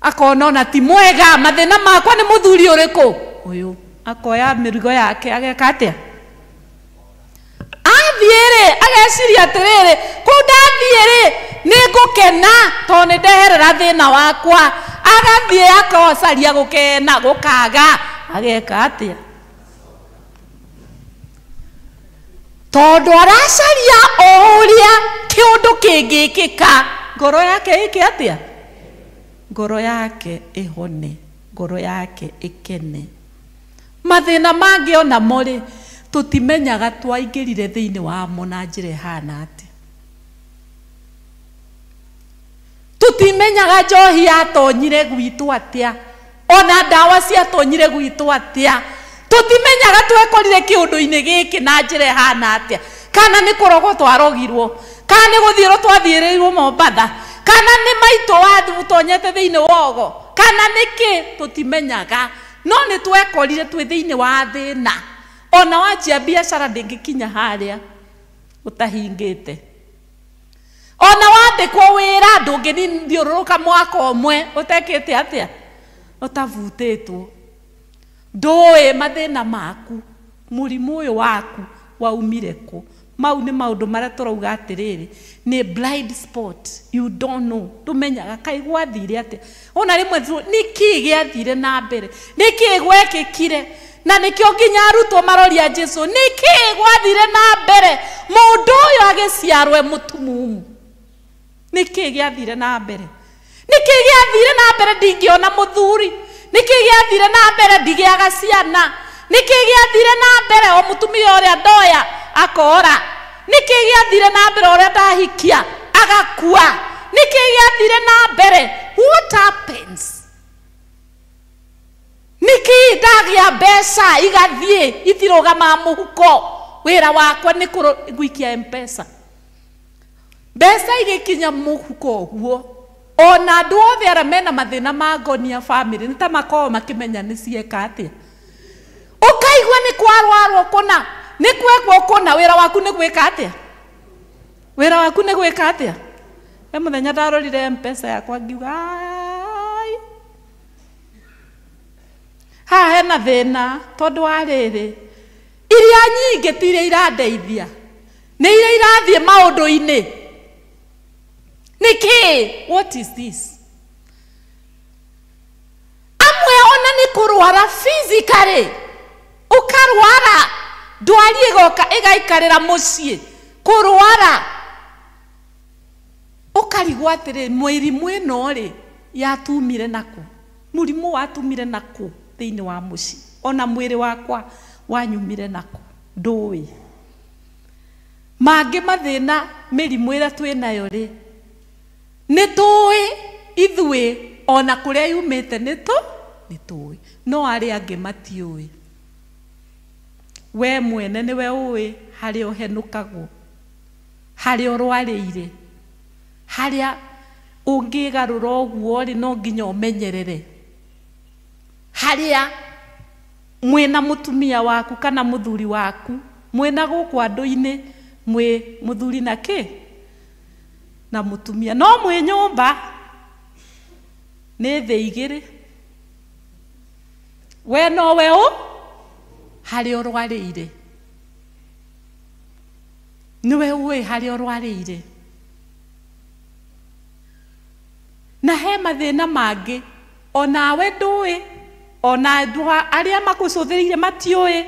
Akona ona ti mwega, mathĩna makwa nĩ mũthuri ũrĩkũ ũyũ, akoya mĩrigo yake ageka atĩa? Athiĩ rĩ, ageciria atĩrĩrĩ, kũu ndathiĩ rĩ, nĩ ngũkena tondũ nĩ ndeherera thĩna wakwa. Agathiĩ akocaria gũkena gũkaga, ageka atĩa? Tondũ aracaria o ũrĩa kĩũndũ kĩngĩkĩka, ngoro yake ĩke atĩa? Ngoro yake ĩhone, ngoro yake ĩkene. Mathĩna mangĩ onamo rĩ, tũtimenyaga twaingĩrire thĩinĩ wamo na njĩra ĩhana atĩa. Tũtimenyaga njohi yatonyire gwitũ atĩa, ona ndawa ciatonyire gwitũ atĩa. Tũtimenyaga twekorire kĩũndũ-inĩ gĩkĩ na njĩra ĩhana atĩa, kana nĩ kũrogwo twarogirwo, kana nĩ gũthiĩrwo twathiĩrĩirwo Mombatha, kana nĩ maitũ watũtonyete thĩinĩ wa ogo, kana nĩ kĩ, tũtimenyaga. No nĩ twekorire twĩ thĩinĩ wa thĩna. Ona wanjia biacara ndĩngĩkinya harĩa ũtahingĩte, ona wandĩkwo wĩra ndũngĩthiũrũrũka mwaka ũmwe ũtekĩte atĩa, ũtabutĩtwo. Ndũĩ mathĩna maku, mũrimũ ũyũ waku waumire kũ. Mau nĩ maũndũ marĩa tũrauga atĩrĩrĩ, nĩ blind spot, you don't know, ndũmenyaga kaĩ gwathire atĩa. Ona rĩmwe nĩkĩĩ gĩathire na mbere, nĩkĩĩ gwekĩkire, na nĩkĩo nginya arutwo maroria Jesu, nĩkĩĩ gwathire na mbere mũndũ ũyũ agĩciarwo e mũtumumu? Nĩkĩĩ gĩathire na mbere? Nĩkĩĩ gĩathire na mbere ndingĩona mũthuri? Nĩkĩĩ gĩathire na mbere ndigĩaga ciana? Nĩkĩĩ gĩathire na mbere o mũtumia ũrĩa ndoya akora? Nĩkĩĩ gĩathire na mbere ũrĩa ndahikia agakua? Nĩkĩĩ gĩathire na mbere? What happens? Ndagĩa mbeca igathiĩ itirũgamaga mũhuko. Wĩra wakwa nĩ gũikia M-Pesa. Mbeca igĩkinya mũhuko ũguo, ona andũ othe arĩa mena mathĩna ma ngonia family nĩ ta makoragwo makĩmenya nĩ cieka atĩa. Ũkaigua nĩ kwarwarwo kũna, nĩ kwekwo kũna, wĩra waku nĩ gwĩka atĩa? Wĩra waku nĩ gwĩka atĩa? He mũthenya ndarorire M-Pesa yakwa ngiuga, ai, haha hena thĩna tondũ wa rĩrĩ, iria nyingĩ ti iria irandeithia, nĩ iria irathiĩ maũndũ-inĩ. Nĩkĩ? What is this? Amwe ona nĩ kũrwara physically, ũkarwara ndwari ĩgoka ĩgaikarĩra mũciĩ, kũrwara ũkarigwo atĩrĩ, mĩrimũ ĩno rĩ yatumire nakũ? Mũrimũ watumire nakũ thĩinĩ wa mũciĩ? Ona mwĩrĩ wakwa wanyumire nakũ? Ndũĩ. Mangĩ mathĩna mĩrimũ ĩrĩa twĩnayo rĩ, nĩ tũĩ ithuĩ ona kũrĩa yumĩte nĩ tũĩ, no arĩa angĩ matiũĩ. We mwene nĩwe ũĩ harĩa ũhenũkagwo, harĩa ũrwarĩire, harĩa ũngĩgarũra ũguo rĩ, no nginya ũmenyerere. Harĩa mwĩna mũtumia waku kana mũthuri waku, mwĩna gũkũ andũ-inĩ, mwĩ mũthuri na kĩ? Na mũtumia, no mwĩ nyũmba nĩ thĩ igĩrĩ. We nowe ũ harĩa ũrwarĩire, nĩwe ũĩ harĩa ũrwarĩire. Na he mathĩna mangĩ onawe ndũĩ, ona andũ arĩa makũcũthĩrĩirie matiũĩ.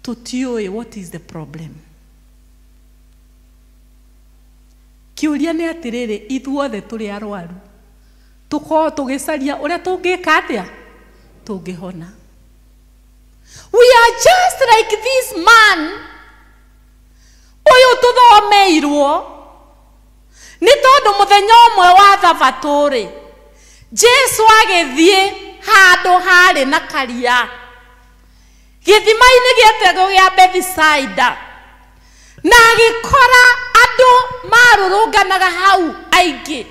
Tũtiũĩ what is the problem. Kĩũria nĩ atĩrĩrĩ, ithuothe tũrĩ arwaru, tũkorwo tũgĩcaria ũrĩa tũngĩka atĩa tũngĩhona. We are just like this man ũyũ tũthomeirwo, nĩ tondũ mũthenya ũmwe wa thabatũ rĩ, Jesu agĩthiĩ handũ harĩ na karia, gĩthima-inĩ gĩetagwo gĩa Bethisaida, na agĩkora andũ marũrũnganaga hau aingĩ.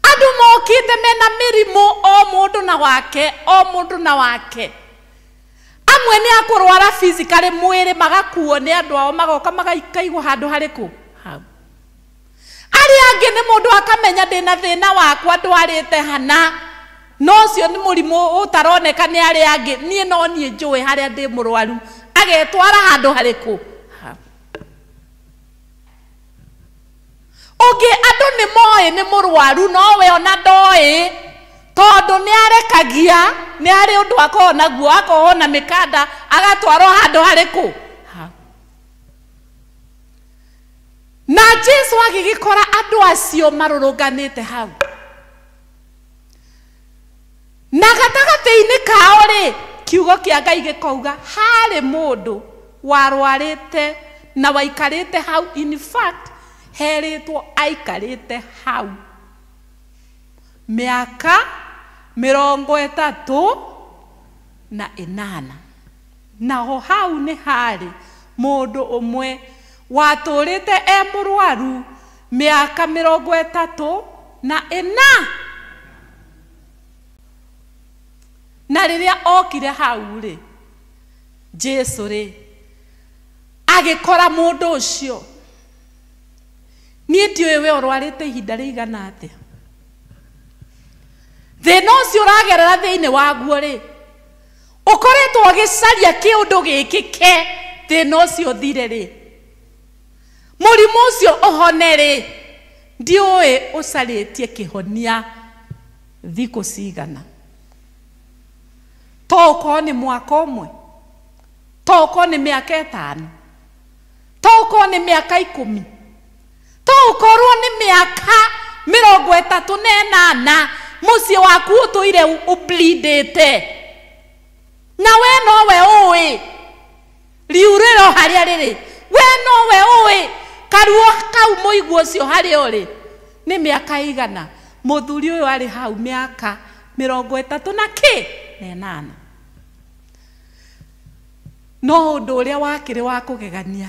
Andũ mokĩte mena mĩrimũ, o mũndũ na wake, o mũndũ na wake. Amwe nĩ akũrwara physically mwĩrĩ, magakuo nĩ andũ ao, magoka magaikaigwo handũ harĩkũ? Hau. Arĩa angĩ nĩ mũndũ akamenya ndĩna thĩna wakwa ndwarĩte hana, no ũcio nĩ mũrimũ ũtaroneka nĩ arĩa angĩ, niĩ no niĩ njũĩ harĩa ndĩ mũrwaru, agetwara handũ harĩkũ? Hau. Ũngĩ andũ nĩ moĩ nĩ mũrwaru, no we ona ndoĩ, tondũ nĩ arekagia, nĩ arĩ ũndũ akoragwo naguo, akohwo na mĩkanda, agatwarwo handũ harĩkũ? Hau. Na Jesu agĩgĩkora andũ acio marũrũnganĩte hau. Na gatagatĩ-inĩ kao rĩ, kiugo kĩa Ngai gĩkauga harĩ mũndũ warwarĩte na waikarĩte hau. In fact, herĩtwo aikarĩte hau mĩaka 38. Naho hau nĩ harĩ mũndũ ũmwe watũrĩte e mũrwaru mĩaka 34. Na rĩrĩa okire hau rĩ, Jesu rĩ agĩkora mũndũ ũcio. Niĩ ndiũĩ we ũrwarĩte ihinda rĩigana atĩa. Thĩna ũcio ũragerera thĩinĩ waguo rĩ, ũkoretwo ũgĩcaria kĩũndũ gĩkĩke, thĩna ũcio ũthire rĩ, mũrimũ ũcio ũhone rĩ, ndiũĩ ũcarĩtie kĩhonia thikũ cigana. To ũkorwo nĩ mwaka ũmwe, to ũkorwo nĩ mĩaka 5, to ũkorwo nĩ mĩaka 10, to ũkorwo nĩ mĩaka 38, mũciĩ waku ũtũire ũblindĩte, na we nowe ũĩ riurĩro harĩa rĩrĩ, we nowe ũĩ karuo kau mũigua ũcio harĩa ũrĩ nĩ mĩaka igana. Mũthuri ũyũ arĩ hau mĩaka 38. No undu uria wakiri wa kugegania,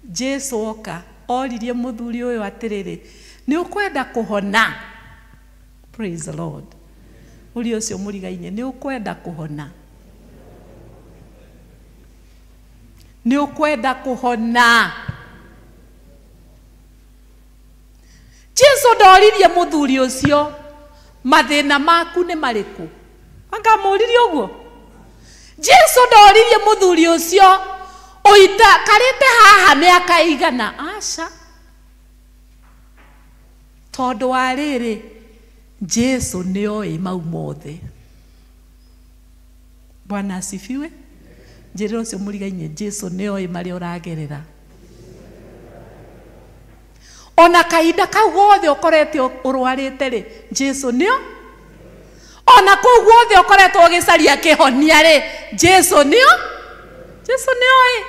Jesu oka oririe muthuri uyu atiriri, ni ukwenda kuhona? Praise the Lord. Uri ucio murigainie, ni ukwenda kuhona? Ni ukwenda kuhona? Jesu ndoririe muthuri ucio mathina maku ni mariku. Anga muririe uguo. Jesu ndoririe muthuri ucio uita karite haha miaka igana. Aca, tondu wa riri Jesu nioi mau mothe. Bwana asifiwe. Njĩrĩra ũcio mũrigainie, Jesu nĩoĩ marĩa ũragerera. Ona kahinda kau gothe ũkorete ũrwarĩte rĩ, Jesu nĩo. Ona kũu guothe ũkoretwo ũgĩcaria kĩhonia rĩ, Jesu nĩo. Jesu nĩoĩ.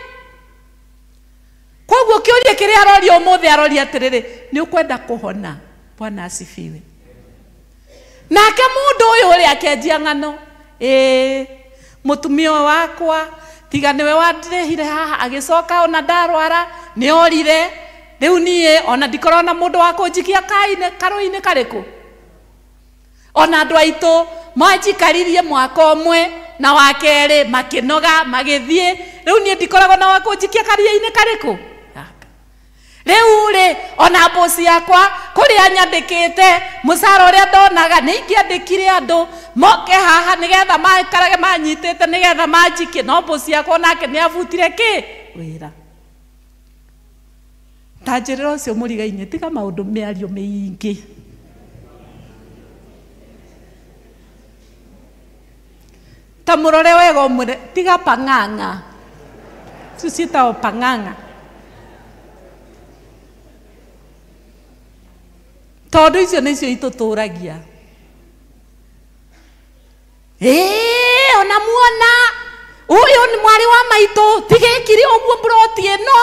Koguo kĩũria kĩrĩa aroria ũmũthĩ, aroria atĩrĩrĩ, nĩ ũkwenda kũhona? Bwana asifiwe. Nake mũndũ ũyũ ũrĩa akĩanjia ng'ano, ĩĩ mũtumia wakwa tiga nĩwe wandirehire haha, agĩcoka ona ndarwara nĩ orire, rĩu niĩ ona ndikorwo na mũndũ wa kũnjikia karũĩ-inĩ karĩkũ. Ona andũ aitũ manjikaririe mwaka ũmwe na wa kerĩ makĩnoga magĩthiĩ, rĩu niĩ ndikoragwo na wa kũnjikia karia-inĩ karĩkũ. Rĩu rĩ ona mboci yakwa kũrĩa nyandĩkĩte mũcara ũrĩa ndonaga nĩ ingĩandĩkire andũ moke haha nĩgetha maikarage manyitĩte nĩgetha manjikie, no mboci yakwa onake nĩ abutire kĩ wĩra. Ta njĩrĩra ũcio mũrigainie, tiga maũndũ mĩario mĩingĩ. Ta mũrore wega ũmwĩre tiga pang'ang'a. Icio ciĩtagwo pang'ang'a. Tondu icio nĩcio itũtũragia. Ĩĩ ona muona ũyũ nĩ mwarĩ wa maitũ, tigekire ũguo mburoti ĩno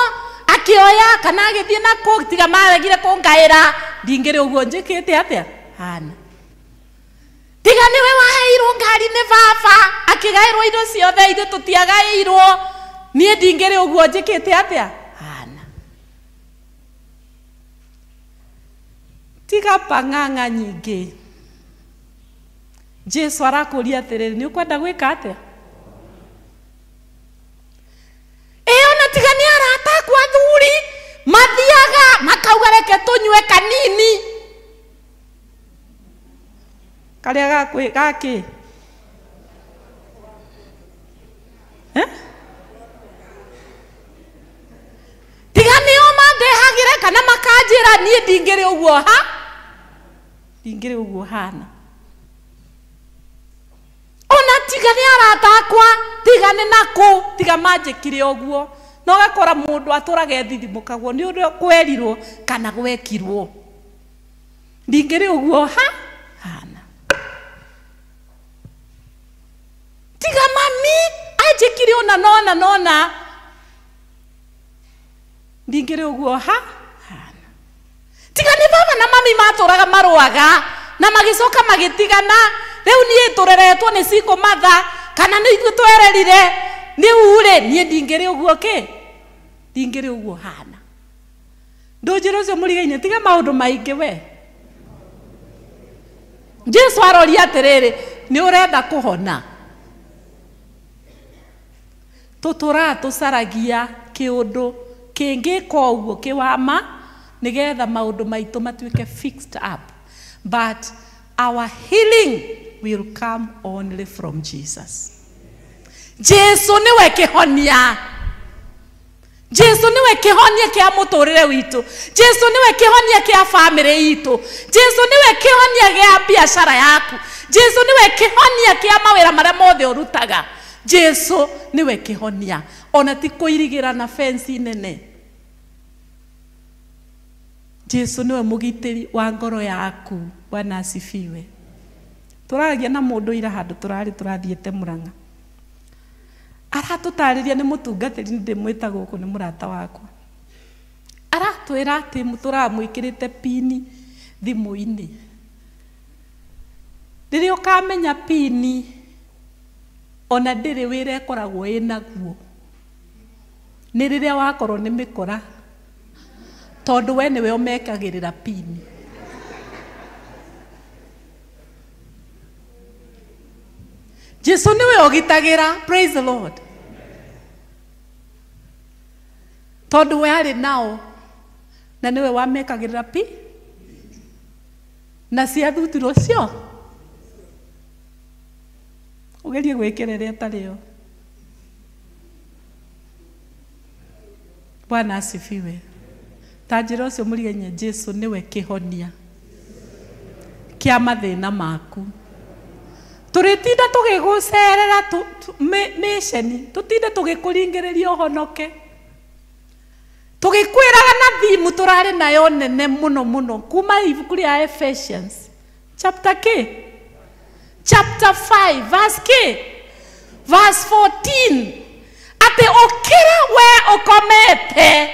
akĩoya kana agĩthiĩ nakũ, tiga maregire kũngaĩra, ndingĩrĩ ũguo njĩkĩte atĩa hana. Tiga nĩwe waheirwo ngari nĩ baba, akĩgaĩrwo indo ciothe, ithuĩ tũtiagaĩirwo, niĩ ndingĩrĩ ũguo njĩkĩte atĩa hana. Tiga pang'ang'a nyingĩ. Jesu arakũria atĩrĩrĩ, nĩ ũkwenda gwĩka atĩa? Ĩĩ ona tiga nĩ arata akwa athuri mathiaga makauga reke tũnyue kanini karĩa gakĩ tiga nĩo mandehagĩre kana makanjĩra niĩ ndingĩrĩ ũguo ha, ndingĩrĩ ũguo hana. Ona tiga nĩ arata akwa, tiga nĩ nakũ, tiga manjĩkire ũguo. Na ũgakora mũndũ atũraga ethithimũkagwo nĩ ũrĩa kwerirwo kana gwekirwo, ndingĩrĩ ũguo ha hana. Tiga mami anjĩkire ũna nona nona, ndingĩrĩ ũguo ha hana. Tiga nĩ baba na mami matũraga marũaga na magĩcoka magĩtigana, rĩu niĩ tũreretwo nĩ single mother kana nĩ ithuĩ twererire, rĩu rĩ niĩ ndingĩrĩ ũguo kĩ, ndingĩrĩ ũguo hana. Ndũnjĩre ũcio mũrigainie, tiga maũndũ maingĩ we. Jesu aroria atĩrĩrĩ, nĩ ũrenda kũhona? Tũtũraga tũcaragia kĩũndũ kĩngĩka ũguo kĩwama nĩgetha maũndũ maitũ matuĩke fixed up, but our healing will come only from Jesus. Jesu nĩwe kĩhonia. Jesu nĩwe kĩhonia kĩa mũtũrĩre witũ. Jesu nĩwe kĩhonia kĩa famĩlĩ itũ. Jesu nĩwe kĩhonia gĩa biacara yaku. Jesu nĩwe kĩhonia kĩa mawĩra marĩa mothe ũrutaga. Jesu nĩwe kĩhonia. Ona ti kũirigĩra na fence nene. Jesu nĩwe mũgitĩri wa ngoro yaku. Bwana asifiwe. Tũragia na mũndũ ira handũ tũrarĩ tũrathiĩte Murang'a. Aratũtarĩria nĩ mũtungatĩri, ndĩmwĩta gũkũ nĩ mũrata wakwa. Aratwĩra atĩ tũramwĩkĩrĩte pini thimũ-inĩ. Rĩrĩa ũkamenya pini ona ndĩrĩ wĩra ĩkoragwo ĩnaguo. Nĩ rĩrĩa wakorwo nĩ mĩkora tondũ we nĩwe ũmekagĩrĩra pini. Jesu nĩwe ũgitagĩra. Praise the Lord. Tondũ we arĩ nao na nĩwe wamekagĩrĩra pi na ciathutirwo cio ũgerie gwĩkĩra ĩrĩa ĩtarĩ yo. Bwana asifiwe. Ta njĩra ũcio mũrigenye Jesu nĩwe kĩhonia kĩa mathĩna maku. Tũrĩtinda tũgĩgũcerera mĩceni, tũtinde tũgĩkũringĩrĩria ũhonoke, tũgĩkwĩraga na thimu tũrarĩ nayo nene mũno mũno kuma ibuku rĩa Ephesians chapter K, chapter 5 verse K, verse 14, atĩ ũkĩra we ũkomete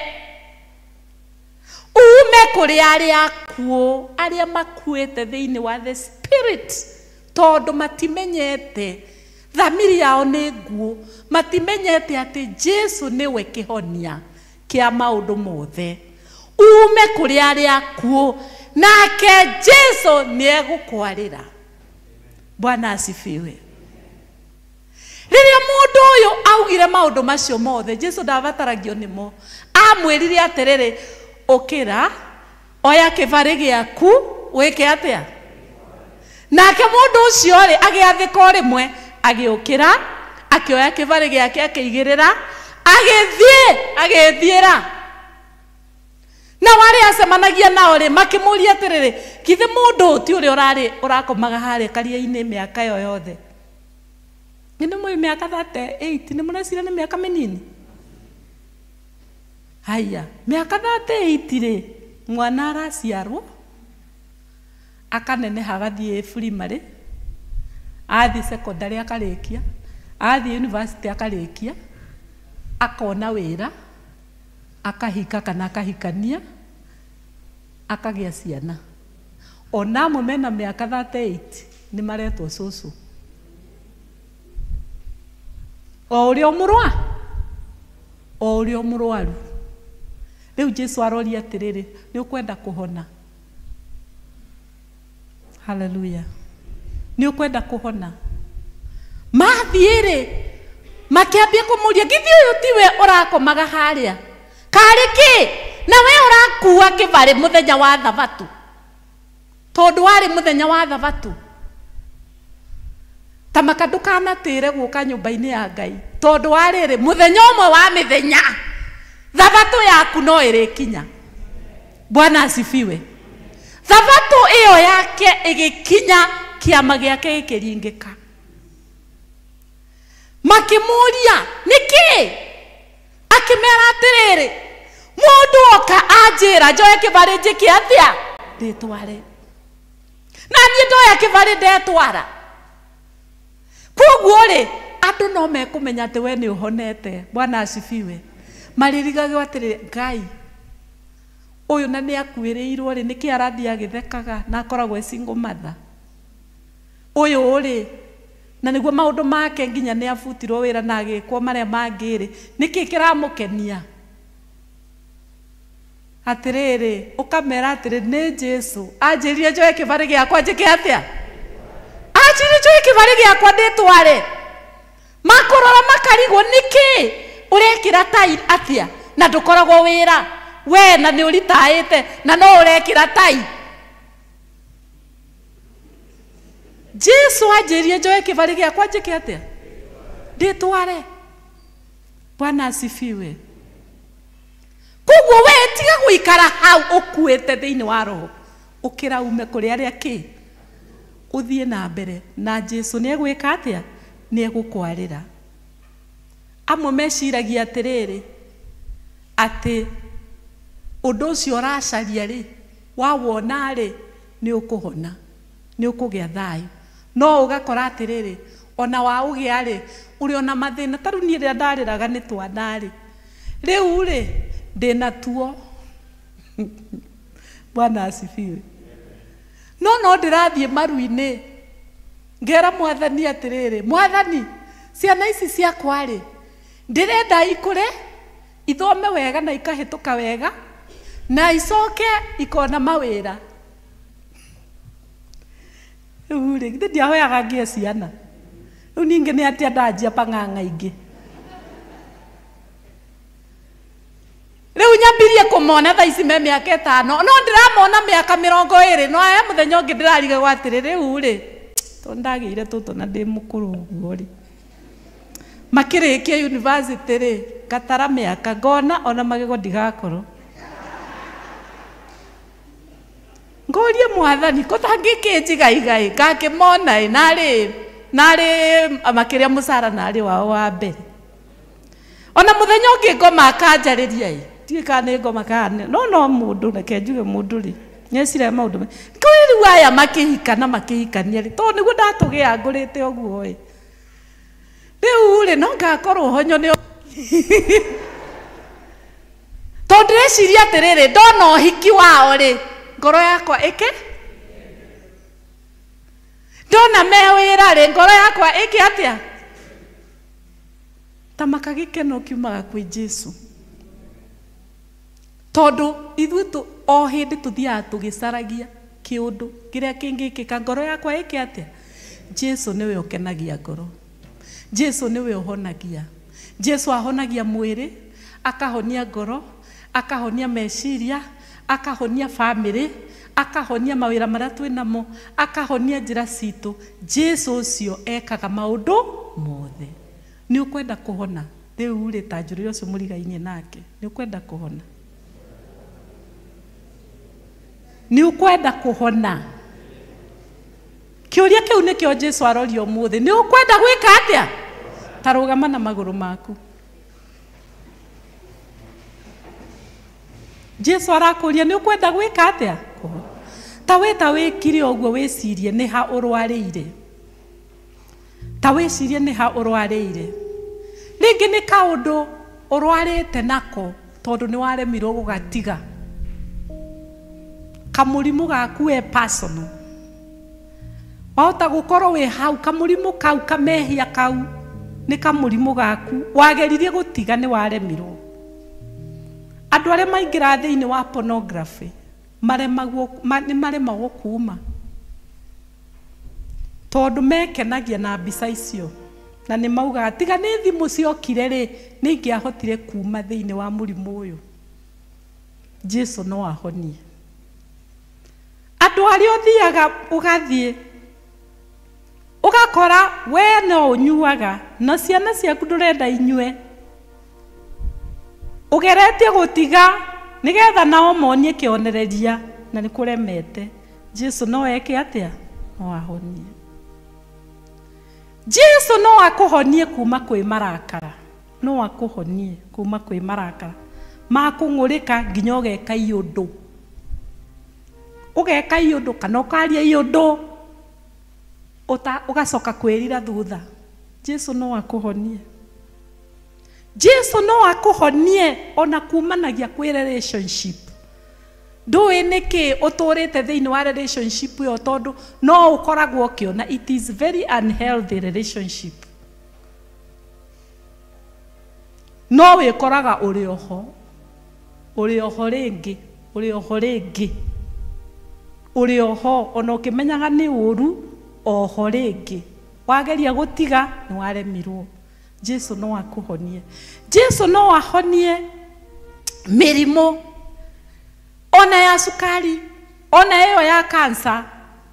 ume kũrĩ arĩa akuũ, arĩa makuĩte thĩinĩ wa the spirit, tondũ matimenyete thamiri yao nĩ nguũ, matimenyete atĩ Jesu nĩwe kĩhonia kĩa maũndũ mothe. Ume kũrĩ arĩa akuũ nake Jesu nĩegũkwarĩra. Bwana asifiwe. Rĩrĩa mũndũ ũyũ augire maũndũ macio mothe, Jesu ndabataragio nĩmo. Amwĩrire atĩrĩrĩ, ũkĩra, oya kĩbarĩ gĩaku, wĩke atĩa? Nake mũndũ ũcio rĩ, agĩathĩka o rĩmwe, agĩũkĩra, akĩoya kĩbarĩ gĩake akĩigĩrĩra, agĩthiĩ, agĩthiĩra. Na arĩa acemanagia nao rĩ, makĩmũria atĩrĩrĩ, githĩ mũndũ ũyũ ti ũrĩa ũrarĩ ũrakomaga harĩa karia-inĩ mĩaka ĩyo yothe? Nĩ mũĩ mĩaka 38, nĩ mũreciria nĩ mĩaka mĩnini? Haya, mĩaka 38 rĩ, mwana araciarwo, akaneneha agathiĩ primary, athiĩ secondary akarĩkia, athiĩ university akarĩkia, akona wĩra, akahika kana akahikania, akagĩa ciana. Ona amwe mena mĩaka 38 nĩ maretwo cũcũ. O ũrĩa mũrwa, o ũrĩa mũrwaru. Rĩu Jesu aroria atĩrĩrĩ, nĩ ũkwenda kũhona? Hallelujah. Nĩ ũkwenda kũhona? Mathiĩ rĩ, makĩambia kũmũria, githĩ ũyũ tiwe ũrakomaga harĩa? Karĩ kĩ? Na we ũrakua kĩbarĩ mũthenya wa Thabatũ. Tondũ warĩ mũthenya wa Thabatũ. Ta maka ndũkanatĩre gũka nyũmba-inĩ ya Ngai. Tondũ warĩrĩ mũthenya ũmwe wa mĩthenya, Thabatũ yaku no ĩrĩkinya. Bwana asifiwe. Thabatũ ĩyo yake ĩgĩkinya, kĩama gĩake gĩkĩringĩka. Makĩmũria, nĩkĩ? Akĩmera atĩrĩrĩ, mũndũ oka anjĩra njoe kĩbarĩ njĩke atĩa? Ndĩtware. Na niĩ ndoya kĩbarĩ ndetwara. Koguo rĩ, andũ no mekũmenya atĩ we nĩ ũhonete. Bwana asifiwe. Marĩrigagwo atĩrĩrĩ, Ngai ũyũ na nĩ akuĩrĩirwo rĩ, nĩkĩ arathiĩ agĩthekaga na akoragwo e single mother? Ũyũ rĩ, na nĩguo maũndũ make nginya nĩ abutirwo wĩra na agĩkwo marĩa mangĩ rĩ, nĩkĩ kĩramũkenia? Atĩrĩrĩ, ũkamera atĩrĩ, nĩ Jesu anjĩrire njoe kĩbarĩ gĩakwa njĩke atĩa? Anjĩrire njoe kĩbarĩ gĩakwa ndĩtware. Makũrora makarigwo nĩkĩ ũrekĩra tai atĩa na ndũkoragwo wĩra we na nĩ ũritaĩte na no ũrekĩra tai. Jesu anjĩrire njoe kĩbarĩ gĩakwa njĩke atĩa? Ndĩtware. Bwana asifiwe. Koguo we tiga gũikara hau ũkuĩte thĩinĩ wa roho, ũkĩra ume kũrĩ arĩa kĩ, ũthiĩ na mbere na Jesu nĩ egwĩka atĩa? Nĩ egũkwarĩra. Amwe meciragia atĩrĩrĩ, atĩ ũndũ ũcio ũracaria rĩ, wawona rĩ, nĩ ũkũhona, nĩ ũkũgĩa thayũ. No ũgakora atĩrĩrĩ, ona waũgĩa rĩ, ũrĩ ona mathĩna. Ta rĩu niĩ rĩrĩa ndarĩraga nĩ twana rĩ, rĩu rĩ, ndĩna tuo. Bwana asifiwe. No no ndĩrathiĩ maru-inĩ ngera mwathani atĩrĩrĩ, mwathani, ciana ici ciakwa rĩ, ndĩrenda ikũre Ithome wega na ikahĩtũka wega na icoke ikona mawĩra. Rĩu rĩ, githĩ ndiahoyaga ngĩe ciana? Rĩu ningĩ nĩ atĩa ndanjia pang'ang'a ingĩ? Rĩu nyambirie kũmona thaa ici me mĩaka 5, no ndĩramona mĩaka 20, no aya mũthenya ũngĩ ndĩrarigagwo atĩrĩ, rĩu rĩ, tondũ ndagĩire tũtũ na ndĩ mũkũrũ ũguo rĩ, makĩrĩkia university rĩ, ngatara mĩaka ngona ona magego ndigakorwo. Ngorie mwathani ko tangĩkĩnjigaigai ngakĩmona ĩ narĩ narĩ makĩrĩa mũcara narĩ wao wa mbere. Ona mũthenya ũngĩ ngoma akanjarĩria ĩ, ndiũĩ kana nĩ ngoma kana no no mũndũ, reke njuge mũndũ rĩ, nĩeciragia maũndũ kwĩ rĩu aya makĩhika na makĩhikania rĩ, tondũ nĩguo ndatũgĩa ngũrĩte ũguo ĩ, rĩu rĩ no ngakorwo honyo nĩ tondũ ndĩreciria atĩrĩrĩ, ndona ũhiki wao rĩ, ngoro yakwa ĩke, ndona me wĩra rĩ, ngoro yakwa ĩke atĩa? Ta makagĩkeno kiumaga kwĩ Jesu, tondũ ithuĩ o hĩndĩ tũthiaga tũgĩcaragia kĩũndũ kĩrĩa kĩngĩkĩka, ngoro yakwa ĩke atĩa? Jesu nĩwe ũkenagia ngoro, Jesu nĩwe ũhonagia. Jesu ahonagia mwĩrĩ, akahonia ngoro, akahonia meciria, akahonia family, akahonia mawĩra marĩa twĩ namo, akahonia njĩra citũ. Jesu ũcio ekaga maũndũ mothe. Nĩ ũkwenda kũhona rĩu rĩ, ta njũrĩre ũcio mũrigainie nake, nĩ ũkwenda kũhona? Nĩ ũkwenda kũhona? Kĩũria kĩu nĩkĩo Jesu aroria ũmũthĩ, nĩ ũkwenda gwĩka atĩa? Ta rũgama na magũrũ maku. Jesu arakũria nĩ ũkwenda gwĩka atĩa? Ta wĩ ta wĩkire ũguo wĩcirie nĩ ha ũrwarĩire. Ta wĩcirie nĩ ha ũrwarĩire. Rĩngĩ nĩ kaũndũ ũrwarĩte nako tondũ nĩ waremirwo gũgatiga. Kamũrimũ gaku we personal. Wahota gũkorwo wĩ hau kamũrimũ kau kamehia kau nĩ kamũrimũ gaku wageririe gũtiga nĩ waremirwo. Andũ arĩa maingĩra thĩinĩ wa pornography maremagwo nĩ maremagwo kuma tondũ mekenagia na mbica icio na nĩ maugaga tiga nĩ thimũ ciokire rĩ, nĩ ingĩahotire kuma thĩinĩ wa mũrimũ ũyũ. Jesu no ahonie. Andũ arĩa ũthiaga ũgathiĩ ũgakora we no ũnyuaga na ciana ciaku ndũrenda inyue, ũgeretie gũtiga nĩgetha nao monie kĩonereria na nĩ kũremete. Jesu no eke atĩa? No ahonie. Jesu no akũhonie kuma kwĩ marakara, no akũhonie kuma kwĩ marakara makũng'ũrĩka nginya ũgeka iũndũ, ũgeka iũndũ kana ũkaria iũndũ ũgacoka kwĩrira thutha. Jesu no akũhonie. Jesu no akũhonie ona kumanagia kwĩ relationship. Ndũĩ nĩkĩ ũtũrĩte thĩinĩ wa relationship ĩyo, tondũ no ũkoragwo ũkĩona it is very unhealthy relationship. No wĩkoraga ũrĩ oho, ũrĩ oho rĩngĩ, ũrĩ oho rĩngĩ, ũrĩ oho ona ũkĩmenyaga nĩ ũru, oho rĩngĩ. Wageria gũtiga nĩ waremirwo. Jesu no akũhonie. Jesu no ahonie mĩrimũ ona ya cukari, ona ĩyo ya cancer,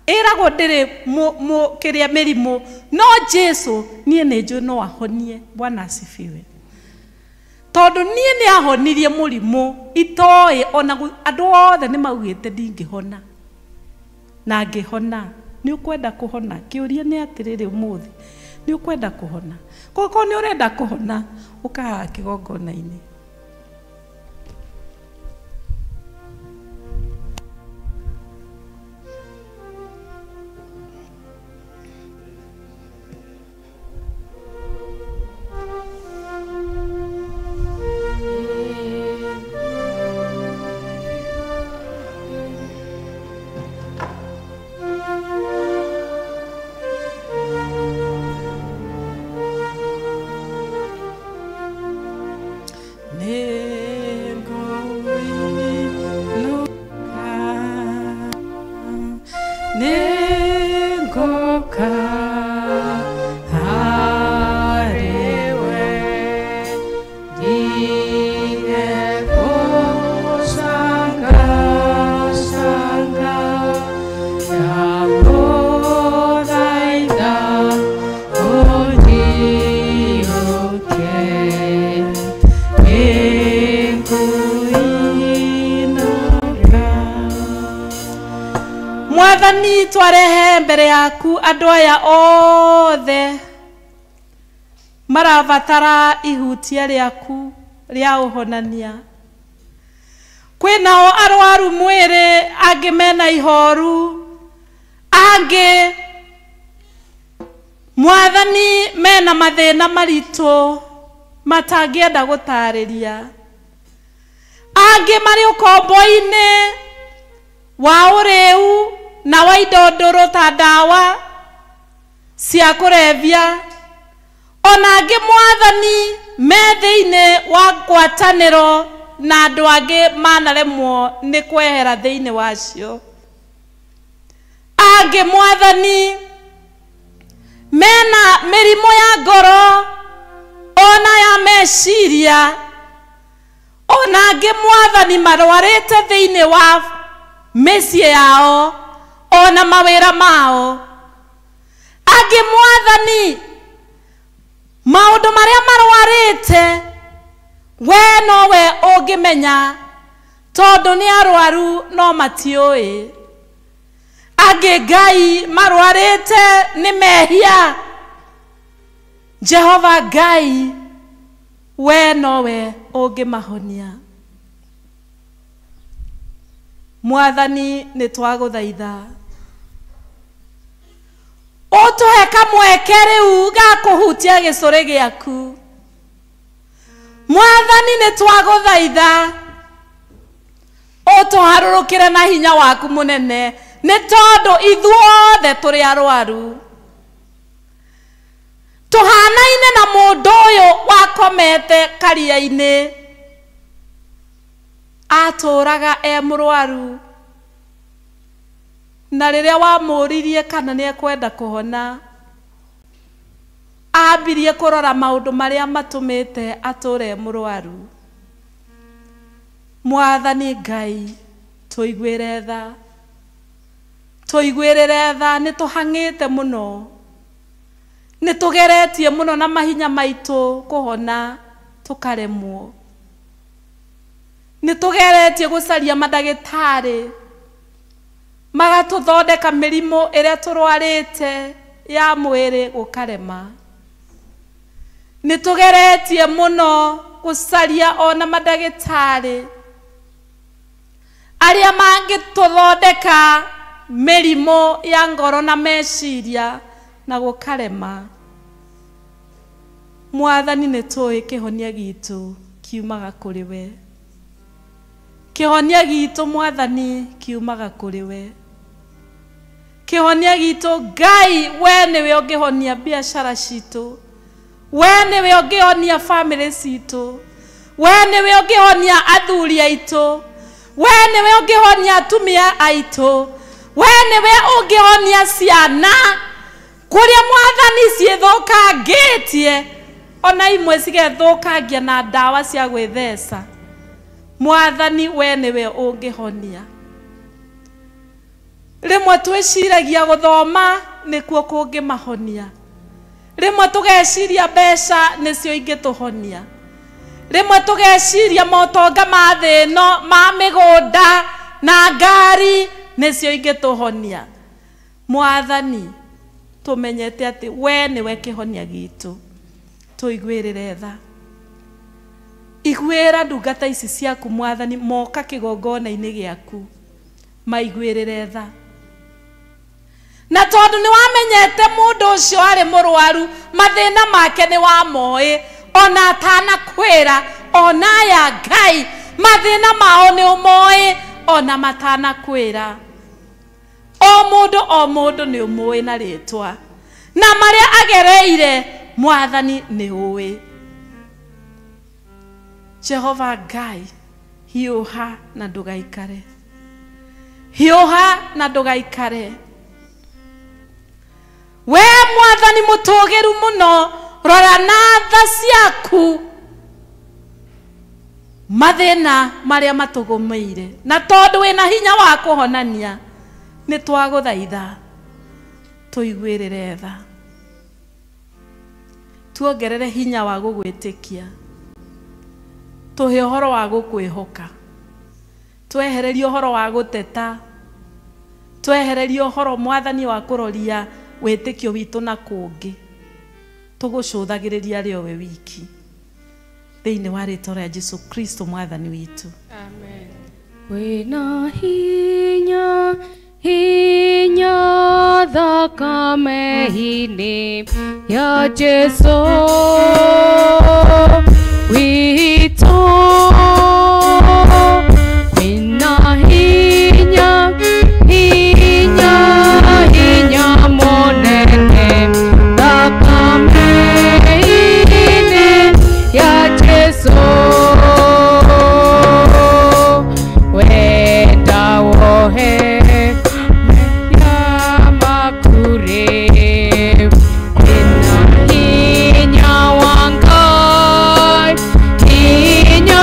ĩragwo ndĩrĩ kĩrĩa mĩrimũ, no Jesu niĩ nĩ njũĩ no ahonie. Bwana asifiwe. Tondũ niĩ nĩ ahonirie mũrimũ itoĩ, ona andũ othe nĩ maugĩte ndingĩhona na ngĩhona. Nĩ ũkwenda kũhona? Kĩũria nĩ atĩrĩrĩ ũmũthĩ, nĩ ũkwenda kũhona? Koko nĩ ũrenda kũhona, ũka haha kĩgongona-inĩ. twarehe mbere yaku andũ aya othe marabatara ihutia rĩaku rĩa ũhonania. Kwĩnao arwaru mwĩrĩ, angĩ mena ihoru, angĩ Mwathani mena mathĩna maritũ matangĩenda gũtarĩria, angĩ marĩ ũkombo-inĩ wa ũrĩu na wa indo ndũrũ ta ndawa cia kũrebia, ona angĩ Mwathani me thĩinĩ wa ngwatanĩro na andũ angĩ manaremwo nĩ kwehera thĩinĩ wacio. Angĩ Mwathani mena mĩrimũ ya ngoro ona ya meciria, ona angĩ Mwathani marwarĩte thĩinĩ wa mĩciĩ yao ona mawĩra mao. Angĩ Mwathani maũndũ marĩa marwarĩte we nowe ũngĩmenya, tondũ nĩ arwaru no matiũĩ. Angĩ Ngai marwarĩte nĩ mehia, Jehova Ngai we nowe ũngĩmahonia. Mwathani nĩ twagũthaitha ũtũhe kamweke rĩu ga kũhutia gĩcũrĩ gĩaku. Mwathani nĩ twagũthaitha ũtũharũrũkĩre na hinya waku mũnene, nĩ tondũ ithuothe tũrĩ arwaru. Tũhanaine na mũndũ ũyũ wakomete karia-inĩ, atũraga e mũrwaru, na rĩrĩa wamũririe kana nĩ ekwenda kũhona, ambirie kũrora maũndũ marĩa matũmĩte atũre e mũrwaru. Mwathani Ngai tũiguĩre tha, tũiguĩrĩre tha, nĩ tũhang'ĩte mũno, nĩ tũgeretie mũno na mahinya maitũ kũhona tũkaremwo, nĩ tũgeretie gũcaria mandagĩtarĩ magatũthondeka mĩrimũ ĩrĩa tũrwarĩte ya mwĩrĩ gũkarema, nĩ tũgeretie mũno gũcaria ona mandagĩtarĩ arĩa mangĩtũthondeka mĩrimũ ya ngoro na meciria na gũkarema. Mwathani nĩ tũĩ kĩhonia gitũ kiumaga kũrĩ we, kĩhonia gitũ Mwathani kiumaga kũrĩ we, kĩhonia gitũ Ngai we nĩwe ũngĩhonia biacara citũ, we nĩwe ũngĩhonia famĩlĩ citũ, we nĩwe ũngĩhonia athuri aitũ, we nĩwe ũngĩhonia atumia aitũ, we nĩwe ũngĩhonia ciana kũrĩa Mwathani ciĩthũkangĩtie, ona imwe cigethũkangia na ndawa cia gwĩtheca. Mwathani we nĩwe ũngĩhonia. Rĩmwe twĩciragia gũthoma nĩkuo kũngĩmahonia, rĩmwe tũgeciria mbeca nĩcio ingĩtũhonia, rĩmwe tũgeciria motonga ma thĩ ĩno ma mĩgũnda na ngari nĩcio ingĩtũhonia. Mwathani tũmenyete atĩ we nĩwe kĩhonia gitũ, tũiguĩrĩre tha. Iguĩra ndungata ici ciaku Mwathani moka kĩgongona-inĩ gĩaku, maiguĩrĩre tha. Na tondũ nĩ wamenyete mũndũ ũcio arĩ mũrwaru, mathĩna make nĩ wamoĩ, ona atanakwĩra, ona aya Ngai mathĩna mao nĩ ũmoĩ ona matanakwĩra. O mũndũ o mũndũ nĩ ũmũĩ na rĩtwa, na marĩa agereire Mwathani nĩ ũĩ. Jehova Ngai hiũha na ndũgaikare, hiũha na ndũgaikare. We Mwathani mũtũgĩru mũno, rora na tha ciaku mathĩna marĩa matũgũmĩire, na tondũ wĩna hinya wa kũhonania nĩ twagũthaitha tũiguĩrĩre tha, tuongerere hinya wa gũgwĩtĩkia, tũhe ũhoro wa gũkwĩhoka, twehererie ũhoro wa gũteta, Twehererie ũhoro mwathani wa kũroria wĩtĩkio witũ na kũngĩ. Tũgũcũthagĩrĩria arĩ o we wiki. Thĩinĩ wa rĩtwa rĩa Jesu Kristo mwathani witũ. Amen. Wĩna hinya hinya thakame-inĩ ya Jesu witũ. Wĩna hinya hinya hinya mũnene thakame-inĩ ya Jesu. Wenda wohe ya makure wĩna hinya wa Ngai, hinya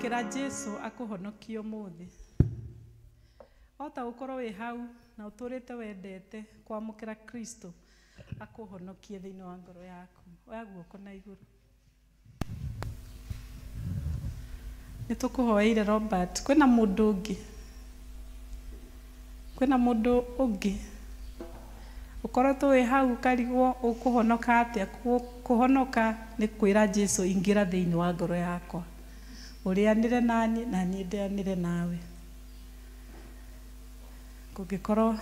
Kwamũkĩra Jesu akũhonokie ũmũthĩ. Wahota gũkorwo wĩ hau na ũtũrĩte wendete kwamũkĩra Kristo akũhonokie thĩinĩ wa ngoro yaku. Oya guoko na igũrũ. Nĩ tũkũhoeire Robert. Kwĩna mũndũ ũngĩ? Kwĩna mũndũ ũngĩ ũkoretwo wĩ hau ũkarigwo ũkũhonoka atĩa? Kũhonoka nĩ kwĩra Jesu ingĩra thĩinĩ wa ngoro yakwa, ũrĩanĩre naniĩ na niĩ ndĩanĩre nawe. Kũngĩkorwo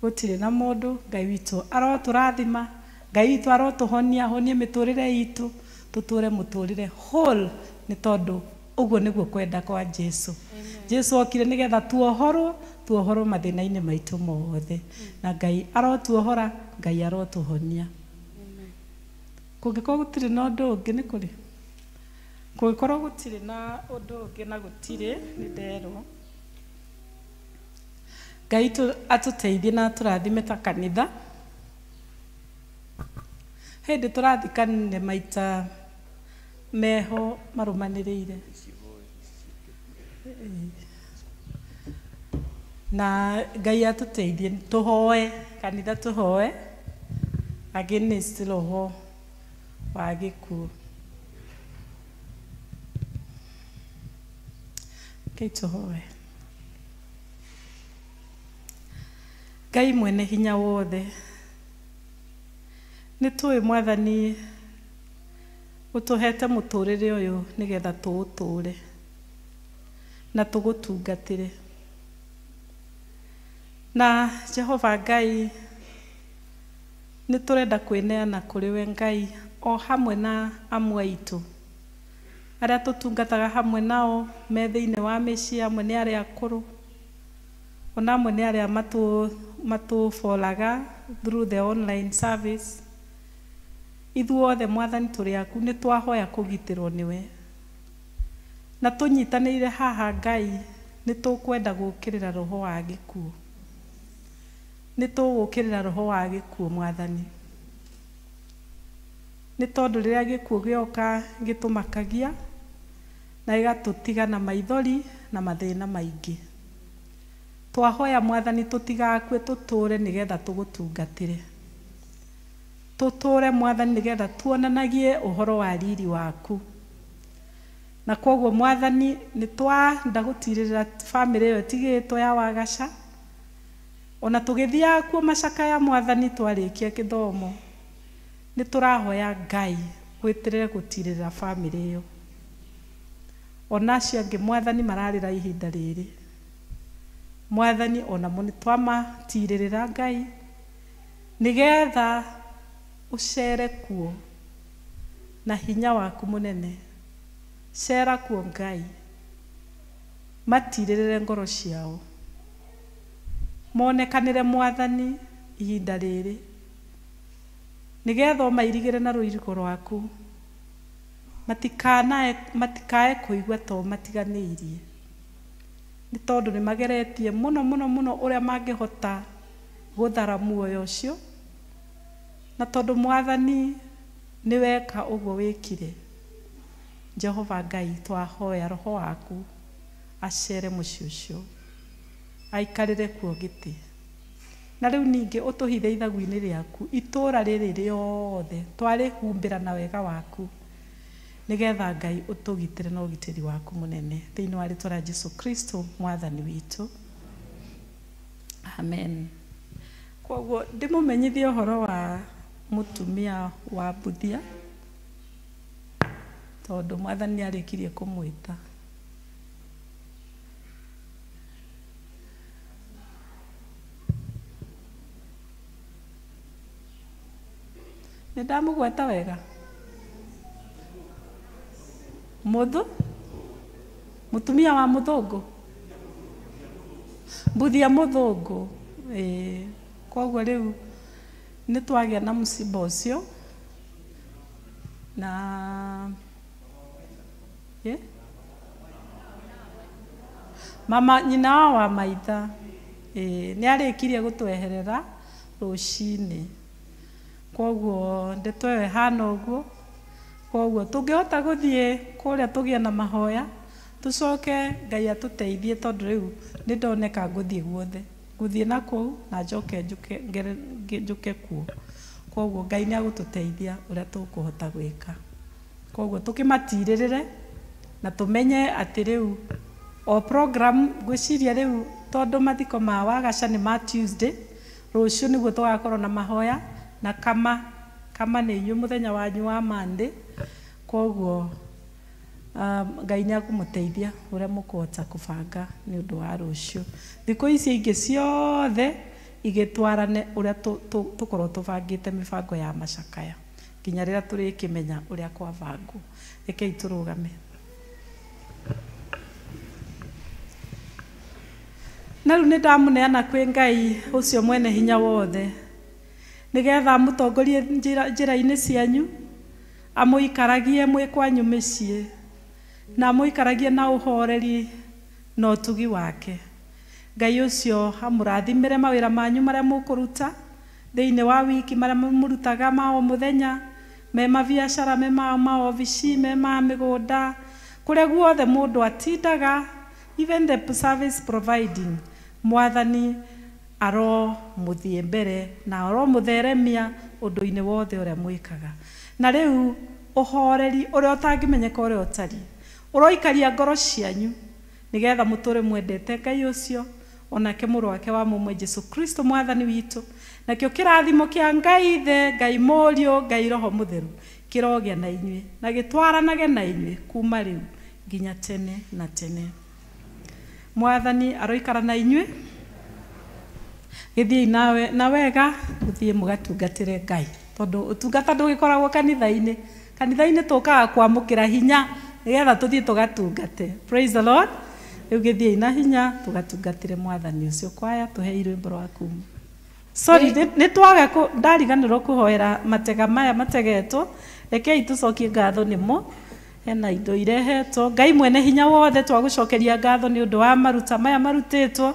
gũtirĩ na mũndũ, Ngai witũ arotũrathima, Ngai witũ arotũhonia, ahonie mĩtũrĩre itũ, tũtũre mũtũrĩre whole, nĩ tondũ ũguo nĩguo kwenda kwa Jesu. Jesu okire nĩgetha tuohorwo, tuohorwo mathĩna-inĩ maitũ mothe. Na Ngai arotuohora, Ngai arotũhonia. Kũngĩkorwo gũtirĩ na ũndũ ũngĩ nĩ kũrĩ? Kũngĩkorwo gũtirĩ na ũndũ ũngĩ na gũtirĩ, nĩ nderwo. Ngai atũteithie na atũrathime ta kanitha. Hĩndĩ tũrathikanire maita meho marũmanĩrĩire. Na Ngai atũteithie tũhoe, kanitha tũhoe against roho wa gĩkuũ. Ngai tũhoe. Ngai mwene hinya wothe, nĩ tũĩ Mwathani ũtũhete mũtũrĩre ũyũ nĩgetha tũũtũre na tũgũtungatĩre. Na Jehova Ngai, nĩ tũrenda kwĩneana kũrĩ we Ngai o hamwe na amwe aitũ arĩa tũtungataga hamwe nao me thĩinĩ wa mĩciĩ, amwe nĩ arĩa akũrũ, ona amwe nĩ arĩa matũbolaga through the online service. Ithuothe Mwathani tũrĩ aku, nĩ twahoya kũgitĩrwo nĩwe. Na tũnyitanĩire haha Ngai, nĩ tũkwenda gũũkĩrĩra roho wa gĩkuũ. Nĩ tũgũũkĩrĩra roho wa gĩkuũ Mwathani. Nĩ tondũ rĩrĩa gĩkuũ gĩoka gĩtũmakagia na gĩgatũtiga na maithori na mathĩna maingĩ. Twahoya Mwathani tũtigakue, tũtũre nĩgetha tũgũtungatĩre. Tũtũre Mwathani nĩgetha tuonanagie ũhoro wa riri waku. Na kwoguo Mwathani nĩ twenda gũtirĩrĩra bamĩrĩ ĩyo ĩtigĩtwo ya Wagaca. Ona tũgĩthiaga kuo macakaya Mwathani twarĩkia gĩthomo, nĩ tũrahoya Ngai wĩtĩrĩre gũtirĩrĩra bamĩrĩ ĩyo. Ona acio angĩ Mwathani mararĩra ihinda rĩrĩ, Mwathani onamo nĩ twamatirĩrĩra Ngai nĩgetha ũcere kuo na hinya waku mũnene. Cera kuo Ngai, matirĩrĩre ngoro ciao, monekanĩre Mwathani ihinda rĩrĩ nĩgetha ũmairigĩre na rũirigo rwaku, matikae kũigua ta ũmatiganĩirie, nĩ tondũ nĩ mageretie mũno mũno mũno ũrĩa mangĩhota gũthara muoyo ũcio. Na tondũ Mwathani nĩ weka ũguo wĩkire, Jehova Ngai twahoya roho waku acere mũciĩ ũcio, aikarĩre kuo gĩtĩ. Na rĩu ningĩ ũtũhithe ithagu-inĩ rĩaku itũũra rĩrĩ rĩothe twarĩhumbĩra na wega waku, nĩgetha Ngai ũtũgitĩre na ũgitĩri waku mũnene, thĩinĩ wa rĩtwa rĩa Jesu Kristo Mwathani witũ, amen. Kwoguo ndĩmũmenyithie ũhoro wa mũtumia wa Mbuthia, tondũ Mwathani nĩarĩkirie kũmwĩta. Nĩ ndamũgweta wega? Mũthũ? Mũtumia wa mũthũngũ? Mbuthia mũthũngũ. Ĩĩ, kwoguo rĩu nĩ twagĩa na mũciba ũcio na mama nyina wa maitha nĩ arĩkirie gũtweherera rũcinĩ. Kwoguo ndeto ĩyo ĩhana ũguo. Kwoguo tũngĩhota gũthiĩ kũrĩa tũgĩe na mahoya, Tucoke Ngai atũteithie tondũ rĩu nĩ ndoneka ngũthiĩ guothe, ngũthiĩ na kũu na njoke njũke kuo. Koguo Ngai nĩ agũtũteithia ũrĩa tũkũhota gwĩka. Koguo tũkĩmatirĩrĩre na tũmenye atĩ rĩu o program ngwĩciria rĩu tondũ mathiko ma Wagaca nĩ ma Tuesday, rũciũ nĩguo tũgakorwo na mahoya na kama nĩ inyuĩ mũthenya wanyu wa Monday. Koguo Ngai nĩ akũmũteithia ũrĩa mũkũhota kũbanga nĩ ũndũ wa rũciũ. Thikũ ici ingĩ ciothe igĩtwarane ũrĩa tũkorwo tũbangĩte mĩbango ya macakaya nginya rĩrĩa tũrĩkĩmenya ũrĩa kwabangwo. Rekei tũrũgame. Na rĩu nĩ ndamũneana kwĩ Ngai ũcio mwene hinya wothe, nĩgetha amũtongorie njĩra-inĩ cianyu, amũikaragie mwĩ kwanyu mĩciĩ, na amũikaragie na ũhoreri na ũtugi wake. Ngai ũcio amũrathimĩre mawĩra manyu marĩa mũkũruta thĩinĩ wa wiki, marĩa mũrutaga ma o mũthenya, me mabiacara, me ma maobici, me ma mĩgũnda, kũrĩa guothe mũndũ atindaga, even the service providing. Mwathani aro mũthiĩ mbere na aro mũtheremia ũndũ-inĩ wothe ũrĩa mwĩkaga. Na rĩu ũhoreri ũrĩa ũtangĩmenyeka ũrĩa ũtariĩ ũroikaria ngoro cianyu nĩgetha mũtũre mwendete Ngai ũcio onake mũrũ wake wa mũmwe Jesu Kristo mwathani witũ. Nakĩo kĩrathimo kĩa Ngai Ithe, Ngai Mũriũ, Ngai Roho Mũtheru kĩrogĩa na inyuĩ na gĩtwaranage na inyuĩ kuma rĩu nginya tene na tene. Mwathani aroikara na inyuĩ. Gĩthiĩi na wega, mũthiĩ mũgatungatĩre Ngai, tondũ ũtungata ndũgĩkoragwo kanitha-inĩ. Kanitha-inĩ tũkaga kwamũkĩra hinya nĩgetha tũthiĩ tũgatungate. Praise the Lord. Rĩu gĩthiĩi na hinya tũgatungatĩre mwathani ũcio. Kwaya tũhe rwĩmbo rwa kuma. Sorry, nĩ twaga ndariganĩrwo kũhoera matega maya mategetwo. Rekei tũcokie ngatho nĩmo. Hena indo irehetwo. Ngai mwene hinya wothe, twagũcokeria ngatho nĩ ũndũ wa maruta maya marutĩtwo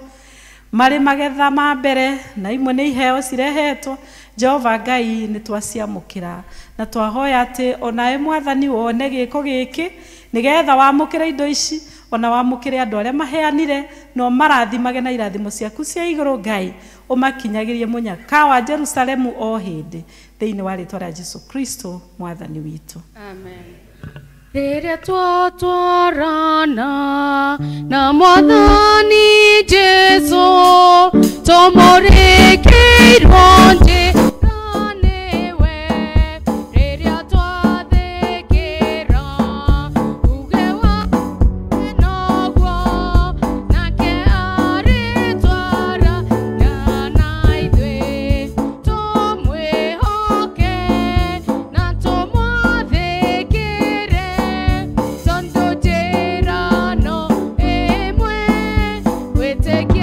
marĩ magetha ma mbere, na imwe nĩ iheo cirehetwo. Jehova Ngai nĩ twaciamũkĩra na twahoya atĩ onawe mwathani wone gĩko gĩkĩ nĩgetha wamũkĩre indo ici, ona wamũkĩre andũ arĩa maheanire, na ũmarathimage na irathimo ciaku cia igũrũ. Ngai ũmakinyagĩrie mũnyaka wa Jerusalemu o hĩndĩ, thĩinĩ wa rĩtwa rĩa Jesu Kristo mwathani witũ. Amen. Rĩrĩa twatwarana na mwathani Jesu, tũmũrĩkĩirwo njĩra nĩwe. Rĩrĩa twathĩkĩra uge wake noguo, nake arĩtwarana na ithuĩ. Tũmwĩhoke na tũmwathĩkĩre, tondũ njĩra no ĩmwe, gwĩtĩkia